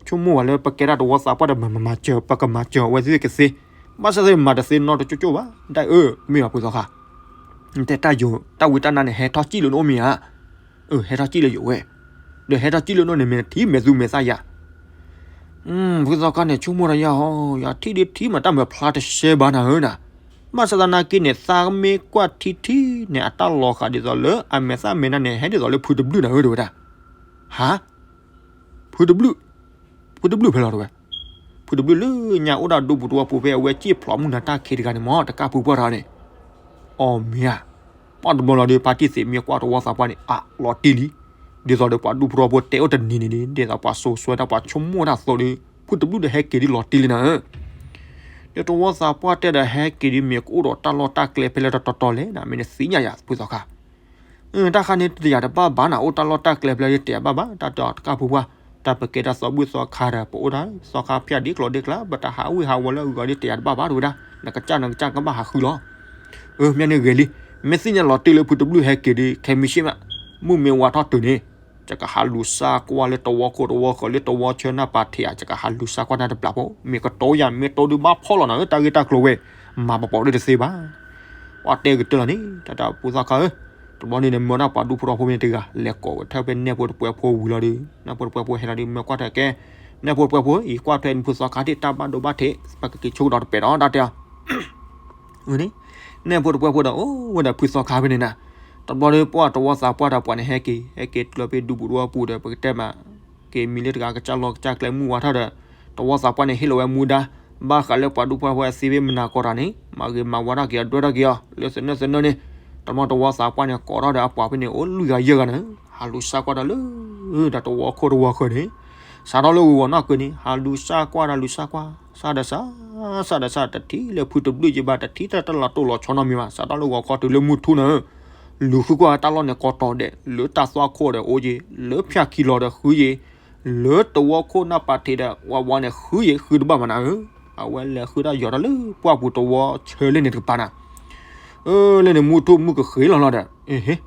ဆိကမိၣ်ဝဲလၢပကဲဒၣ်တဝီသးပှၢ်ဒီး မၤမၤစၢၤ ပကမၤစၢၤအဝဲသ့ၣ်ကသ့, ဘၣ်ဆၣ်သ့ၣ်မၤတသ့နီတကၠိကၠိဘၣ်. ဒ်အၢ မ့ၢ်ဘၣ်ဖုသီခါ, နတဲတၢ်ယိၤ တၢ်ဝံတၢ်နါန့ၣ် ဟဲထီၣ်စံၣ်လၢနအိၣ်မ့ၢ်ဧါ. အၢ ဟဲထီၣ်စံၣ်လၢယအိၣ်ဝဲ, ဒီးဟဲထီၣ်စံၣ်လၢနအိၣ်န့ၣ် မ့ၢ်နထံၣ်မဲာ်သူမဲာ်သးယၤ ဖုသီခါန့ၣ် ဆိကမိၣ်ဒီးယၤဟီ ယၤထံၣ်ဒ်ထံၣ်မး တၢ်မၤဖျါတရှဲဘၣ်နၤဧၢနၤ, ဘၣ်ဆၣ်သနာ်က့န့ၣ် သးမ့ၢ်ကွၢ်ထံထံန့ၣ် အတၢ်လီၤဃာ်ဒ်သိးလၢအမဲာ်သၣ်မဲာ်နါန့ၣ် ဟဲဒ်သိးလၢဖုတဘျုးနၤဧၢ တဲဝဲဒၣ်, ဟါ ဖုတဘျုး, ဖုတဘျုးဖဲလဲၣ်တဲဝဲ, ဖုတဘျုးလၢညါအိၣ်ဒၣ်ဒူပူၤတဝီပူၤဖဲအဝဲစံၣ်ဖျိးမုၢ်နၤတၢ်ခံးတဂၤန့ၣ်မး တကၢ်ဖုပှၢ်တဂၤန့ၣ်, အီၣ်မ့ၢ်ဧါ, ပှၢ်တဘျီလီၤဒီး ဖါတံၢ်သ့ၣ်မ့ၢ်ကွၢ်တဝီသးပှၢ်န့ၣ် အလီၤတံၢ်လံ, ဒ်သိးဒီးပှၤဒူၣ်ဖိထီဖိတဲအိၣ်တနံၤန့ၣ်ဒီး ဒ်သိးပှၤစိၤစွဲတၢ်ပှၤဆိကမိၣ်တၢ်အသိးဒီး ဖုတဘျုၣ်ဒီးဟဲက့ၤဒ်လီၤတံၢ်လံနၤဧၢ. ဒီးတဝီသးပှၢ်တဲဒီးဟဲက့ၤဒီး မ့ၢ်ကအိၣ်ဒီးတၢ်လီၢ်တၢ်ကျဲဖဲလဲၣ်တတီၤတီၤလဲၣ် နမ့ၢ်နသ့ၣ်ညါယၤဖုသီခါ တၢ်ခါန့ၣ်တယာ်တဘၣ်ဘၣ်နၤ အိၣ်တၢ်လီၢ်တၢ်ကျဲဖဲလဲၣ်တယာ်ဘၣ်ဘၣ် တၢ်တဲအီၤတကၢ်ဖုပှၢ် တၢ်ပကဲတၢ်သီဘူၣ်သီခါဒီး ပအိၣ်ဒၣ် သီခါဖၠၣ်ဒ့ကျိၤဒ့ကျါ ပတၢ်ဟးဝ့ၢ်ဟးဝီၤလၢအဂီၤဒီးတယာ်တဘၣ်ဘၣ်တဝဲဒၣ် နကစၢ်နကစၢ်ကဘၣ်ဟးဃုလီၤ မ့ၢ်န့ၣ်ဂ့ၤလံ မ့ၢ်သ့ၣ်ညါလီၤတံၢ်လၢဖုတဘျုၣ်ဟဲက့ၤဒီး ခဲမံၣ်ဆ့ၣ်မး မုၢ်မ့ၢ်ဝါထီၣ်တုၤန့ၣ် ယကဟးလူၤစၢ်ကွၢ်လၢတဝီခိၣ်တဝီဃၢၤ လၢတဝီဆၢနၢ်ပၤထံးဧါ ယကဟးလူၤစၢ်ကွၢ်နၤတဘျီဖိ မ့ၢ်ကတိၤယၤ မ့ၢ်တိၤဒုးဘၣ်ဖီၣ်လီၤနၤဧၢ တၢ်ဂ့ၢ်တၢ်ကျိၤဝဲ မၤပပီၤဒၣ်တသ့ဘၣ် ပှၤတဲကတၢၢ်လီၤန့ၣ် တၢ်တၢ်ဖုသီခါဧၢ တဘျီန့ၣ်နမၢဒၣ်ပှၤဒူၣ်ဖိထီဖိမ့ၢ်တဂၤ လဲၤကိးဝဲထၢၣ်ဖဲနဲၣ်ဖိတပှဲၤဖိဝံၤလီၤဒီး နဲၣ်ဖိတပှဲၤဖိဟဲလီၤဒီး မၢကွၢ်ထၢၣ်ကဲ နဲၣ်ဖိတပှဲၤဖိ ယကွၢ်ထွဲနဖုသီခါဒၣ်တၢ်ဘၣ်ဒိဘၣ်ထံး ပကက့ၤဆိကဒီးတပဲာ်ဒီးတၢ်တဲအီၤ န့ၣ် နဲၣ်ဖိတပှဲၤဖိဒီး အိၣ်ဝဲဒီးဖုသီခါဖဲန့ၣ်နၤ, တဘျီဒီးပှၤတဝီသးပှၢ်ဒီးပှၤန့ၣ်ဟဲက့ၤ ဟဲက့ၤကျၢၤဖဲဒူပူၤတဝီပူၤဒီး ပကတဲမး က့ၤမံၤလၢတဂၤကစၢ်လီၢ်ကစၢ်ကျဲမုၢ်ဝါထီၣ်ဒီး တဝီသးပှၢ်န့ၣ်ဟ့ၣ်လီၤဝဲမူဒါ ဘၣ်ဃးလၢပှၤဒူၣ်ပှၢ်ဖိအသ့ဖဲမနၤကီးတၢ်န့ၣ် မၤဂ့ၤမၤဝါထီၣ်က့ၤအဒွဲၣ်ထီၣ်က့ၤအီၤ လၢသနၢၣ်သနၢၣ်န့ၣ် တဘျီတဝီသးပှၢ်န့ၣ် ကိးထီၣ်ဒီးအပှၤဖဲန့ၣ် အိၣ်လွံၢ်ဂၤယဲၢ်ဂၤန့ၣ် ဟးလူၤစၢ်ကွၢ်တၢ်လၢ ဒီးတဝီခိၣ်တဝီဃၢၤန့ၣ် စးထီၣ်လၢဂီၤဂီၤနီၢ်ကၢန့ၣ် ဟးလူၤစၢ်ကွၢ်တၢ်လူၤစၢ်ကွၢ် စးဒီးစး စးဒီးစး တထံၣ်လၢဖုတဘျုၣ်က့ဘၣ် တထံၣ်တၢ်လီၤတိၢ်လီၤဆီနီတမံၤဘၣ် စးထီၣ်လၢဂီၤခီတုၤလၢမုၢ်ထူၣ်န့ၣ် လူၤဃုကွၢ်တၢ်လီၢ်န့ၣ်ကီးတီၤဒဲး လၢတၢ်သွၣ်ခိၣ်ဒီးအိၣ်က့ၤ လၢဖၠၣ်ခံလီၤဒီးဃုက့ၤ လၢတဝီခိၣ်နၢ်ပၤထံးဒီးဝါဝါန့ၣ်ဃုက့ၤ ဃုတဘၣ်မးနၤဧၢ, အဝဲလဲၤဃုတၢ်ယီၤတၢ်လၢပှၢ်ပူၤတဝီဆၢလ့ၣ်န့ၣ်တကပၤနၤ, အၢ လၢန့ၣ်မုၢ်ထူၣ်မုၢ်ကဃ့လီၤလီၤဒီး အ့ဟ့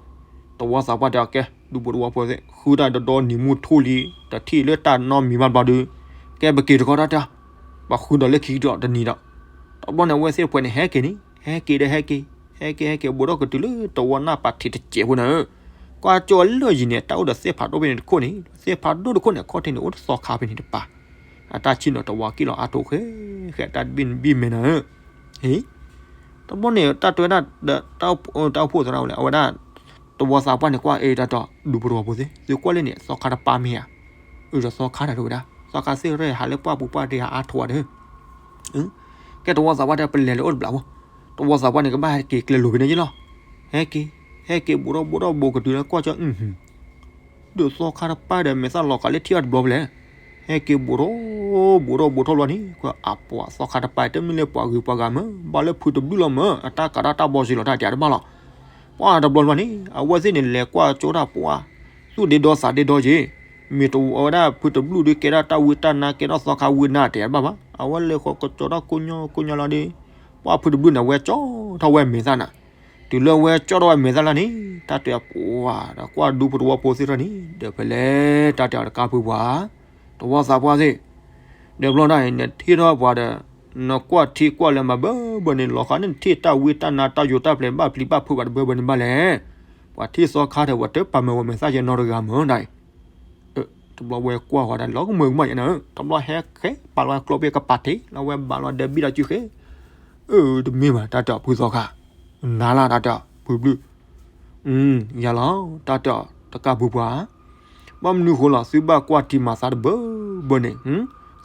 တဝီသးပှၢ်တဲအီၤကဲ ဒူပူၤတဝီဖိသ့ၣ် ဃုတၢ်ဒီဒီနံၤမုၢ်ထူၣ်လံ တထံၣ်လၢတၢ်နီတမံၤဘၣ်တဘျီဒီး ကဲပက့ၤတခီတၢ်တၢ် ပှၤဃုဒီးလၢခံကတၢၢ်တနံၤဒီး တဘျီန့ၣ် အဝဲသ့ၣ်တဖှဲးန့ၣ်ဟဲက့ၤန့ၣ် ဟဲက့ၤဒီးဟဲက့ၤ ဟဲက့ၤဟဲက့ၤ ဘူးထီၣ်ကတုၤလၢတဝီနၢ်ပၤထံးတစဲးဖိနၤဧၢ, ကွၢ်ကၠိလၢယံၤန့ၣ် တၢ်အိၣ်ဒီးသ့ၣ်ဖးဒိၣ်ဖဲန့ၣ်တခိၣ်န့ၣ် သ့ၣ်ဖးဒိၣ်တခိၣ်န့ၣ် အခီၣ်ထံးန့ၣ် အိၣ်တသီခါဖဲန့ၣ်တပၤ, အတၢ်ဆံၣ်နီၤတဝီက့ၢ်လီၤအါထီၣ်ဃဲ ဃဲတၢ်တဘ့ၣ်နဘ့ၣ်မဲာ်နၤဧၢ, ဟ့ တဘျီန့ၣ် တၢ်တဲဝဲဒၣ် တၢ်အိၣ်ဖှိၣ်သရၣ်ဝဲလဲၣ် အဝဲဒၣ် တဝီသးပှၢ်န့ၣ် ကွၢ်အ့ၣ်တၢ်တီ ဒူဖိတဝီဖိသ့ၣ် သုကွၢ်လၢန့ၣ် သီခါတပၤမ့ၢ်ဧါ, အၢ ဒီးသီခါတၢ်တဝဲဒၣ် သီခါသ့ၣ်ရဲၣ်ဟးလၢပှၢ်ပူၤပှၢ်တယၤအါထီၣ်ဒီး ကဲတဝီသးပှၢ်တဲပလဲၤလၢအိၣ်တဘျီဖိ, တဝီသးပှၢ်န့ၣ် ကဘၣ်ဟဲက့ၤကျဲလိၤဖဲန့ၣ်ယ့ၢ်လီၤ, ဟဲက့ၤ ဟဲက့ၤဘူးထီၣ်ဘူးထီၣ်ဘူးကတုၤလၢကွၢ်ကၠိ ဒုးသီခါတပၤဒီး မဲာ်သၣ်လီၤကးလၢထံၣ်အီၤတဘျီဖဲလဲၣ်, ဟဲက့ၤဘူးထီၣ် ဘူးထီၣ်ဘူးထီၣ်ဘျီန့ၣ် ကွၢ်အပှၤသီခါတပၤတမ့ၢ်လၢပှၤဂ့ၤပှၤဂၤမၢ် ဘၣ်လၢဖုတဘျုးလီၤမၢ် အတၢ်ကးထီၣ်တၢ်ဘီစ့ၤလီၤတၢ်တဲတဘၣ်လီၤ, ပှၤတဘျီဘျီန့ၣ် အဝဲသ့ၣ်န့ၣ် လဲၤကွၢ်ကၠိတၢ်ပှၢ် သူၣ်ဒ့ဒီသးဒ့ဒီက့ၤ, မ့ၢ်တဝဲဒၣ်ဖုတဘျုးဒုးကဲဒၣ်တၢ်ဝံတၢ်နါ ကဲထီၣ်သီခါဝံနါတဲတဘၣ်ဘၣ်, အဝဲလဲၤဃီကကၠီထီၣ်ကိညိကိညိလီၤဒီး ပှၢ်ဖုတဘျုးန့ၣ် အဝဲကၠီထီၣ်ဝဲမဲာ်သၣ်နၤ တုၤလၢအဝဲကၠီထီၣ်ဝဲမဲာ်သၣ်လီၤန့ၣ် တၢ်တဲအပှၤဒီး ကွၢ်ဒူဖိတဝီဖိသ့ၣ်ထီၣ်န့ၣ် ဒီးဖဲလဲၣ် တၢ်တဲအီၤတကးဖုပှၤ တဝီသးပှၢ်သ့ၣ်, ဒီးဘျီဒၣ်အံၤ နထံၣ်ထီၣ်ပှၤဒီး နကွၢ်ထံကွၢ်လၢမၤဘၢဘၢန့ၣ် လီၤဃးန့ၣ်ထံၣ်တၢ်ဝံတၢ်နါတၢ်ယိၤတၢ်ပျဲၤဘၣ်ပျံၤဘၣ်ဖုးဘၣ်တဘၢဘၢန့ၣ်ဘၣ်လဲၣ်, ပှၤထံၣ်သီခါဒီး ပှၤတပာ်မၢၤဝဲမဲာ်သၣ်ယဲနီတဂၤမၢ်ဒၣ်အံၤ တဘျီဝဲကွၢ်ဃီဒၣ်လီၤကမၢကမၣ်ယဲနၤဧၢ, တဘျီဟဲဃဲပာ်လီၤကျိဖဲကပၤထံးလီၤဝဲဘၣ်လီၤဒီးဘံၣ်ဒီးစုဃဲ, အၢ တမ့ၢ်ဘၣ်တၢ်တဲအီၤဖုသီခါ, နၤလၢတၢ်တဲအီၤဖုဘျုး, ယၤလီၤ တၢ်တဲအီၤတကးဖုပှၤ, ဘၣ်မနုၤဃိလီၤ သုဘၣ်ကွၢ်ထံမၤသးတဘၢဘၢန့ၣ်,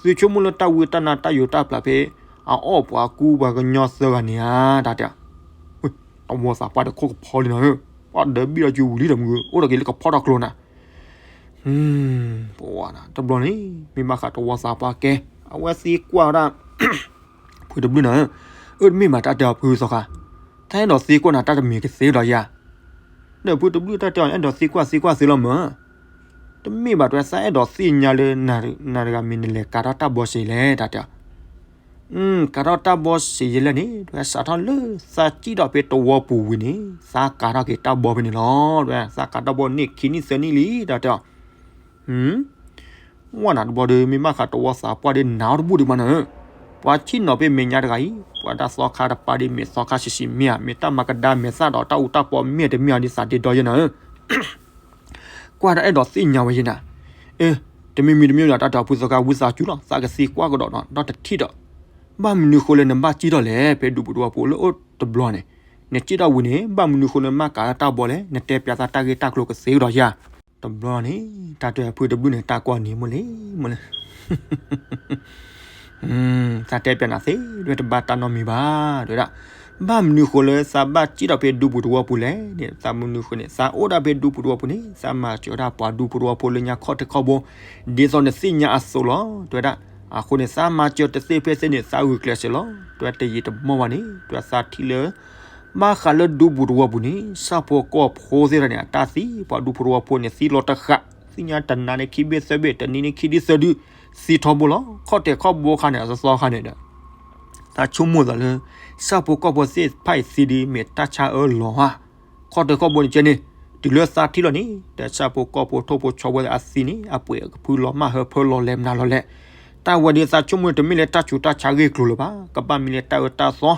သုဆိကမိၣ်လၢတၢ်ဝံတၢ်နါတၢ်ယိၤတၢ်ပျဲၤဖဲ အအီၣ်ပှၤကူပှၤကညီသၢဂၤန့ၣ်ဧါ, တၢ်တဲအီၤ တဝီသးပှၢ်ဒီးခိၣ်ကဖီလံနၤဧၢ, ပှၤဒီးဘံၣ်ဒီးစုဝံၤလံဒီးမုၢ်ဧၢ, အိၣ်ဒီးက့ၤလၢကဖီထီၣ်ကျိနၤ ပဝဲတဘျီန့ၣ် မ့ၢ်ဘၣ်ဃးတဝီသးပှၢ်ကဲ, အဝဲသံကွၢ်ဝဲဒၣ် ဖုတဘျုးနၤဧၢ, အၢ တမ့ၢ်ဘၣ်တၢ်တဲအီၤဖုသီခါ, တၢ်အဲၣ်ဒိးသံကွၢ်နၤတၢ်တမံၤကသ့ဒီးယၤ, ဒီးဖုတဘျုးတၢ်တဲအီၤ အဲၣ်ဒိးသံကွၢ်သံကွၢ်သ့လီၤမၢ်, တမ့ၢ်ဘၣ်တဲသးအဲၣ်ဒိးသ့ၣ်ညါလၢ နၤတဂၤမ့ၢ်နလဲၤကးထီၣ်တၢ်ဘီစ့ၤလဲၣ် တၢ်တဲအီၤ ကးထီၣ်တၢ်ဘီစ့ၤယဲလဲၣ်န့ၣ် ဒ်ဝဲစးထီၣ်လၢသးစံၣ်ထီၣ်ဖဲတဝီပူၤဝံၤန့ၣ် သးကးထီၣ်က့ၤတၢ်ဘီဖဲန့ၣ်လီၤ, ဒ်ဝဲသးကးတၢ်ဘီန့ၣ်ခံနံၣ်သၢနံၣ်လံ တၢ်တဲအီၤ, ဝဲနၤတဘျီဒီး မ့ၢ်ဘၣ်ဃးတဝီသးပှၢ်ဒီးနၤအီၤတဘူၣ်ဒံးမးနၤဧၢ, ပှၤဆံၣ်နီၤဖဲမဲာ်ညါတဂၤအံၤ ပှၤဒၣ်သီခါတပၤဒီးမ့ၢ်သီခါဆံးဆံးမ့ၢ်ဧါ, မ့ၢ်တၢ်မၤကဒါမဲာ်သၣ်ဒီးတၢ်အူတၢ်ပီမ့ၢ်တမ့ၢ်အီၤဒ်သးဒ့ဒီယဲနၤဧၢ ကွၢ်တၢ်အဲၣ်ဒိးသ့ၣ်ညါဝဲယဲနၤ, အ့ တမံၤမံၤတမံၤဒီး တၢ်တဲအီၤဖုသီခါ ဝံသးစူၤလီၤ သးကသံကွၢ်ကဒီးနီၤ ဒီးတထံၣ်ဒီး, ဘၣ်မနုၤဃိလၢနဘၣ်စံၣ်ထီၣ်လဲၣ် ဖဲဒူပူၤတဝီပူၤလၢအိၣ်တဘျီန့ၣ်, နစံၣ်ထီၣ်ဝံၤန့ၣ် ဘၣ်မနုၤဃိလၢနဘၣ်ကးထီၣ်တၢ်ဘီလဲၣ် နတဲပျးသးတၢ်ဂ့ၢ်တၢ်ကျိၤကသ့ကဒီးယၤ, တဘျီန့ၣ် တၢ်တဲအီၤဖုတဘျုးန့ၣ် တၢ်ကွၢ်နံၤမိၢ်လံ မိၢ်လံ သးတဲပျးနၤသ့ ဒ်ဝဲတဘၣ်တၢ်နီတမံၤဘၣ် တဲဝဲဒၣ်, ဘၣ်မနုၤဃိလၢသးဘၣ်စံၣ်ထီၣ်ဖဲဒူပူၤသဝီပူၤလဲၣ်န့ၣ်, သးမနုၤဃိန့ၣ် သးအိၣ်ဒၣ်ဖဲဒူပူၤသဝီပူၤန့ၣ် သးမၤစၢၤဒၣ်ပှၤဒူဖိသဝီဖိလၢညါခီၣ်ထံးခီၣ်ဘိ ဒ်သိးနသ့ၣ်ညါအသိးလီၤ. တဲဝဲဒၣ်, အဃိန့ၣ် သးမၤစၢၤတသ့ဖဲသ့န့ၣ် သးဂုာ်ကျဲးစၢးလီၤ. တဲဝဲတယံာ်တမီၢ်ဘၣ်န့ၣ် တဲဝဲသးထံၣ်လၢ ဘၣ်ဃးလၢဒူပူၤသဝီပူၤန့ၣ် ဆၣ်ဖိကီၢ်ဖိသ့ၣ်တဖၣ်န့ၣ် အတၢ်သံ ပှၤဒူဖိသဝီဖိန့ၣ် သံလီၤတဃၣ်, သ့ၣ်ညါတနၤန့ၣ်ခံဘ့ၣ်သၢဘ့ၣ်, တနံၤန့ၣ်ခံဒုသၢဒု, သံထီဘိလီၤ. ခီၣ်ထံးခီၣ်ဘိခါန့ၣ် အသီသီခါန့ၣ်ဒီး သးဆိကမိၣ်သးလၢ ဆၣ်ဖိကီၢ်ဖိသ့ၣ်တဖၣ်အံၤသံဒုး မ့ၢ်တၢ်ဆါအၢလီၤဧါ. ခီၣ်ထံးခီၣ်ဘိန့ၣ်ကဲန့ၣ် တုၤလၢသးထံၣ်လီၤန့ၣ် ဒီးဆၣ်ဖိကီၢ်ဖိထိၣ်ဖိဆီဝဲအသံန့ၣ် အပှ့ၤကဖုလီၤမၢ်ဟၢဖၢလီၤလဲၤမနုၤလီၤလဲၣ်. တၢ်ဝဲဒၣ်သးဆိကမိၣ်တမ့ၢ်လၢတၢ်ဆူးတၢ်ဆါဂ့ၢ်ကျိၤလၢၤဘၣ်, ကဘၣ်မ့ၢ်လၢတၢ်အၢတၢ်သီ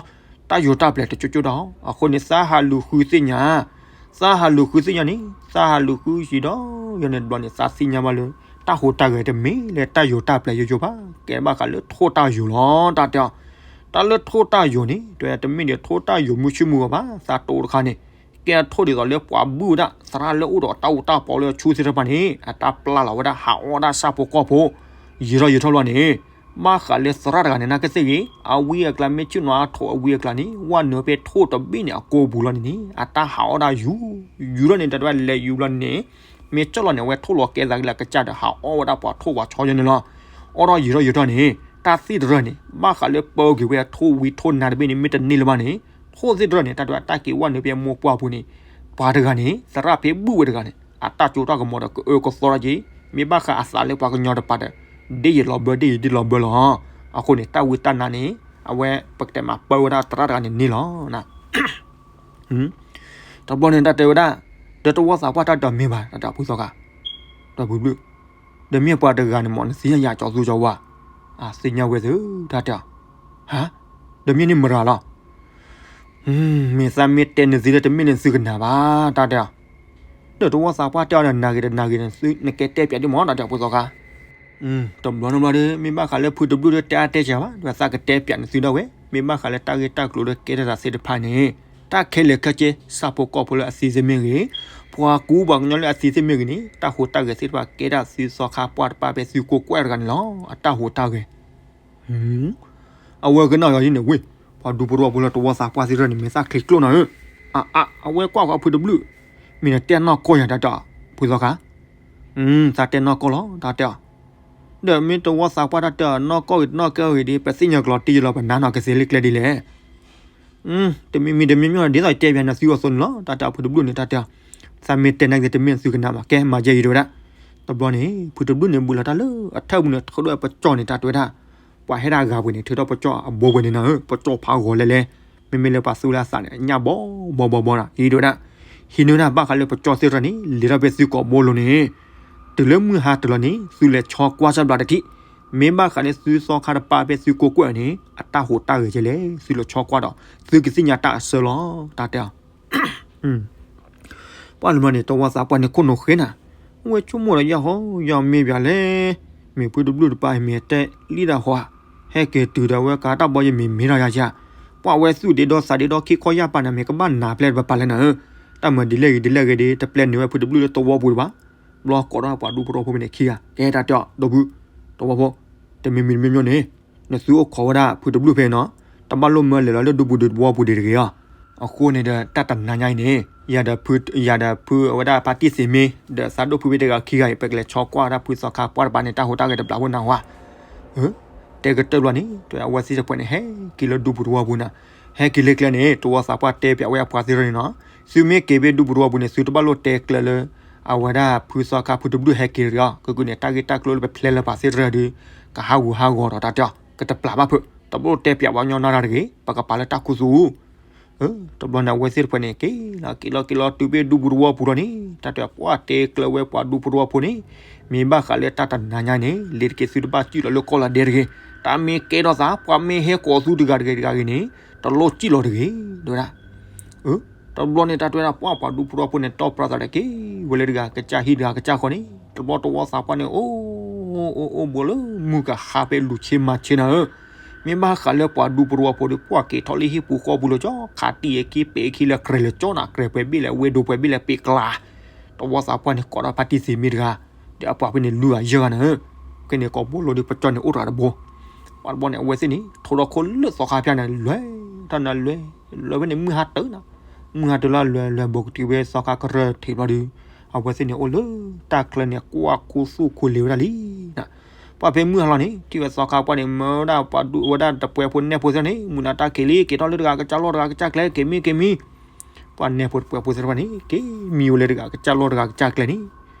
တၢ်ယိၤတၢ်ပျဲၤတကၠိကၠိတၢ်အီၤ. အဃိန့ၣ် သးဟးလူၤဃုသ့ၣ်ညါ သးဟးလူၤဃုသ့ၣ်ညါန့ၣ် သးဟးလူၤဃုယံာ်ဒီးယံာ်န့ၣ်တဘျီန့ၣ် သးသ့ၣ်ညါဘၣ်လၢ တၢ်ဟူးတၢ်ဂဲၤတမ့ၢ်လၢတၢ်ယိၤတၢ်ပျဲၤယိယိဘၣ်, ကဲဘၣ်ဃးလၢထိၣ်တၢ်ယိၤလီၤ. တၢ်တဲအီၤ တၢ်လၢထိၣ်တၢ်ယိၤန့ၣ် တဲတမ့ၢ်ဒ်ထိၣ်တၢ်ယိၤမုၢ်ဆ့ၣ်မုၢ်ဂီၤဘၣ်, သးတိၤတခါန့ၣ် ကဲထိၣ်ဒ်သိးလၢပှၤဘုၣ်ဝဲဒၣ် သရၣ်လၢအိၣ်ဒီးတၢ်အူတၢ်ပီလၢအဆူၣ်သ့ၣ်တဖၣ်န့ၣ် အတၢ်ပျၢ်လီၤဝဲဒၣ် ဟးအီၣ်ဝဲဒၣ်ဆၣ်ဖိကီၢ်ဖိ ယံာ်ထီၣ်ယံာ်ထီၣ်လီၤန့ၣ် ဘၣ်ဃးလၢသရၣ်တဂၤန့ၣ် နာ်က့သ့ၣ်ဂ့ၤ အဝံအကျါ မ့ၢ်ဆ့ၣ်နီၤအထိၣ်အဝံအကျါန့ၣ် ဝဲနုာ်ဖဲထိၣ်တဘ့ၣ်န့ၣ် အကိာ်ပူၤလီၤန့ၣ်န့ၣ် အတၢ်ဟးအီၣ်ဒၣ်ယူၤ ယူၤထီၣ်န့ၣ် တၢ်တဝဲလဲၤယူၤဘျီန့ၣ် မ့ၢ်ကၠီၣ်လီၤန့ၣ် အဝဲထိၣ်လီၤကဲသးကလၢကစၢ်ဒီး ဟးအီၣ်ဝဲဒၣ်ပှၤထိၣ်ပှၤဆီယဲန့ၣ်လီၤ. အီၣ်ထီၣ်ယံာ်ထီၣ်ယံာ်ထီၣ်န့ၣ် တၢ်သ့ၣ်တရၢန့ၣ် ဘၣ်ဃးလၢပၢက့ၤဝဲထိၣ်ဝံထိၣ်နါတဘ့ၣ်န့ၣ် မ့ၢ်တန့ၢ်လၢၤဘၣ်န့ၣ် ထိၣ်သ့ၣ်တရၢန့ၣ် တၢ်တဝဲတၢ်က့ၤဝဲနုာ်ဖဲမိၢ်ပှၢ်ပူၤန့ၣ် ပှၤတဂၤန့ၣ် သရၣ်ဖဲဘုၣ်ဝဲတဂၤန့ၣ် အတၢ်စိတၢ်ကမီၤဒီးကအၢကသီထီၣ်က့ၤ မ့ၢ်ဘၣ်ဃးအသးလၢပှၤကညီတပၤဒီး ဒ်ယံာ်လီၤဘၢ ဒ်ယံာ်ဒ်လီၤဘၢလီၤ. အဃိန့ၣ် တၢ်ဝံတၢ်နါန့ၣ် အဝဲပကတဲမးပၢဝဲဒၣ်သရၣ်တဂၤန့ၣ်န့ၢ်လီၤ. တဘျီန့ၣ်တၢ်တဲဝဲဒၣ် ဒီးတဝီသးပှၢ်တၢ်ဒီးမ့ၢ်ဘၣ် တၢ်တဲအီၤဖုသီခါ ဒီးဖုဘျုး ဒီးမ့ၢ်ပှၤတဂၤန့ၣ်မ့ၢ်နသ့ၣ်ညါယၤကၠီသူကၠီဝါ အသ့ၣ်ညါဝဲသု တၢ်တဲအီၤ ဟါ ဒီးမ့ၢ်န့ၣ်မရၤလီၤ မ့ၢ်သးမ့ၢ်တဲနသုဒီးတမ့ၢ်န့ၣ်သုကနၣ်ဘၣ် တၢ်တဲအီၤ ဒီးတဝီသးပှၢ်တဲအီၤဒီးနၤဂ့ၤတနၤဂ့ၤန့ၣ် သုနကဲတဲပၠးဒ်မ့ၢ် တၢ်တဲအီၤဖုသီခါ တဘျီန့ၣ်ဘျီဒီး မ့ၢ်ဘၣ်ဃးလၢဖုတဘျုးဒီးတဲအါတဲစှၤဘၣ် ဒီးသးကတဲပၠးန့ၢ်သုဒၣ်ဝဲ မ့ၢ်ဘၣ်ဃးလၢတၢ်ဂ့ၢ်တၢ်ကျိၤလၢကဲထီၣ်သးသ့ၣ်တဖၣ်န့ၣ် တၢ်ခဲလၢာ်ခဲဆ့ ဆၣ်ဖိကီၢ်ဖိလၢအသံသ့ၣ်မ့ၢ်ဂ့ၤ, ပှၤကူပှၤကညီလၢအသံသ့ၣ်မ့ၢ်ဂ့ၤန့ၣ် တၢ်ဟူးတၢ်ဂဲၤသ့ၣ်တဖၣ်ကဲဒၣ်သုသီခါပှၢ်တပၢ်ဖဲသုကိးကွဲၢ်တဂၤန့ၣ်လီၤ. အတၢ်ဟူးတၢ်ဂဲၤ အဝဲကနၣ်ယၤဒ်န့ၣ်ဝ့ၢ် ပှၤဒူဖိတဝီဖိလၢတဝီသးပှၢ်သ့ၣ်တဖၣ်န့ၣ် မ့ၢ်သးချံကျိၣ်နၤဧၢ, အ အ အဝဲကွၢ်ဃီဖုတဘျုး, မ့ၢ်နတဲနီၢ်ကီၢ်ယၤတၢ်တဲအီၤ ဖုသီခါ, သးတဲနီၢ်ကီၢ်လီၤ တၢ်တဲအီၤ, ဒီးမ့ၢ်တဝီသးပှၢ်တၢ်တဲအီၤ နီၢ်ကီၢ်ဂ့ၤတနီၢ်ကီၢ်ဂ့ၤဒီး ပသ့ၣ်ညါကျိာ်တ့ၢ်လီၤ ပနါနီၢ်ကသ့လၢကျဲဒ်လဲၣ် တမံၤမံၤတမံၤမံၤ ဒ်သိးတဲပၠးနသုအသိးန့ၣ်လီၤ တၢ်တဲအီၤဖုတဘျုးန့ၣ် တၢ်တဲအီၤ, သးမ့ၢ်တဲနာ်က့ၤတမ့ၢ်သုကနၣ်ဘၣ် ကဲမၤယဲအံၤတဲဝဲဒၣ်, တဘျီန့ၣ် ဖုတဘျုးန့ၣ် ဘူးလီၤတၢ်လၢအထၢၣ်ပူၤန့ၣ် ထုးဒီးပကၠီၣ်န့ၣ် တၢ်တဲဝဲဒၣ်, ပှၤဟဲဒၣ်အဂၤပှဲၤန့ၣ် ထုးထီၣ်ပကၠီၣ်အဘိပှဲၤန့ၣ်နၤဧၢ ပကၠီၣ်ဖးဂီၤလဲၣ်လဲၣ်, မ့မ့ၢ်လၢပှၤသူလၢအသးန့ၣ် အညၣ်ဘီဘီဘီဘီဒီး ဟံးတဲဝဲဒၣ်, ဟံးန့ၢ်ဝဲဒၣ်ဘၣ်ဃးလၢပကၠီၣ်သ့ၣ်တဖၣ်န့ၣ် လဲၤထီၣ်ဖဲသုကိာ်ဘိလိၤန့ၣ်, တုၤလၢမုၢ်ဟါတလီၤန့ၣ် သုလဲၤဆီကွၢ်စၢ်ဘျးတထံၣ်, မ့ၢ်ဘၣ်ဃးလၢသုသီခါတပၤဖဲသုကိးကွဲၢ်န့ၣ် အတၢ်ဟူးတၢ်ဂဲၤကဲလဲၣ် သုလဲၤဆီကွၢ်ဒီး သုကသ့ၣ်ညါတၢ်အဆၢလီၤ တၢ်တဲအီၤ ပှၢ်လၢမ့ၢ်န့ၣ် တဝီသးပှၢ်န့ၣ်ခိၣ်နူာ်ဃ့နၤ, အဝဲဆိကမိၣ်ဒီးယဲၢ်ဟီယဲၢ်မ့ၢ်ပၠးလဲၣ်, မ့ၢ်ဖုတဘျုးတပၤအံၤမ့ၢ်တဲလံတၢ်ဟီဧါ, ဟဲက့ၤတုၤဒီးဝဲကၤတၢ်ဘီယမ့ၢ်မ့ၢ်ထီၣ်ယၤယၤ, ပှၢ်ဝဲသူၣ်ဒ့ဒီသးဒ့ဒီခံခီယၢ်ပာ်နၤမ့ၢ်ကဘၣ်နၢ်ပျဲၢ်တပၤပာ်လဲၣ်နၤဧၢ, တၢ်မၤဒ်လဲၣ်ဂ့ၤဒ်လဲၣ်ဂ့ၤဒီး တပျဲနုာ်ဝဲဖုတဘျုးလၢတဝီပူၤတဘၣ်, ဘျီကိးထီၣ်ပှၤဒူဖိတဝီဖိဖဲန့ၣ်ခံဂၤ ကဲတၢ်တဲအီၤ ဒီပုၢ်, တဝီဖိ, တမံၤမံၤတမံၤမံၤန့ၣ် နသုအိၣ်ခိးဝဲဒၣ်ဖုတဘျုးဖဲနီၤ, တဘၣ်လိၣ်မၢလဲၤလီၤလၢဒူပူၤဒူသဝီပူၤဒံးတဂ့ၤအီၤ, အဃိန့ၣ်ဒီးတၢ်တနၤညါအံၤန့ၣ် ယၤဒီးဖု ယၤဒီးဖုအဝဲဒၣ်ဖါတံၢ်သ့ၣ်မ့ၢ် ဒီးသးဒိၣ်ဖုဝဲတဂၤခံဂၤအံၤ ပကလဲၤဆီကွၢ်ဝဲဒၣ်ဖုသီခါပှၢ်တပၤန့ၣ် တၢ်ဟူးတၢ်ဂဲၤတဘျးဖိနၢ်ဟူဧါ, တဲကတၢၢ်ဘျီန့ၣ် တဲအဝဲသ့ၣ်တဖၣ်န့ၣ် ဟဲက့ၤလၢဒူပူၤသဝီပူၤနၤ, ဟဲက့ၤလၢကျဲန့ၣ် တဝီသးပှၢ်တဲပၠးဝဲအပှၤသ့ၣ်တဖၣ်န့ၣ်နီၤ, သုမ့ၢ်က့ၤဖဲဒူပူၤသဝီပူၤန့ၣ် သုတဘၣ်လိၣ်တဲကျၢၤလၢ အဝဲဒၣ်ဖုသီခါဖုတဘျုးဟဲက့ၤတဂ့ၤအီၤ, ကကုန့ၣ် တၢ်ဂ့ၢ်တၢ်ကျိၤလၢပဖျဲလၢပှၤသ့ၣ်တဖၣ်ဒီး ကဟးဂူာ်ဟးဂီၤဒီးတၢ်တဲအီၤ ကတပျးဘၣ်ဖုး, တဘၣ်လိၣ်တဲပၠးပှၤကညီနၤတၢ်တဂ့ၤ, ပကပာ်လၢတၢ်ခူသူၣ် တဘျီန့ၣ် အဝဲသ့ၣ်တဖၣ်န့ၣ် က့ၤလီၤက့ၤလီၤက့ၤလီၤတုၤဖဲဒူပူၤသဝီပူၤလီၤန့ၣ် တၢ်တဲပှၢ်တဲကျၢၤဝဲပှၤဒူပူၤသဝီဖိန့ၣ်, မ့ၢ်ဘၣ်ဃးလၢတၢ်တနၤညါန့ၣ် လ့ၤတက့ၤသုတဘၣ်စံၣ်လီၤလၢကီၢ်လီၤဒဲတဂ့ၤ, တၢ်မ့ၢ်ကဲထီၣ်သး ပှၤမ့ၢ်ဟဲကိးသုတဂၤတဂ့ၤတဂၤဂ့ၤန့ၣ် တလိၣ်စံၣ်လီၤတဂ့ၤ တဲဝဲဒၣ် တဘျီန့ၣ် တၢ်တဲဝဲဒၣ်ပှၢ်ပှၤဒူဖိသဝီဖိန့ၣ် တီၢ်ပြးသးဒီးက့ၤဝဲလၢတဂၤကစၢ်ဟံၣ်တဂၤကစၢ်ဃီန့ၣ် တဘျီတဝီသးပှၢ်န့ၣ် အိၣ် အိၣ် အိၣ် ဘိလၢမုၢ်ကဟါဖဲလူၤဆ့မၤဆ့နၤဧၢ, မ့ၢ်ဘၣ်ဃးလၢပှၤဒူဖိသဝီဖိဒီး ပှၢ်က့ၤထီၣ်လၢဟံၣ်ပူၤဃီပူၤလၢကၠီ ခးတံၢ်အခံပဲာ်အခံလၢကြၢးလၢကၠီနၤ ကြၢးပှဲၤဘ့ၣ်လၢဝ့ၢ်ဒိၣ်ပှဲၤဘ့ၣ်လၢပ့ၤကျါ, တဝီသးပှၢ်န့ၣ် ကိးထီၣ်ဖါတံၢ်သ့ၣ်မ့ၢ်တဂၤ, ဒီးအပှၤဖဲန့ၣ်လွံၢ်ဂၤယဲၢ်ဂၤနၤဧၢ, ခဲန့ၣ်ကိးဘိလိၤဒီးပကၠီန့ၣ်အိၣ်တဂၤတဘိ, ပှၢ်တဘျီန့ၣ် အဝဲသ့ၣ်န့ၣ် ထိးထီၣ်ခိၣ်လၢသီခါဖၠၣ်န့ၣ် လဲၤထီၣ်နၤလဲၤ လၢဖဲန့ၣ်မုၢ်ဟါတၢၤနီၤ, မုၢ်ဟါတၢၤလၢအလွဲၢ်လွဲၢ် ဘူးကတံၤဝဲသီခါကရၢၢ်ထံးဘျီဒီး အဝဲသ့ၣ်န့ၣ်အိၣ်လၢတၢ်ချၢန့ၣ် ကွၢ်ခူသူၣ်ခူလ့ၤဝဲဒၣ်လံနီၤ. ပှၤဖဲမုၢ်ဟါလီၤန့ၣ် ထံၣ်ဝဲသီခါပှၢ်န့ၣ် မၢဝဲဒၣ်ပှၤဒူဝဲဒၣ်တပှဲၤဖိနဲၣ်ဖိသ့ၣ်န့ၣ် မုၢ်နၤတၢ်ခံးလံ က့ၤထီၣ်လၢတဂၤကစၢ်လီၢ်တဂၤကစၢ်ကျဲ က့ၤမံက့ၤမံ ပှၤနဲၣ်ဖိတပှဲၤဖိသ့ၣ်တဖၣ်န့ၣ် က့ၤမံဝဲလၢတဂၤကစၢ်လီၢ်တဂၤကစၢ်ကျဲန့ၣ်,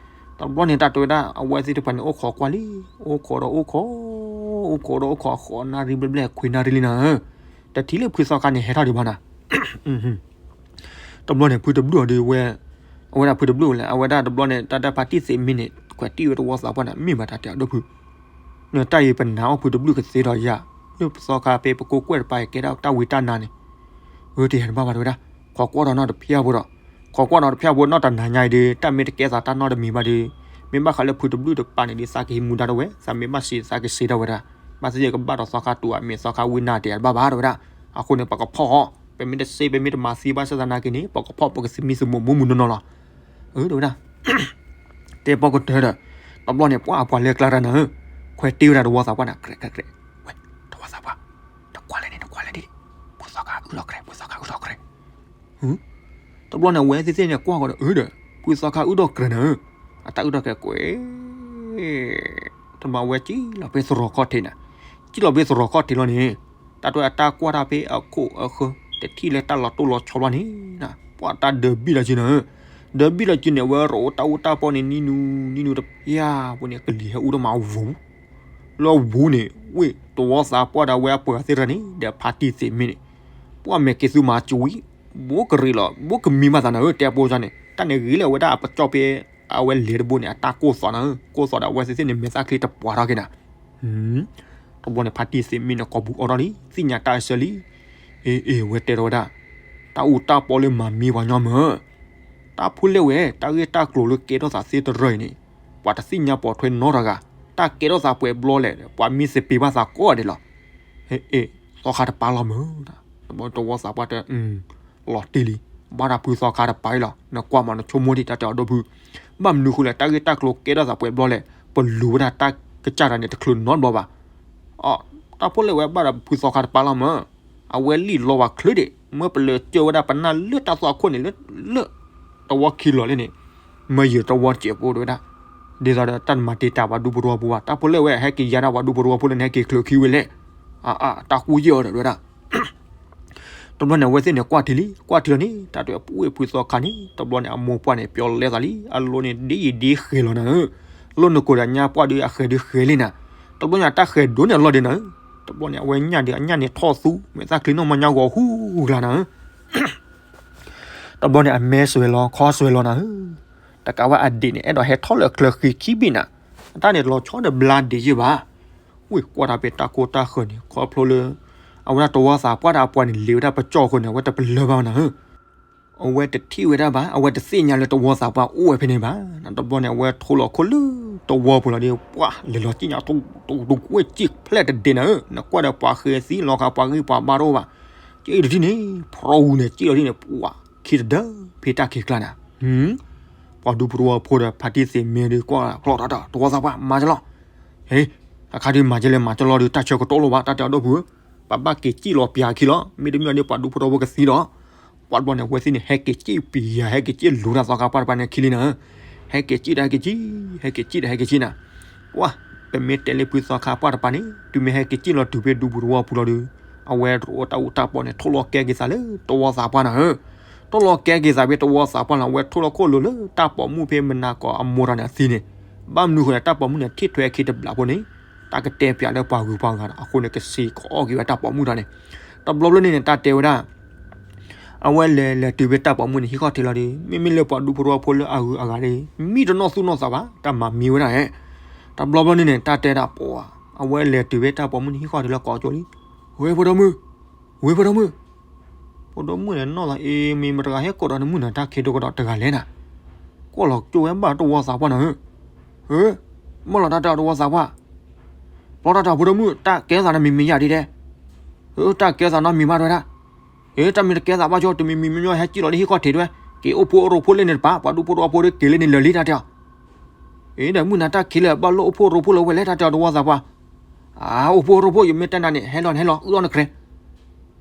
တဘျီန့ၣ် တၢ်တဲဝဲဒၣ် အဝဲသ့ၣ်တဖၣ်န့ၣ် အိၣ်ခိးကွၢ်လံ, အိၣ်ခိးဒီးအိၣ်ခိး, အိၣ်ခိးဒီးအိၣ်ခိး ဃိးနၣ်ရံၣ်ဘျဲၣ်ဘျဲၣ် ခွံနၣ်ရံၣ်လံနီၤ, တထံၣ်လၢဖုသီခါန့ၣ် ဟဲထီၣ်ဒံးဘၣ်နီၤ. တဘျီန့ၣ် ဖုတဘျုးအီၤဒီးဝဲ, အဝဲဒၣ်ဖုတဘျုးလဲၣ် အဝဲဒၣ်တဘျီန့ၣ် တၢ်တၢ်ဖါတံၢ်သ့ၣ်မံန့ၣ် ခွဲးတံၢ်ဝဲတဝီသးပှၢ်န့ၣ် မ့ၢ်ဘၣ်တၢ်တဲအဒိၣ်ဖု နတၢ်အံၤပနာ်အီၣ်ဖုတဘျုးကသ့ဒီးယၤ, လၢပသီခါဖဲပကိးကွဲၢ်တပၤအံၤကဲဒၣ်တၢ်ဝံတၢ်နါန့ၣ်, အၢတဟဲတဘၣ်ဘၣ်တဲဝဲဒၣ်, ခိးကွၢ်ဒီးနီၢ်တဖၠၣ်ဖိဒီး, ခိးကွၢ်နီၢ်တဖၠၣ်ဖိနီၢ်တနၤညါအံၤဒီး တၢ်မ့ၢ်တကဲသးတၢ်နီတမံၤဘၣ်ဒီး, မ့ၢ်ဘၣ်ဃးလၢဖုတဘျုးတပၤန့ၣ်ဒီး သးကဟံးမူဒါတဝဲ, သးမ့ၢ်ဘၣ်စံးသးကစံးဒၣ်ဝဲဒၣ်, ဘၣ်သ့ၣ်သ့ၣ်ကဘၣ်ဒီးသီခါတူာ်အမ့ၢ်သီခါဝံနါတဲတဘၣ်ဘၣ်တဲဝဲဒၣ်, အဃိန့ၣ် ပကဖီၣ်အီၤ, ပမ့ၢ်တစ့ ပမ့ၢ်တမၤသံဘၣ်ဆၣ်သနာ်က့န့ၣ် ပကဖီၣ်ပကသမံသမိးမူမူနီၢ်နီၢ်လီၤ. အၢ တဲဝဲဒၣ် တဲပီၢ်ကတၢၢ်ဒီး, တဘျီန့ၣ် ပှၤအပှၤလၢကျါတၢ်နၤဧၢ, ခွဲးတ့ၢ်ဝဲဒၣ်တဝီသးပှၢ်န့ၣ် ကြဲးကြဲးကြဲး, ဝဲ, တဝီသးပှၢ်, တကွၢ်လဲၣ်န့ၣ် တကွၢ်လဲၣ်ဒ်, ဖုသီခါအုၣ်ထီၣ်ကြဲး ဖုသီခါအုၣ်ထီၣ်ကြဲး, တဘျီန့ၣ် အဝဲသ့ၣ်သ့ၣ်န့ၣ် ကွၢ်ဃီဒီး အၢဒီး, ဖုသီခါအုၣ်ထီၣ်ကြဲးနၤဧၢ, အတၢ်အုၣ်ထီၣ်ကြဲးကွဲး တဘျီဝဲစံၣ်လီၤဖဲသရိာ်ခီၣ်ထံးနၤ, စံၣ်လီၤဖဲသရိာ်ခီၣ်ထံးလီၤန့ၣ်, တၢ်တဲအတၢ်ကွၢ်တၢ်ဖဲအခိၣ်အဃၢၤ တထံၣ်လၢတၢ်လီၤတိၢ်လီၤဆီဘျီန့ၣ်, ပှၤတၢ်ဒၢးဘံၣ်လီၤက့ၤနၤဧၢ, ဒၢးဘံၣ်လီၤက့ၤန့ၣ် အဝဲရိးတၢ်အူတၢ်ပီန့ၣ် နံၤနူၤ နံၤနူၤတဖၠၣ်ဖိန့ၣ် ကလံၤဟဲအူတမးဝူၤ, လၢဝူၤန့ၣ် ဝ့ၢ်တဝီသးပှၢ်ဒီးအဝဲအပှၤသ့ၣ်တဖၣ်န့ၣ် ဒီးဖါတံၢ်သ့ၣ်မံန့ၣ်, ပှၤမဲာ်က့ၤသူမၤစူၤဝံၤ ဘိကရံးလီၤ ဘိကမံဘၣ်သးနၤဧၢ တဲအပိစါန့ၣ် တၢ်န့ၣ်ဂ့ၤလၢအဝဲဒၣ်အပကၠီၣ်ဖဲ အဝဲလဲၤတဘိန့ၣ် အတၢ်ကိၢ်သီနၤဧၢ, ကိၢ်သီဒီးအဝဲသ့ၣ်သ့ၣ်န့ၣ် မဲာ်သၣ်ချံတပှၤထီၣ်က့ၤနၤ, တဘျီန့ၣ် ဖါတံၢ်သ့ၣ်မံန့ၣ် ကိာ်ပူၤအိးထီၣ်လံ သ့ၣ်ညါတၢ်အဆၢလံ, အ့ အ့ ဝဲတဲထီၣ်ဝဲဒၣ်, တၢ်အူတၢ်ပီလၢမၤမံပှၤညီမၢ် တၢ်ဖိလဲၣ်ဝဲ တၢ်ဂ့ၢ်တၢ်ကျိၤလၢကဲထီၣ်သးသ့တရၢအံၤန့ၣ်, ပှၤတသ့ၣ်ညါပိာ်ထွဲနီတဂၤ, တၢ်ကဲထီၣ်သးပှဲၤဘျီလဲၣ် ပှၤမံသပ့ၤဘၣ်သးကိးဂၤဒဲးလီၤ. အ့ အ့ သီခါတပၤလီၤမၢ်, တဝီသးပှၢ်တဲ, လီၤတံၢ်လံ, ဘၣ်တၢ်ဖုသီခါတပၤအံၤလီၤ, နကွၢ်မးနဆိကမိၣ်ဒံး တၢ်တဲအီၤဒိၣ်ဖု, ဘၣ်မနုၤဃိလဲၣ် တၢ်ဂ့ၢ်တၢ်ကျိၤကဲထီၣ်သးပှဲၤဘျီလဲၣ်, ပလူၤဝဲဒၣ်တၢ်ကစၢ်တၢ်န့ၣ် တချုးနီတဘျီဘၣ် အ တၢ်ဖိလဲၣ်ဝဲဘၣ်ဒီးဖုသီခါတပၤလီၤမၢ်, အဝဲလံၣ်လီၤဝဲချုးဒံး မ့ၢ်ပလဲၤကၢဝဲဒၣ်ပနၢ်လၢတၢ်သွၣ်ခိၣ်န့ၣ်လၢ လၢ တဝီခံလီၤလံန့ၣ်, မ့ၢ်ယတဝီစဲးဖိတဲဝဲဒၣ်, ဒ်သိးဒီးတၢ်တမၤတ့ၢ်တၢ်ပှၤဒူဖိတဝီဖိဘၣ်, တၢ်ဖိလဲၣ်ဝဲ ဟဲက့ၤယါဒၣ်ပှၤဒူဖိတဝီဖိလၢနဟဲက့ၤချုးခံဝဲလဲၣ်, အ အ တၢ်ကူယဲၢ်အီၤဒီးတဲဝဲဒၣ် တဘျီန့ၣ် အဝဲသ့ၣ်န့ၣ် ကွၢ်ထံလံ, ကွၢ်ထံလီၤန့ၣ် တၢ်တဲအပူၤဝဲဖုသီခါန့ၣ် တဘျီန့ၣ် အမိၢ်ပှၢ်န့ၣ် ပျီလဲသးလံ, အလိၤန့ၣ် ဒ်ယံၤဒ်ဃဲၤလီၤနၤဧၢ, လိၣ်နကိာ်ဒီးညါပှၢ်ဒီးအဃဲၤဒုးဃဲၤလံနၤ, တဘျီန့ၣ် အတၢ်ဃဲၤဒိၣ်န့ၢ်အလီၢ်ဒံးနၤဧၢ, တဘျီန့ၣ် အဝဲညၣ်ဒီးအညၣ်န့ၣ်ထီၣ်သူ, မဲာ်သၣ်ချံနီၢ်မါညါဂီၤဟူဂၤနၤဧၢ တဘျီန့ၣ် အမဲစွဲးလီၤ ခီစွဲးလီၤနၤဧၢ, တကးဝဲအဒံးန့ၣ် အဲၣ်ဒိးဟဲထီၣ်လၢချၢဃံခံဘ့ၣ်နၤ, အတၢ်န့ၣ်တလီၤဆီဒီးဘျါဒံးယဲၢ်ဘၣ်, ဝ့ၢ်ကွၢ်တၢ်ဖဲတၢ်ကိၢ်တၢ်ဃၢၤန့ၣ် ခီဖျိလၢ အဝဲဒၣ်တဝီသးပှၢ်တၢ်အပှၤန့ၣ် လဲၤဝဲဒၣ်ပကၠီၣ်အဃိန့ၣ် အဝဲတပလၢၢ်ဘၣ်နၤဧၢ, အဝဲတထံၣ်ဝဲဒၣ်ဘၣ်, အဝဲတသ့ၣ်ညါလၢတဝီသးပှၢ်အိၣ်ဝဲဖဲန့ၣ်ဘၣ်, တဘျီန့ၣ် အဝဲထိလီၤခိၣ်လၢတဝီပူၤလီၤဒီး ပှၤလဲၤလီၤစံၣ်ညါ တူတူကွဲၢ်စံၣ်ဖျဲၣ်တဒဲးနၤဧၢ, နကွၢ်ဒီးပှၤဃဲၤသံလီၤခါပှၤဂံၢ်ပှၤဘါတအိၣ်ဘၣ်, က့တထံၣ်န့ၣ် ဖရီဝူၤန့ၣ် က့လီၤဒ်န့ၣ် ပှၤခံတဒၢဖဲတၢ်ခံးကျါနၤ ပှၤဒူဖိတဝီဖိဒီး ဖါတံၢ်သ့ၣ်မံဒီး ကွၢ်ဖျီၣ်ထီၣ်တၢ်တဝီသးပှၢ် မၤကလီၤ, ဟ့, အခါဒုးမၤကလဲၤမၤကလီၤဒီး တၢ်ဆၢကတီၢ်လီၤဘၣ် တၢ်တဲအီၤဒိၣ်ဖုဧၢ, ပဘၣ်က့ၤစံၣ်လီၤပျၢ်ခံလီၤ, မ့တမ့ၢ်ဒီးပှၤဒူဖိတဝီဖိကသံလီၤ, ပှၤတဘျီန့ၣ် အဝဲသ့ၣ်န့ၣ် ဟဲက့ၤစံၣ်ပျၢ် ဟဲက့ၤစံၣ်လူၤတၢ်သီခါပှၢ်တပၤန့ၣ်ခံလံနၤဧၢ, ဟဲက့ၤစံၣ်ဒီးဟဲက့ၤစံၣ်, ဟဲက့ၤစံၣ်ဒီးဟဲက့ၤစံၣ်နၤ, ပှၤ, ပမ့ၢ်တဲလၢဖုသီခါပှၢ်တပၤန့ၣ် တုၤမ့ၢ်ဟဲက့ၤစံၣ်လီၤတုၤဖဲဒူပူၤတဝီပူၤလီၤဒီး အဝဲတအိၣ်တၢ်အူတၢ်ပီန့ၣ် ထိၣ်လီၤကဲက့ၤသးလၢတဝီသးပှၢ်နၤဧၢ, ထိၣ်လီၤကဲက့ၤသးဖဲတဝီသးပှၢ်လီၤ, အဝဲထိၣ်လီၤခိၣ်လိၤလၢတၢ်ပိာ်မုၣ်ဖဲမနၤကီးအမိၢ်တၢ်န့ၣ်အသံန့ၣ်, ဘၣ်မနုၤဃိလဲၣ် တၢ်ပိာ်မုၣ်န့ၣ် ထံၣ်ထွဲခံတဘျီဖိန့ၣ်, တၢ်ကတဲပျးလၢပှၤဂုၤပှၤဂၤဒီး အဃိန့ၣ် ကစံးကအီၣ်က့ၤဝဲတၢ်ပိာ်မုၣ်တၢ်န့ၣ်, တဘျီဘျီန့ၣ်န့ၣ် တၢ်တဲဝဲဒၣ် အဝဲလဲၤလဲၤတုၤဖဲတၢ်ပိာ်မုၣ်န့ၣ် ဟံၣ်ခီၣ်ထံးလီၤဒီး မ့မ့ၢ်လၢပှၤဒူဖိတဝီဖိလၢအဂုၤအဂၤဒီး မံတနီၣ်သူၣ်နီၣ်သးဘၣ် တၢ်မၤမံဝဲဒၣ်ဧဲ, တဘျီဘျီန့ၣ်န့ၣ် တၢ်တဲဒၣ်ပှၤ, အဝဲလဲၤတုၤဖဲတၢ်ပိာ်မုၣ်န့ၣ် ဟံၣ်ခီၣ်ထံးလီၤကိးကၠိလံ, ဝဲဖိဒိၣ်မုၣ်, ဝဲဖိဒိၣ်မုၣ်, ဖိဒိၣ်မုၣ်န့ၣ် နီၢ်သးအ့ မ့ၢ်မတဂၤဟဲကိးဒီးနမုၢ်နၤတၢ်ခံးဒိၣ်ကဒီးတဂၤလဲၣ်နၤ, ကွၢ်လီၤကၠိဝဲဘၣ်တဝီသးပှၢ်နၤဧၢ, ဧၢ, မ့ၢ်လီၤတၢ်တဲအီၤတဝီသးပှၢ်, ဖျီတၢ်တၢ်ဖိဒိၣ်မုၣ် တၢ်ကဲသးနီတမံၤမံၤယၤဒ်လဲၣ်, ဧၢ တၢ်ကဲသးနီတမံၤမးတဲဝဲဒၣ်, ဧၢ တၢ်မ့ၢ်တကဲသးဘၣ်ကၠီ တမံၤမံၤမညီဟဲစံၣ်လီၤလၢဟံၣ်ခီၣ်ထံးတဲဝဲ, က့ၤအိၣ်ဖှိၣ်ရိဖှိၣ်လၢန့ၣ်တပၤ ပှၤဒူဖိတဝီဖိဒီးက့ၤလၢန့ၣ်လၢာ်လံတၢ်တဲအီၤ, အ့ ဒီးမုၢ်နၤတၢ်ခံးလၢာ် ဘၣ်လိၣ်အိၣ်ဖှိၣ်ရိဖှိၣ်လၢဝဲလဲၣ် တၢ်တဲအီၤတဝီသးပှၢ်, အါ အိၣ်ဖှိၣ်ရိဖှိၣ် ယမ့ၢ်တဲနၤန့ၣ် ဟဲလီၤန့ၣ်ဟဲလီၤ အုၣ်လီၤနကြဲး,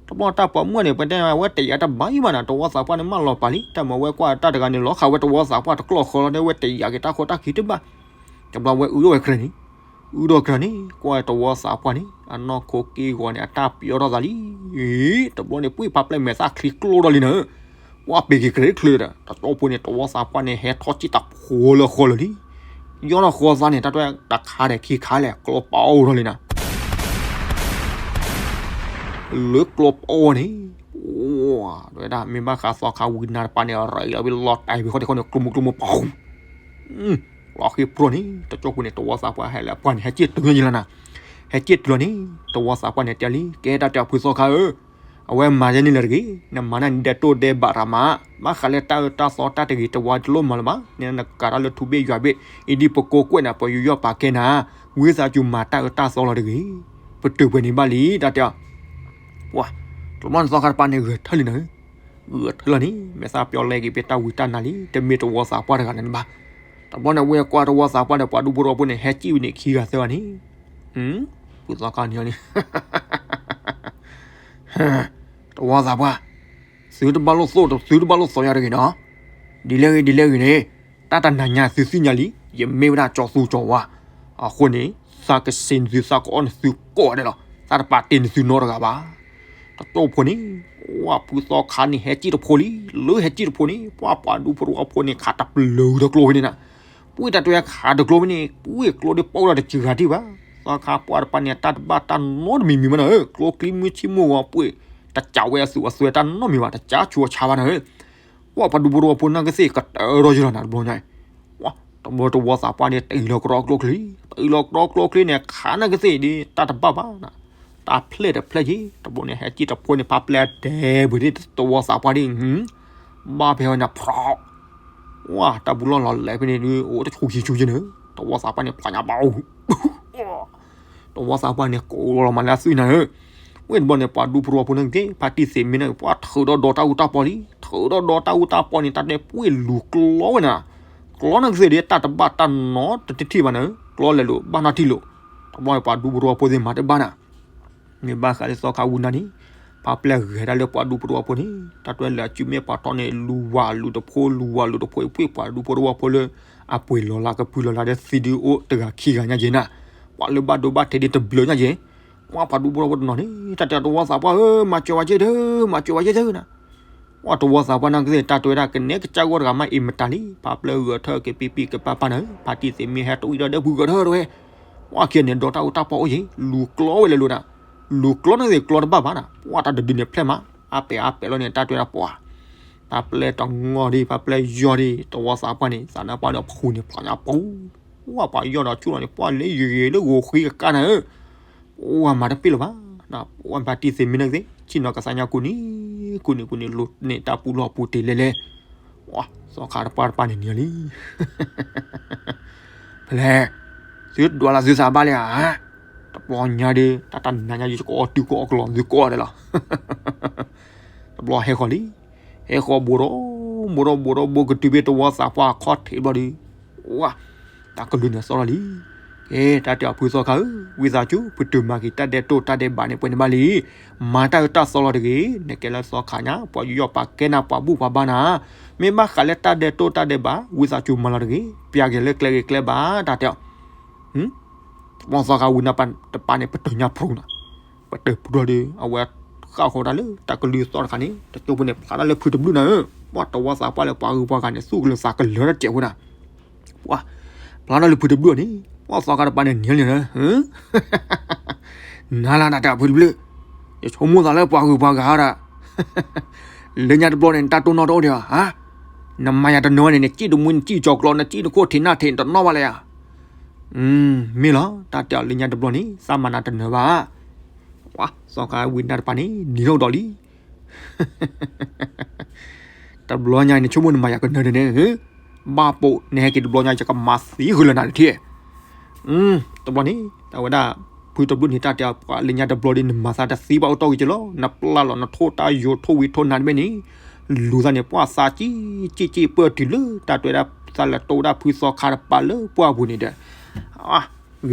တဘျီတၢ်ပိာ်မုၣ်န့ၣ် ပတဲဝဲတယာ်တဘၣ်အံၤဘၣ်နၤ, တဝီသးပှၢ်န့ၣ်မၢလီၤပာ်လံ, တၢ်မၤဝဲကွၢ်တၢ်တဂၤန့ၣ် လီၤဃာ်ဝဲတဝီသးပှၢ်တကျီၢ်ဃီလီၤ, တဲဝဲတယာ်က့ၤတၢ်ဃီတၢ်ခံးတဘၣ်. တဘျီဝဲအုၣ်ထီၣ်ဝဲကြၢးန့ၣ်, အုၣ်ထီၣ်ကြၢးန့ၣ် ကွၢ်တဝီသးပှၢ်န့ၣ် အနီၢ်ခိက့ၢ်ဂီၤန့ၣ် အတၢ်ပျီထီၣ်သးလံ. တဘျီန့ၣ် ပှ့ၢ်ဖးပျဲၢ်မဲာ်သၣ်ချံကျိထီၣ်လံနၤ, ကွၢ်ပ့ၤက့ၤကြၢးချၢဒီး တကၠီဖိန့ၣ် တဝီသးပှၢ်န့ၣ် ဟဲထီၣ်စံၣ်တၢ်ဖိလၢဃီလၢာ်လံ. ယီၢ်ထီၣ်ဃီသးန့ၣ် တၢ်တဲတခါဒီးခံခါလဲၣ် ကျီပာ်အီၣ်ထီၣ်လံနၤ လၢကျီပာ်အီၣ်န့ၣ်, ဝဲဒၣ်မ့ၢ်ဘၣ်ဃးသီခါဝံၤနၤတပၤန့ၣ် ရၤလီၤဝံၤလီၤတဲာ်ဖဲဃီတခီန့ၣ် ကျိမူကျိမူပီၤ, လီၤဃ့ၤပြီန့ၣ် တကၠီဖိန့ၣ်တဝီသးပှၢ်ဟဲလၢပှၢ်န့ၣ် ဟဲစံၣ်တုၤယလီၤနၤ, ဟဲစံၣ်တုၤလီၤန့ၣ် တဝီသးပှၢ်န့ၣ်တဲလံ ကဲတၢ်တဲအီၤဖုသီခါဧၢ, အဝဲမၤယဲန့ၣ်လၢတဂ့ၤ, နမၤန့ၣ်နဒဲးတိၢ်ဒဲးဘးတၢ်မး, ဘၣ်ဃးလၢတၢ်အၢတၢ်သီတၢ်တဂ့ၤတဝီတလိၣ်မၤလၢၤဘၣ်, နနကးတၢ်လၢထူဘ့ၣ်ယွၤဘ့ၣ်, အံၤဒ်ပကိးကွဲးနၤ ပယူးယီၣ်ပာ်ကဲနၤ, ဝံသးစူၤမၤတၢ်အၢတၢ်သီလီၤတဂ့ၤ, ပတုာ်ပှဲၤန့ၣ်ဘၣ်လံ တၢ်တဲအီၤ, ပှၤ, တဘျီန့ၣ်သီခါတပၤန့ၣ်ဂဲၤထၢၣ်လံနၤ, ဂဲၤထၢၣ်လီၤန့ၣ် မဲာ်သၣ်ပျီလဲက့ၤဖဲတၢ်ဝံတၢ်နါလံ, တမ့ၢ်တဝီသးပှၢ်တဂၤန့ၣ်ဘၣ်. တဘျီန့ၣ်ဝဲကွၢ်တဝီသးပှၢ်ဒီးပှၤဒူဖိတဝီဖိန့ၣ် ဟဲစံၣ်ဝံၤန့ၣ်ခံဂၤသၢဂၤန့ၣ်, ဖုသီခါန့ၣ်လံ တဝီသးပှၢ်, သုတဘၣ်လိၣ်သိၣ် သုတဘၣ်လိၣ်သီယၤတဂ့ၤနီၤ, ဒ်လဲၣ်ဂ့ၤ ဒ်လဲၣ်ဂ့ၤန့ၣ်, တၢ်တနၤညါသုသ့ၣ်ညါလံ, ယမ့ၢ်ဝဲဒၣ်ကၠီသူကၠီဝါ, အဃိန့ၣ်, သးကဆံးန့ၢ်သု သးကအီၣ်န့ၢ်သုကိးဂၤဒဲးလီၤ, သးတပာ်တ့ၢ်န့ၢ်သုနီတဂၤဘၣ်. တကၠီဖိန့ၣ်, ဝဲဖုသီခါန့ၣ် ဟဲစံၣ်တဖိလံ, လၢဟဲစံၣ်တဖိန့ၣ် ပှၤပှၤဒူဖိတဝီဖိန့ၣ် ခးတပျၢၤတကျိဖဲန့ၣ်နၤ, ပှၤတၢ်တဲခးတကျိဖဲန့ၣ် ပှၤကျိဒ်ပီၣ်ဒီးတစှၤတံၢ်ဘၣ်, သီခါပှၢ်တပၤန့ၣ် တၢ်တဘၣ်တၢ်နီတမံၤမံၤဘၣ်နၤဧၢ, ကျိချံမုၢ်ဆ့ၣ်မုၢ်ဂီၤပှၤ တစးဝဲအသူးအသွဲတၢ်နီတမံၤဘၣ်, တစးဆူးအဆါဘၣ်နၤဧၢ. ပှၤပှၤဒူဖိတဝီဖိနာ်က့သ့ၣ်ကတၢၢ်ထီၣ်ယလီၤနၤ တဘျီညါ, တဘျီတဝီသးပှၢ်န့ၣ် တအံၤလီၤကရီကျိချံ, တအံၤလီၤကရီကျိချံန့ၣ် ခးနာ်က့သ့ၣ်ဒ်တၢ်တဘၣ်ဘၣ်နၤ, တၢ်ဖျဲၣ်တဖျဲၣ်က့ၤ, တဘျီန့ၣ် ဟဲစံၣ်တဖိန့ၣ် ဖးပျဲၢ်ဒဲးဘုးဒ်တဝီသးပှၢ်ဒ်, ဘၣ်ဖဲဝဲန့ၣ် ဖျီ ဝဲတၢ်ဘူးလီၢ်လီၤလဲၤဖဲန့ၣ်ဒုး အိၣ်တဆူၣ်ဆံဆူၣ်က့ၤန့ၣ်, တဝီသးပှၢ်န့ၣ် ဖျါညါပီ တဝီသးပှၢ်န့ၣ် ကိးလီၤမးလၢအသွံၣ်နၤဧၢ, ဝဲတဘျီန့ၣ် ပှၤဒူဖိတဝီဖိန့ၣ်က့ ဖါတံၢ်သ့ၣ်မ့ၢ်န့ၣ် ပှၤထုးဒီးဒီးတၢ်အူတၢ်ပီလံ, ထုးဒီးဒီးတၢ်အူတၢ်ပီန့ၣ် တၢ်တဲပှ့ၢ်လူၤကျီဝဲနၤ, ကျီနာ်က့သ့ၣ်ဒ်တၢ်တဘၣ်တၢ်နီတထံၣ်ဘၣ်နၤဧၢ, ကျီလဲၤလိာ်ဘၣ်နီၢ်ထံၣ်လိာ်, တဘျီန့ၣ် ပှၤဒူဖိတဝီဖိသ့ၣ်မၤတဘၣ်နၤ မ့ၢ်ဘၣ်ဃးလၢသီခါဝံၤနၤန့ၣ်, ဖးပျဲၢ်ဂဲၤတၢ်လၢပှၤဒူဖိတဝီဖိန့ၣ် တၢ်တွဲလၢအစုမ့ၢ်ပှၤထီန့ၣ် လူၤဝၤလူၤတဖိ လူၤဝၤလူၤတဖိ ပှ့ၢ်ပှၤဒူဖိတဝီဖိလၢ အပှ့ၤလီၤလၢကပုၢ်လီၤလၢဒဲသံဒုအိၣ်တဂၤခံဂၤညါက့ၤနၤ, ပှၤလၢဘၣ်ဒိဘၣ်ထံးဒ်တဘျုးညါက့ၤ, ပှၤပှၤဒူဖိတဝီဖိတနီၤန့ၣ် တၢ်တဲတဝီသးပှၢ်ဧၢ မၤစၢၤဝဲက့ၤတၢၢ် မၤစၢၤဝဲက့ၤတၢၢ်နၤ ပှၤတဝီသးပှၢ်နာ်က့သ့ၣ် တၢ်တဲဝဲဒၣ်ကနဲကစၢ်ဂီၢ်တဂၤမးအံၤမတၤလံ, ဖးပျဲၢ်ဂဲၤထၢၣ်က့ၤပံပံကပၤပၤနၤဧၢ, ဖါတံၢ်သ့ၣ်မ့ၢ်ဟဲတဝံၣ်ဒီးဒဲပူၤဂဲၤထၢၣ်တဝဲ, ပှၤခံဂၤန့ၣ် ဒီးတၢ်အူတၢ်ပီအိၣ်က့ၤ လူၤကျီဝဲလဲၤလိာ်နၤ, လူၤကျီနာ်က့သ့ၣ်ကျီတဘၣ်ဘၣ်နၤ, ပှၤတၢ်တဒုန့ၣ်ဖျဲၣ်မး, အါပဲာ်အါပဲာ်လီၤန့ၣ် တၢ်တဲဝဲဒၣ်ပှၤ ဖးပျဲၢ်တငီၢ်ဒံး ဖးပျဲၢ်ယီၢ်ဒံး တဝီသးပှၢ်န့ၣ် သးနါပှၢ်န့ၣ်ဖှူန့ၣ်ဖျါညါပူၤ, ပှၤပှၤယီၢ်ဒီးဆူၣ်လီၤန့ၣ် ပှၤလၢယဂ့ၤလၢဂီၤဃံကကါနၤဧၢ ပှၤမၤတပ့ၢ်လၢၤဘၣ်, ပှၤဖါတံၢ်သ့ၣ်မ့ၢ်နာ်က့သ့ၣ် ဆ့ၣ်နီၤကသါညါကူၣ်န့ၣ်, ကူၣ်န့ၣ်ကူၣ်န့ၣ် လိၣ်န့ၢ်တၢ်ပူၤလီၢ်ပူၤတ့ၢ်လဲၤလဲၤ, သီခါတပၤတပၤန့ၣ်န့ၣ်လံ ဖဲလဲၣ်, သုဒွးလၢသုသးဘၣ်လံဧါ, တဘျီညါဒီး တၢ်တနၤညါယကအီၣ်တုၤကအီၣ်ကလီၤသုကအီၣ်ဒဲးလီၤ, တဘျီဟဲဃီၤလံ, ဟဲဃီၤဘိးဒီး, ဘိးဒီးဘိးဒီးဘိးကတုၤဖဲတဝီသးပှၢ်အခီၣ်ထံးဘျီဒီး, ဝါ, တၢ်ကလုၢ်န့ၣ်သီၣ်လီၤလံ, ကဲ တၢ်တဲအီၤဖုသီခါဧၢ, ဝံသးစူၤ ဖုတုၤမၤက့ၤတၢ်ဒဲးတိၢ်တၢ်ဒဲးဘးန့ၣ်ပှဲၤန့ၣ်ဘၣ်လံ, မၤတၢ်အၢတၢ်သီလီၤတဂ့ၤ, နကဲလၢသီခါညါ ပှၤယူးယီၣ်ပာ်ကဲနၤပှၤဘူၣ်ပှၤဘါနၤ, မ့ၢ်ဘၣ်ဃးလၢတၢ်ဒဲးတိၢ်တၢ်ဒဲးဘး ဝံသးစူၤမၤလီၤတဂ့ၤ, ပျဲက့ၤလၢကျဲဂ့ၤကျဲဘၣ် တၢ်တဲအီၤ, တဘျီသီခါဝံၤနၤတပၤန့ၣ် ပတုၤညါဖျိနၤ, ပတုၤဖျိဒီး အဝဲဃၣ်ဃီၤတၢ်လၢတၢ်ကလုၢ်သီၣ်တခါန့ၣ် တကၠိဖိန့ၣ် ဖျါတၢ်လၢဖုတဘျုးနၤဧၢ, ပှၤတဝီသးပှၢ်လၢပှၤဂုၤပှၤဂၤန့ၣ် သူၣ်ကလၢၤသးကလၢၤတၢ်စဲးဖိနၤ ပှၤဖျါထီၣ်လၢဖုတဘျုးအီၤန့ၣ် ပှၤသီခါတပၤန့ၣ်န့ၣ်လံ, နၤလၢတၢ်တဲဖုတဘျုး, ယဆိကမိၣ်သးလၢပှၤဂုၤပှၤဂၤဒၣ်, လၢညါတဘျီန့ၣ် နတၢ်တိၢ်နီၣ်တအိၣ်ဒံးဧါ, နမၤယၤတနၢၤဘၣ်န့ၣ် နစံၣ်တမှံနစံၣ်ကၠီၤကျီ နစံၣ်နခိၣ်ထံးနၢ်ထံး နတနီၣ်ဘၣ်လၢၤဧါ, မ့ၢ်လီၤ တၢ်တဲအီၤလၢညါတဘျီန့ၣ် သးမၤနၤတနၢၤဘၣ်, ပှၤသီခါဝံၤနၤတပၤန့ၣ် နံၤထီၣ်ကဒီးလံ တဘျီညါန့ၣ် ဆိကမိၣ်နမၤယၤကနၢၤဒ်န့ၣ်, ဘၣ်ပိာ်နဟဲက့ၤတဘျီညါ ယကမၤသံဃုာ်လၢနၤတထံၣ်, တဘျီန့ၣ် တၢ်ဝဲဒၣ် ဖုတဘျုးန့ၣ် တၢ်တဲပှၤလၢညါတဘျီဒီး နမၤသးတသံဘၣ်အိၣ်တီၢ်က့ၤက့လီၤ, နပျၢ်လီၤ နထိၣ်တၢ်ယိာ်ထိၣ်ဝံၤထိၣ်နၤတဘ့ၣ်န့ၣ်, လူၤသးန့ၣ် ပှၤသးကံၣ်ကံၣ်ပၢၢ်တုၤလၢ တၢ်တဲဝဲဒၣ် သးလဲၤတိၢ်ဝဲဒၣ်ဖုသီခါတပၤလၢပှၢ်ပူၤန့ၣ်ဒီး ဂ့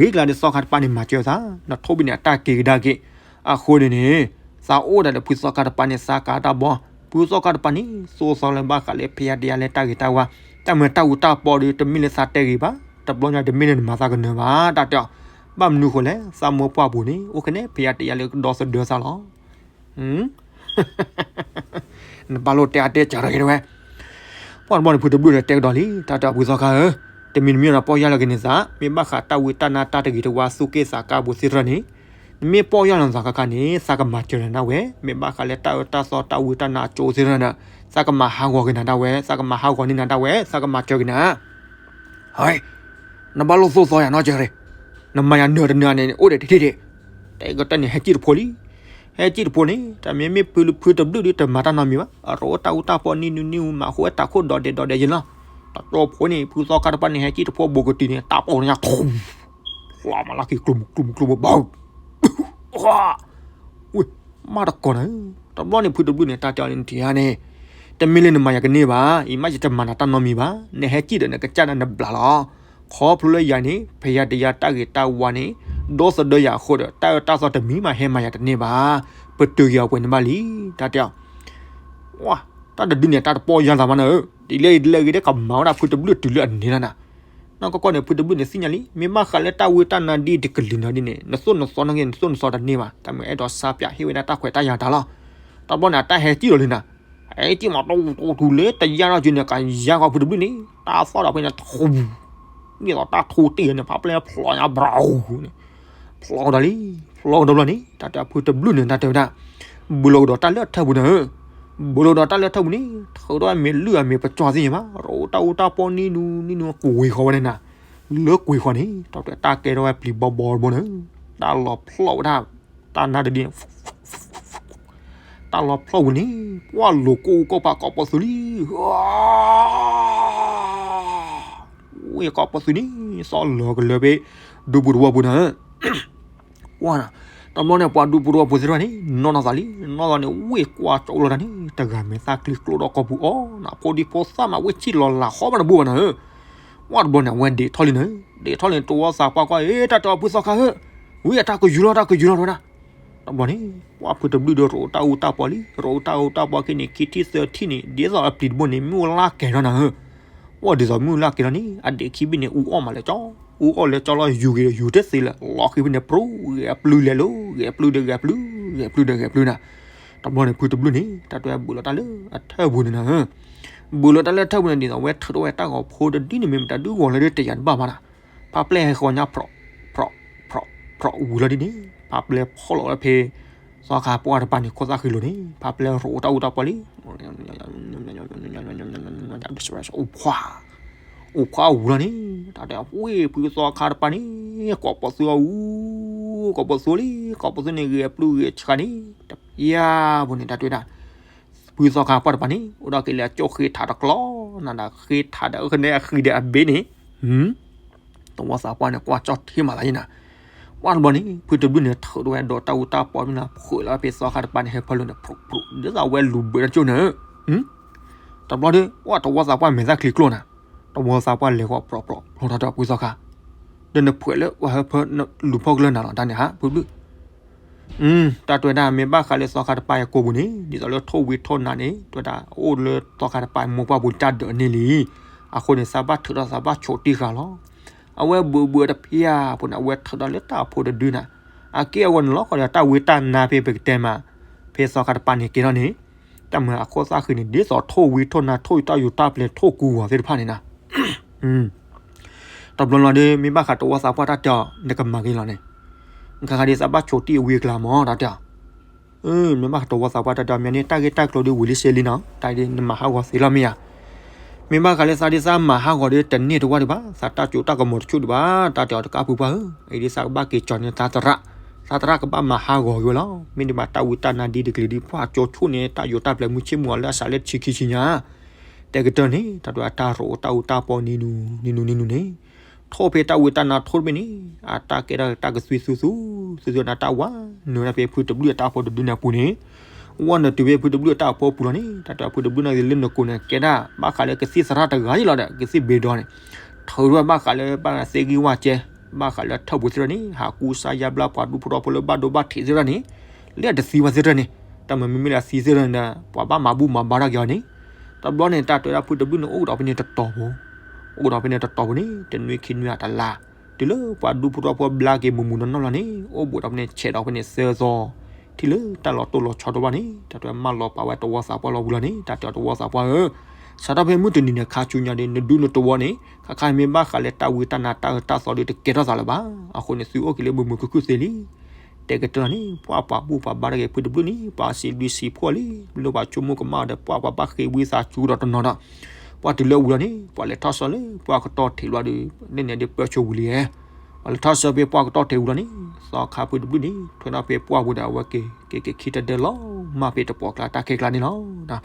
ၤကျါဒီးသီခါတပၤန့ၣ် မၤစၢၤသး နထိၣ်ဘ့ၣ်န့ၣ် အတၢ်က့ၤကဒါက့ၤ, အဃိန့ၣ်န့ၣ် သးအိၣ်ဒၣ်ဒီးဖုသီခါတပၤန့ၣ် သးကးတၢ်ဘီ, ဖုသီခါတပၤန့ၣ် သိၣ်သီလၢဘၣ်ဃးလၢဖဲယါတယါလၢတၢ်ဂ့ၤတၢ်ဝါ, တၢ်မၤတၢ်အူတၢ်ပီဒီး တမ့ၢ်လၢသးတဲဂ့ၤဘၣ်, တဘျီညါတမ့ၢ်လၢနမၤသးကနၢၤဘၣ် တၢ်တဲအီၤ, ဘၣ်မနုၤဃိလဲၣ်, သးမိၢ်ပှၢ်ပူၤန့ၣ် အိၣ်ကနဲဖဲယါတယါလၢကဒီသဒၢသးလီၤ. နဘၣ်လိၣ်တဲအါတဲစှၤထီၣ်က့ၤတဝဲ, ပှၢ်တဘျီန့ၣ် ဖုတဘျုးန့ၣ်တဲကဒီးလံ, တၢ်တဲအီၤဖုသီခါဧၢ, တမံၤတမံၤဒီးပီၢ်ယၢ်လီၤက့ၤန့ၣ်သး, မ့ၢ်ဘၣ်ဃးတၢ်ဝံတၢ်နါတၢ်တဂ့ၤတဝါသူၣ်က့ၣ်သးကါပူၤသ့ၣ်တဖၣ်န့ၣ်, နမ့ၢ်ပီၢ်ယၢ်လီၤနသးခါခါန့ၣ် သးကမၤစၢၤနၤဒၣ်ဝဲ, မ့ၢ်ဘၣ်ဃးလၢတၢ်အၢတၢ်သီတၢ်ဝံတၢ်နါအကၠိသ့ၣ်တဖၣ်ဒီး သးကမၤဟးဂီၤက့ၤနၤဒၣ်ဝဲ, သးကမၤဟးဂီၤန့ၢ်နၤဒၣ်ဝဲ, သးကမၤစၢၤက့ၤနၤ ဟဲ, နဘၣ်လိၣ်သိၣ်သီယၤနီတစဲးရ့ၣ်, နမၤယၤနၢၤတနၢၤန့ၣ် အိၣ်ဒီးတထံၣ်တထံၣ်, တဲကတၢၢ်န့ၣ် ဟဲစံၣ်တဖိလံ, ဟဲစံၣ်တဖိန့ၣ် တမ့ၢ်မ့ၢ်ဖုဖုတဘျုးဒုးတမၤတၢ်နီတမံၤဘၣ်, အရိၣ်တၢ်အူတၢ်ပီနံၣ်နူနံၣ်အူ မၤဃိတၢ်ခိၣ်ဒီးဒဲးဒီးဒဲးယလီၤ, တၢ်ကၠီဖိန့ၣ် ဖုသီခါတပၤန့ၣ် ဟဲစံၣ်တဖိဘူးကတုၤန့ၣ် တၢ်ပိာ်ညါထူ လီၤမးလၢခံကျိမုကျိမုကျိမုဘၣ် ဝ့ၢ်, မးတကိးနၤ, တဘျီန့ၣ် ဖုတဘျုးန့ၣ် တၢ်တဲအီၤလၢနထံၣ်ဧါန့ၣ်, တမ့ၢ်လၢနမၤယၤကန့ၢ်ဘၣ်, အံၤမးယတမၤနၤတၢ်နီတမံၤဘၣ်, နဟဲစံၣ်ဒီးနကစၢ်ဒၣ်နဘျးလီၤ, ခီဖျိလၢယၤန့ၣ် ဖဲယၤတယၤတၢ်ဂ့ၤတၢ်ဝါန့ၣ် ဒီသဒၢယၤအဃိဒီး တၢ်အၢတၢ်သီတမံၤမးဟဲမၤယၤတန့ၢ်ဘၣ်, ပတုာ်က့ၤအီၤပှဲၤန့ၣ်ဘၣ်လံ, တၢ်တဲအီၤ ဝါ, တၢ်တဒုန့ၣ် တၢ်တပီၢ်ယၢ်သးမးနၤဧၢ, ဒ်လဲၣ်ဒ်လဲၣ်ဂ့ၤဒ်ကမၤဝဲဒၣ်ဖုတဘျုးတုၤလၢအန့ၣ်လီၤနၤ, နီၢ်ကီၢ်ကီၢ်န့ၣ် ဖုတဘျုးန့ၣ်သ့ၣ်ညါလံ, မ့ၢ်ဘၣ်ဃးလၢတၢ်ဝံတၢ်နါဒ်တကလုာ်နီၤဒ်န့ၣ် နသိၣ်နသီနီၢ်ကီၢ် နသိၣ်နသီတန့ၢ်ဘၣ်, တၢ်မ့ၢ်အဲၣ်ဒိးစးပၠးဟ့ၣ်ဝဲဒၣ်တၢ်ခွဲးတၢ်ယာ်တၢ်လီၤ, တဘျီန့ၣ် အတၢ်ဟဲစံၣ်လီၤလံနၤ, ဟဲစံၣ်မး တတူၤလၢတယၢ်ထီၣ်က့ၤန့ၣ် ကယၢ်ဃီဖုတဘျုးန့ၣ် တၢ်သီၣ်ဒီးဖဲန့ၣ် ထူ ဒ်သိးတၢ်ထူတ့ၢ်န့ၣ် ဖးပျဲၢ်ဖျိးညါဘြီၤန့ၣ်, ဖျိးကဒီးလံ, ဖျိးကဒီးဘျီန့ၣ် တၢ်တဲဖုတဘျုးန့ၣ် တၢ်တဲဝဲဒၣ်, ဘူးလီၤကဒီးတၢ်လၢအထၢၣ်ပူၤနၤဧၢ, ဘူးလီၤကဒီးတၢ်လၢအထၢၣ်ပူၤန့ၣ် ထုးထီၣ်ဝဲမ့ၢ်လုၢ်အမ့ၢ်ပကွၢ်သ့ၣ်ညါဘၣ်, ရိတၢ်အူတၢ်ပီနံၣ်နူနံၣ်နူကွံာ်ဃီဝဲန့ၣ်နၤ, လၢကွံာ်ဃီန့ၣ် တၢ်တဲတၢ်ကဲထီၣ်ဝဲပျံၤဘီဘီတဘိနၤဧၢ, တၢ်လီၤဖျိးဝဲဒၣ် တၢ်နါတဒုန့ၣ် တၢ်လီၤဖျိးဝံၤန့ၣ် ပှၢ်လိၤကိၢ်အူကိၢ်ပၤကိးပသူလံ, ဝ့ၢ်ကိးပသူန့ၣ် သီၣ်လီၤကလၢဖဲ ဒူပူၤသဝီပူၤနၤ, ဝါ, တဘျီန့ၣ် ပှၤဒူပူၤသဝီပူၤသ့ၣ်တဖၣ်န့ၣ် နီၢ်နီၢ်သးလံ, နီၢ်သးန့ၣ် ဝ့ၢ်ကွၢ်ကၠီလီၤတၢ်န့ၣ် တဂၤမဲာ်သၣ်ချံကျိဒီးကိာ်ပူၤအီၤနၤ, ဖိဒံဖိသၣ်မး ဝ့ၢ်ဆံၣ်လီၤလၢ်ဃီဘၣ်တဘိဘၣ်နၤဧၢ, ဝါတဘျီန့ၣ် အဝဲဒ့းထီၣ်လံနၤ, ဒ့းထီၣ်လံ တဝီသးပှၢ်ကွၢ် အ့ တၢ်တဲအီၤဖုသီခါဧၢ, ဝံအတၢ်ကယူၤလီၤ တၢ်ကယူၤလီၤတဝဲဒၣ် တဘျီန့ၣ် ပှၢ်ဖုတဘျုးဒီးရိးတၢ်အူတၢ်ပီလံ, ရိးတၢ်အူတၢ်ပီခံန့ၣ် ခံထံၣ်သၢထံၣ်န့ၣ် ဒ်သိးအပျံၤတဘိန့ၣ် မုၢ်လၢ်ကဲၤထီၣ်နၤဧၢ, ဝဲဒ်သိးမုၢ်လၢ်ကဲၤထီၣ်န့ၣ် အဒ့းခံဘ့ၣ်န့ၣ် အူအီၣ်မးလၢကၠီ, အူအီၣ်လၢကၠီလီၤ ယူၤက့ၤဒီးယူၤတသ့လၢၤ, လီၤဃံဖဲန့ၣ် ပြူၤဂဲၤပျုၤလဲၤလိၤ ဂဲၤပျုၤဒီးဂဲၤပျုၤ, ဂဲၤပျုၤဒီးဂဲၤပျုၤနၤ, တဘျီန့ၣ် ဖုတဘျုးန့ၣ် တၢ်တဲဝဲဘူးလီၤတၢ်လၢအထၢၣ်ပူၤန့ၣ်နၤဧၢ, ဘူးလီၤတၢ်လၢအထၢၣ်ပူၤန့ၣ် ဒ်သိးဝဲထုးထီၣ်ဝဲတၢ်ဂီၤဖိတဒုန့ၣ် မ့ၢ်မတၤဒုဂီၤလၢဒုတယာ်တဘၣ်မးနၤ ဖးပျဲၢ်ဟဲဃီညါ ဖြီး, ဖြီး, ဖြီး, ဖြီးဝံၤလီၤဒ်န့ၣ် ဖးပျဲၢ်ဖီၣ်လီၤဝဲဖဲ သီခါပှၢ်တပၤန့ၣ် ခိၣ်သၣ်ဃံလိၤန့ၣ် ဖးပျဲၢ်ရိးတၢ်အူတၢ်ပီလံ, အိၣ်ခွါ, အိၣ်ခွါဝံၤလီၤန့ၣ် တၢ်တဲဝဲဖုသီခါတပၤန့ၣ် ကိးပသူအူ, ကိးပသူလံ, ကိးပသူန့ၣ် ဂဲၤပျုၤဂဲၤဆှးန့ၣ် တပျၢ်ဖိန့ၣ် တၢ်တဲဝဲဒၣ် ဖုသီခါပှၢ်တပၤန့ၣ် အိၣ်ဒီးက့ၤလၢအကၠိၣ်ဃ့ထးတကျီနၤဒီး ဃ့ထးဒီးအဃနဲအဃံဒီးအဘ့ၣ်န့ၣ်, တဝီသးပှၢ်န့ၣ် ကွၢ်ကၠီၣ်ထံမးသးယံၤနၤ, ပှၢ်တဘျီန့ၣ် ဖုတဘျုးန့ၣ် ထုးထီၣ်ဝဲဒီးတၢ်အူတၢ်ပီမ့ၢ်နၤ ဖှဲးလီၤဖဲသီခါတပၤန့ၣ် ဟဲဖၢလိာ်န့ၣ် ဖြူးဖြူး ဒ်သိးအဝဲလူၤဘၢတၢ်ကၠိၣ်နၤဧၢ, တဘျီဒီး ပှၢ်တဝီသးပှၢ်မဲာ်သၣ်ချံကျိနၤ, တဝီသးပှၢ်လဲၤဃီ ဖြူးဖြူး ဖျီထီၣ်ဒီးဖုသီခါ, ဒီးနဖှဲးလၢပှၤဟဲဖၢလူၤဖီၣ်ကလၢနၤလီၤ တၢ်န့ၣ်ဟး ဖုတဘျုး တၢ်တဲဝဲဒၣ် မ့ၢ်ဘၣ်ဃးလၢသီခါတပၤအကိာ်ပူၤန့ၣ် ဒ်သိးလၢထိၣ်ဝံထိၣ်နါန့ၣ် တဲဝဲဒၣ် အိၣ်လၢသီခါတပၤမိၢ်ပှၢ်ပူၤတၢ်ဒၢးန့ၣ်လံ, အဃိန့ၣ် သးဘၣ်ထုးထီၣ်သးဘၣ်ဆိးတံၢ်ဃာ်လီၤ. အဝဲဘူးဘူးတဖျၢၣ်ဖိန့ၣ် အဝဲထုးထီၣ်လၢတၢ်ဖိတဒုနၤ, အက့ၢ်အဂီၤန့ၣ်လီၤ ဃီဒီးတၢ်ဝံတၢ်နါဖဲပကတဲမး ဖဲသီခါတပၤန့ၣ်ကဲထီၣ်န့ၣ် တၢ်မၤအခိၣ်သၣ်ဃံန့ၣ် ဒ်သိးထိၣ်ဝံထိၣ်နါ ထိၣ်ယူၤတၢ်ယူၤတၢ်ပျဲၤ ထိၣ်ကူဂီၤသ့ၣ်တဖၣ်န့ၣ်နၤ တဘျီလီၤဒီး မ့ၢ်ဘၣ်ဃးတဝီသးပှၢ်တၢ်တဲအီၤ နကမၤက့ၤလီၤန့ၣ်, နခါခါဒ်သးဘၣ်ဆိးတံၢ်အဝံအကျါမး တၢ်တဲအီၤ, မ့ၢ်ဘၣ်ဃးတဝီသးပှၢ်တၢ်တဲအီၤ မ့ၢ်န့ၣ် တၢ်ဂ့ၢ်တၢ်ကျိၤဒ်ဝံၤလံစ့လံနီၤ တၢ်ဒ်နမၤဟးဂီၤသ့လီၤမ့ၢ်ဧါ, မ့ၢ်ဘၣ်ဃးလၢသးဒ်သးမၤဟးဂီၤဒီးတန့ၢ်တဝၢ်ဒံးဘၣ် သးတၢ်စိတၢ်ကမီၤတဆူၣ်ဒံးဘၣ် တၢ်တဲအီၤတကးဖုပှၢ်ဧၢ, အံၤဒ်သးကဘၣ်က့ၤကၠီၤန့ၢ်သးသရၣ်, သးသရၣ်ကဘၣ်မၤဟးဂီၤက့ၤဝဲလီၤ, မ့ၢ်ဒံးဘၣ်တၢ်ဝံတၢ်နါဒ်တကလုာ်ဒ်ပှၢ်ကၠိဆိၣ်န့ၢ် တၢ်ယူၤတၢ်ပျဲၤမုၢ်ဆ့ၣ်မုၢ်အီၤလၢအစးလၢတဆံခံဆံညါ တဲကတၢၢ်န့ၣ် တၢ်တဲအတၢ်ရိးတၢ်အူတၢ်ပီနံၤနူနံၤနူနံၤနူန့ၣ်, ထိၣ်ဖဲတၢ်ဝံတၢ်နါထိၣ်တဘ့ၣ်န့ၣ် အတၢ်ကဲထီၣ်တၢ်ကသွံသူသူ, သူသူနၤတၢ်ဝဲ, နုာ်နၤဖဲဖုတဘျုးအတၢ်ဖိတဒုန့ၣ်အပူၤန့ၣ်, ဝဲနုာ်တုၤဖဲဖုတဘျုးအတၢ်ဖိပူၤလီၤန့ၣ် တၢ်တဲဖုတဘျုးန့ၣ်လၢနကိးန့ၣ် ကဲဒၣ်ဘၣ်ဃးလၢကသံၣ်သရၣ်တဂၤအံၤလီၤဒီး ကသံၣ်ဘ့ဒီန့ၣ်, ထုးထီၣ်ဘၣ်ဃးလၢဘၣ်သ့ၣ်ဂံၢ်ဝၣ်ကဲ, ဘၣ်ဃးလၢထၢၣ်ပူၤသ့ၣ်တဖၣ်န့ၣ် ဟးကူစါယါဘျါပှၤဒူဖိထီဖိလၢဘၣ်ဒိဘၣ်ထံးသ့ၣ်တဖၣ်န့ၣ်, လၢအတသံဝဲသ့ၣ်တဖၣ်န့ၣ်, တၢ်မၤမ့မ့ၢ်လၢအသံသ့ၣ်တဖၣ်န့ၣ်ဒီး ပှၤဘၣ်မၤဘူၣ်မၤဘါထီၣ်က့ၤအီၤန့ၣ်, တဘျီန့ၣ် တၢ်တဲဝဲဒၣ်ဖုတဘျုၣ်န့ၣ် အိၣ်ကဒီးဖဲန့ၣ်တတီၤဖိ, အိၣ်ကဒီးဖဲန့ၣ်တတီၤဖိန့ၣ် တနွံခံနွံအတလါ, တုၤလၢပှၤဒူဖိထီဖိဘျါက့ၤမုာ်မုာ်နီၢ်နီၢ်လီၤန့ၣ် အိၣ်ဘူးဒီးဖဲန့ၣ် ဆဲးဒီးဖဲန့ၣ်သၢသီ, ထံၣ်လၢတၢ်လီၤတိၢ်လီၤဆီတဘၣ်န့ၣ် တၢ်တဲမၢလီၤပာ်ဝဲတဝီသးပှၢ်လီၤဝံၤလီၤန့ၣ် တၢ်တဲအီၤတဝီသးပှၢ်ဧၢ, စးထီၣ်ဖဲမုၢ်တနံၤန့ၣ် ခါဆူညါဒီး နဒူနတဝီန့ၣ် ခါခါမ့ၢ်ဘၣ်ဃးလၢတၢ်ဝံတၢ်နါတၢ်အၢတၢ်သီဒီး တကဲထီၣ်သးလၢၤဘၣ်. အဃိန့ၣ် သုအိၣ်က့ၤလၢမုာ်မုာ်ခုၣ်ခုၣ်သ့လံ. တဲကတၢၢ်လီၤန့ၣ် ပှၤပာ်ဘူၣ်ပာ်ဘါထီၣ်က့ၤဖုတဘျုၣ်န့ၣ် ပှၤစံးဘျုးစံးဖှိၣ်လံ, လၢပှၤဆိကမိၣ်ကမၣ်အီၤဒီး ပှၤပှၤဘၣ်ဃ့ဝံသးစူၤဒီးတနီၤဒီး ပှၤတုၤလၢဝံၤလီၤန့ၣ် ပှၤလဲၤထီၣ်ဆှၢလၢပှၤကတီၢ်ထံးလီၤဒီး န့ၣ်န့ၣ်ဒ်ပၢၢ်ဆိဝံၤလံဧါ, ပှၤလဲၤထီၣ်ဆှၢဖဲပှၤကတီၢ်ထံးဝံၤလီၤန့ၣ် သီခါဖုတဘျုၣ်န့ၣ် ထွဲထီၣ်ဖဲပှၢ်ပူၤဒီး အဝဲက့ၤ က့ၤက့ၤခံတဒဲလီၤမၢ်ဖဲတပိာ်ကျါတၢ်ခဲကျါန့ၣ်လီၤ.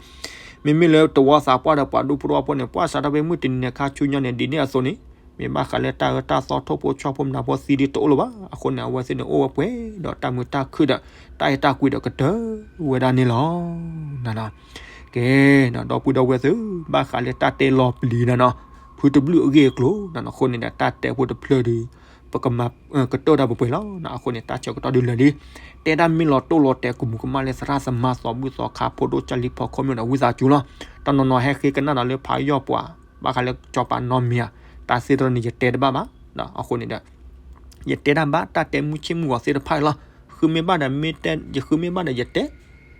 မ့မ့ၢ်လၢတဝီသးပှၢ်ဒီးပှၤဒူဖိထီဖိန့ၣ် ပှၢ်စးထီၣ်ဖဲမုၢ်တနံၤန့ၣ် ခါဆူညါန့ၣ် ဒ်န့ၣ်အသိးန့ၣ် မ့ၢ်ဘၣ်ဃးလၢတၢ်အၢတၢ်သီထိၣ်ဖိဆီဖိမနုၤဖိသံဒီးတအိၣ်လၢၤဘၣ်. အဃိန့ၣ် အဝဲသ့ၣ်န့ၣ်အိၣ်ဝဲပှဲၤဒီးတၢ်မုာ်တၢ်ခုၣ်ဒီး တၢ်အဲၣ်တၢ်ကွံဒီးကတၢၢ်ဝဲဒၣ်န့ၣ်လီၤ. ကဲ, ဒီပုၢ်ဒီဝဲၢ်သ့ၣ် ဘၣ်ဃးလၢတၢ်တဲလီၤပျံၤနၤနီၤ ဖုတဘျုၣ်အဂ့ၢ်အကျိၤနၤနီၤ အဃိန့ၣ်ဒီး တၢ်တဲဖိတဖျၢၣ်ဒီး ပကမၤကတၢၢ်တၢ်ပှဲၤပှဲၤလီၤ. အဃိန့ၣ် တၢ်ဆၢကတီၢ်ဒုးလၢာ်လံ. တဲဒၣ်မ့ၢ်လီၤတိၢ်လီၤတဲာ်ကမူးကမၣ်လၢသရၣ်သမါသီဘူၣ်သီခါဖိဒိၣ်ကၢ်လံၤဖီခိၣ်မ့ၢ်ဒီးဝံသးစူၤလီၤ. တနီၤနီၤဟဲဃ့ကနၣ်ဒီးလၢဖးယီၢ်ပှၤ ဘၣ်ဃးလၢကၠီၤပၤနီတမံၤဧါ, တၢ်သ့ၣ်တဖၣ်န့ၣ် ယတဲတဘၣ်ဘၣ်. အဃိန့ၣ်ဒီး ယတဲတၢ်ဘၣ်တၢ်တဲမုၢ်ဆ့ၣ်မုၢ်ဂီၤသ့ၣ်တဖၣ်လီၤ. ဃုမ့ၢ်ဘၣ်ဒီး ယဃုမ့ၢ်ဘၣ်ဒီးယတဲ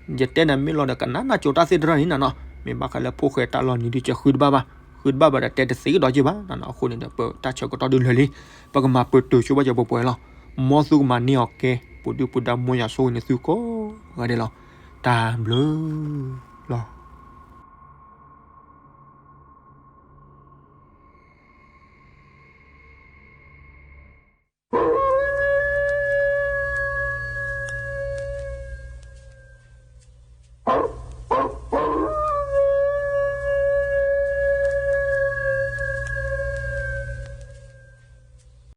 ယတဲန့ၣ်မ့ၢ်လီၤဒီးကနၣ်နၢ်ကၠိတၢ်သ့ၣ်တဖၣ်န့ၣ်နၤနီၤ, မ့ၢ်ဘၣ်ဃးလၢဖိၣ်ဃဲတၢ်လီၤနံၤဒုး ယဃုတဘၣ်ဘၣ်, ဃုတဘၣ်ဘၣ်ဒီးတဲတသ့ကဒီးက့ဘၣ်နၤနီၤ. အဃိန့ၣ်ဒီး ပတၢ်ဆၢကတီၢ်ဒုးလၢာ်လံ, ပကမၤပတုာ်ဆိဘၣ်ကၠီၤပှဲၤပှဲၤလီၤ. မ်သုကမၤန့ၢ်အီၤကဲ, ပူၤဒုၣ်ပူၤဒါ မ်ယွၤဆိၣ်ဂ့ၤန့ၢ်သုကိးဂၤဒဲးလီၤ. တၢ်ဘျုးလီၤ.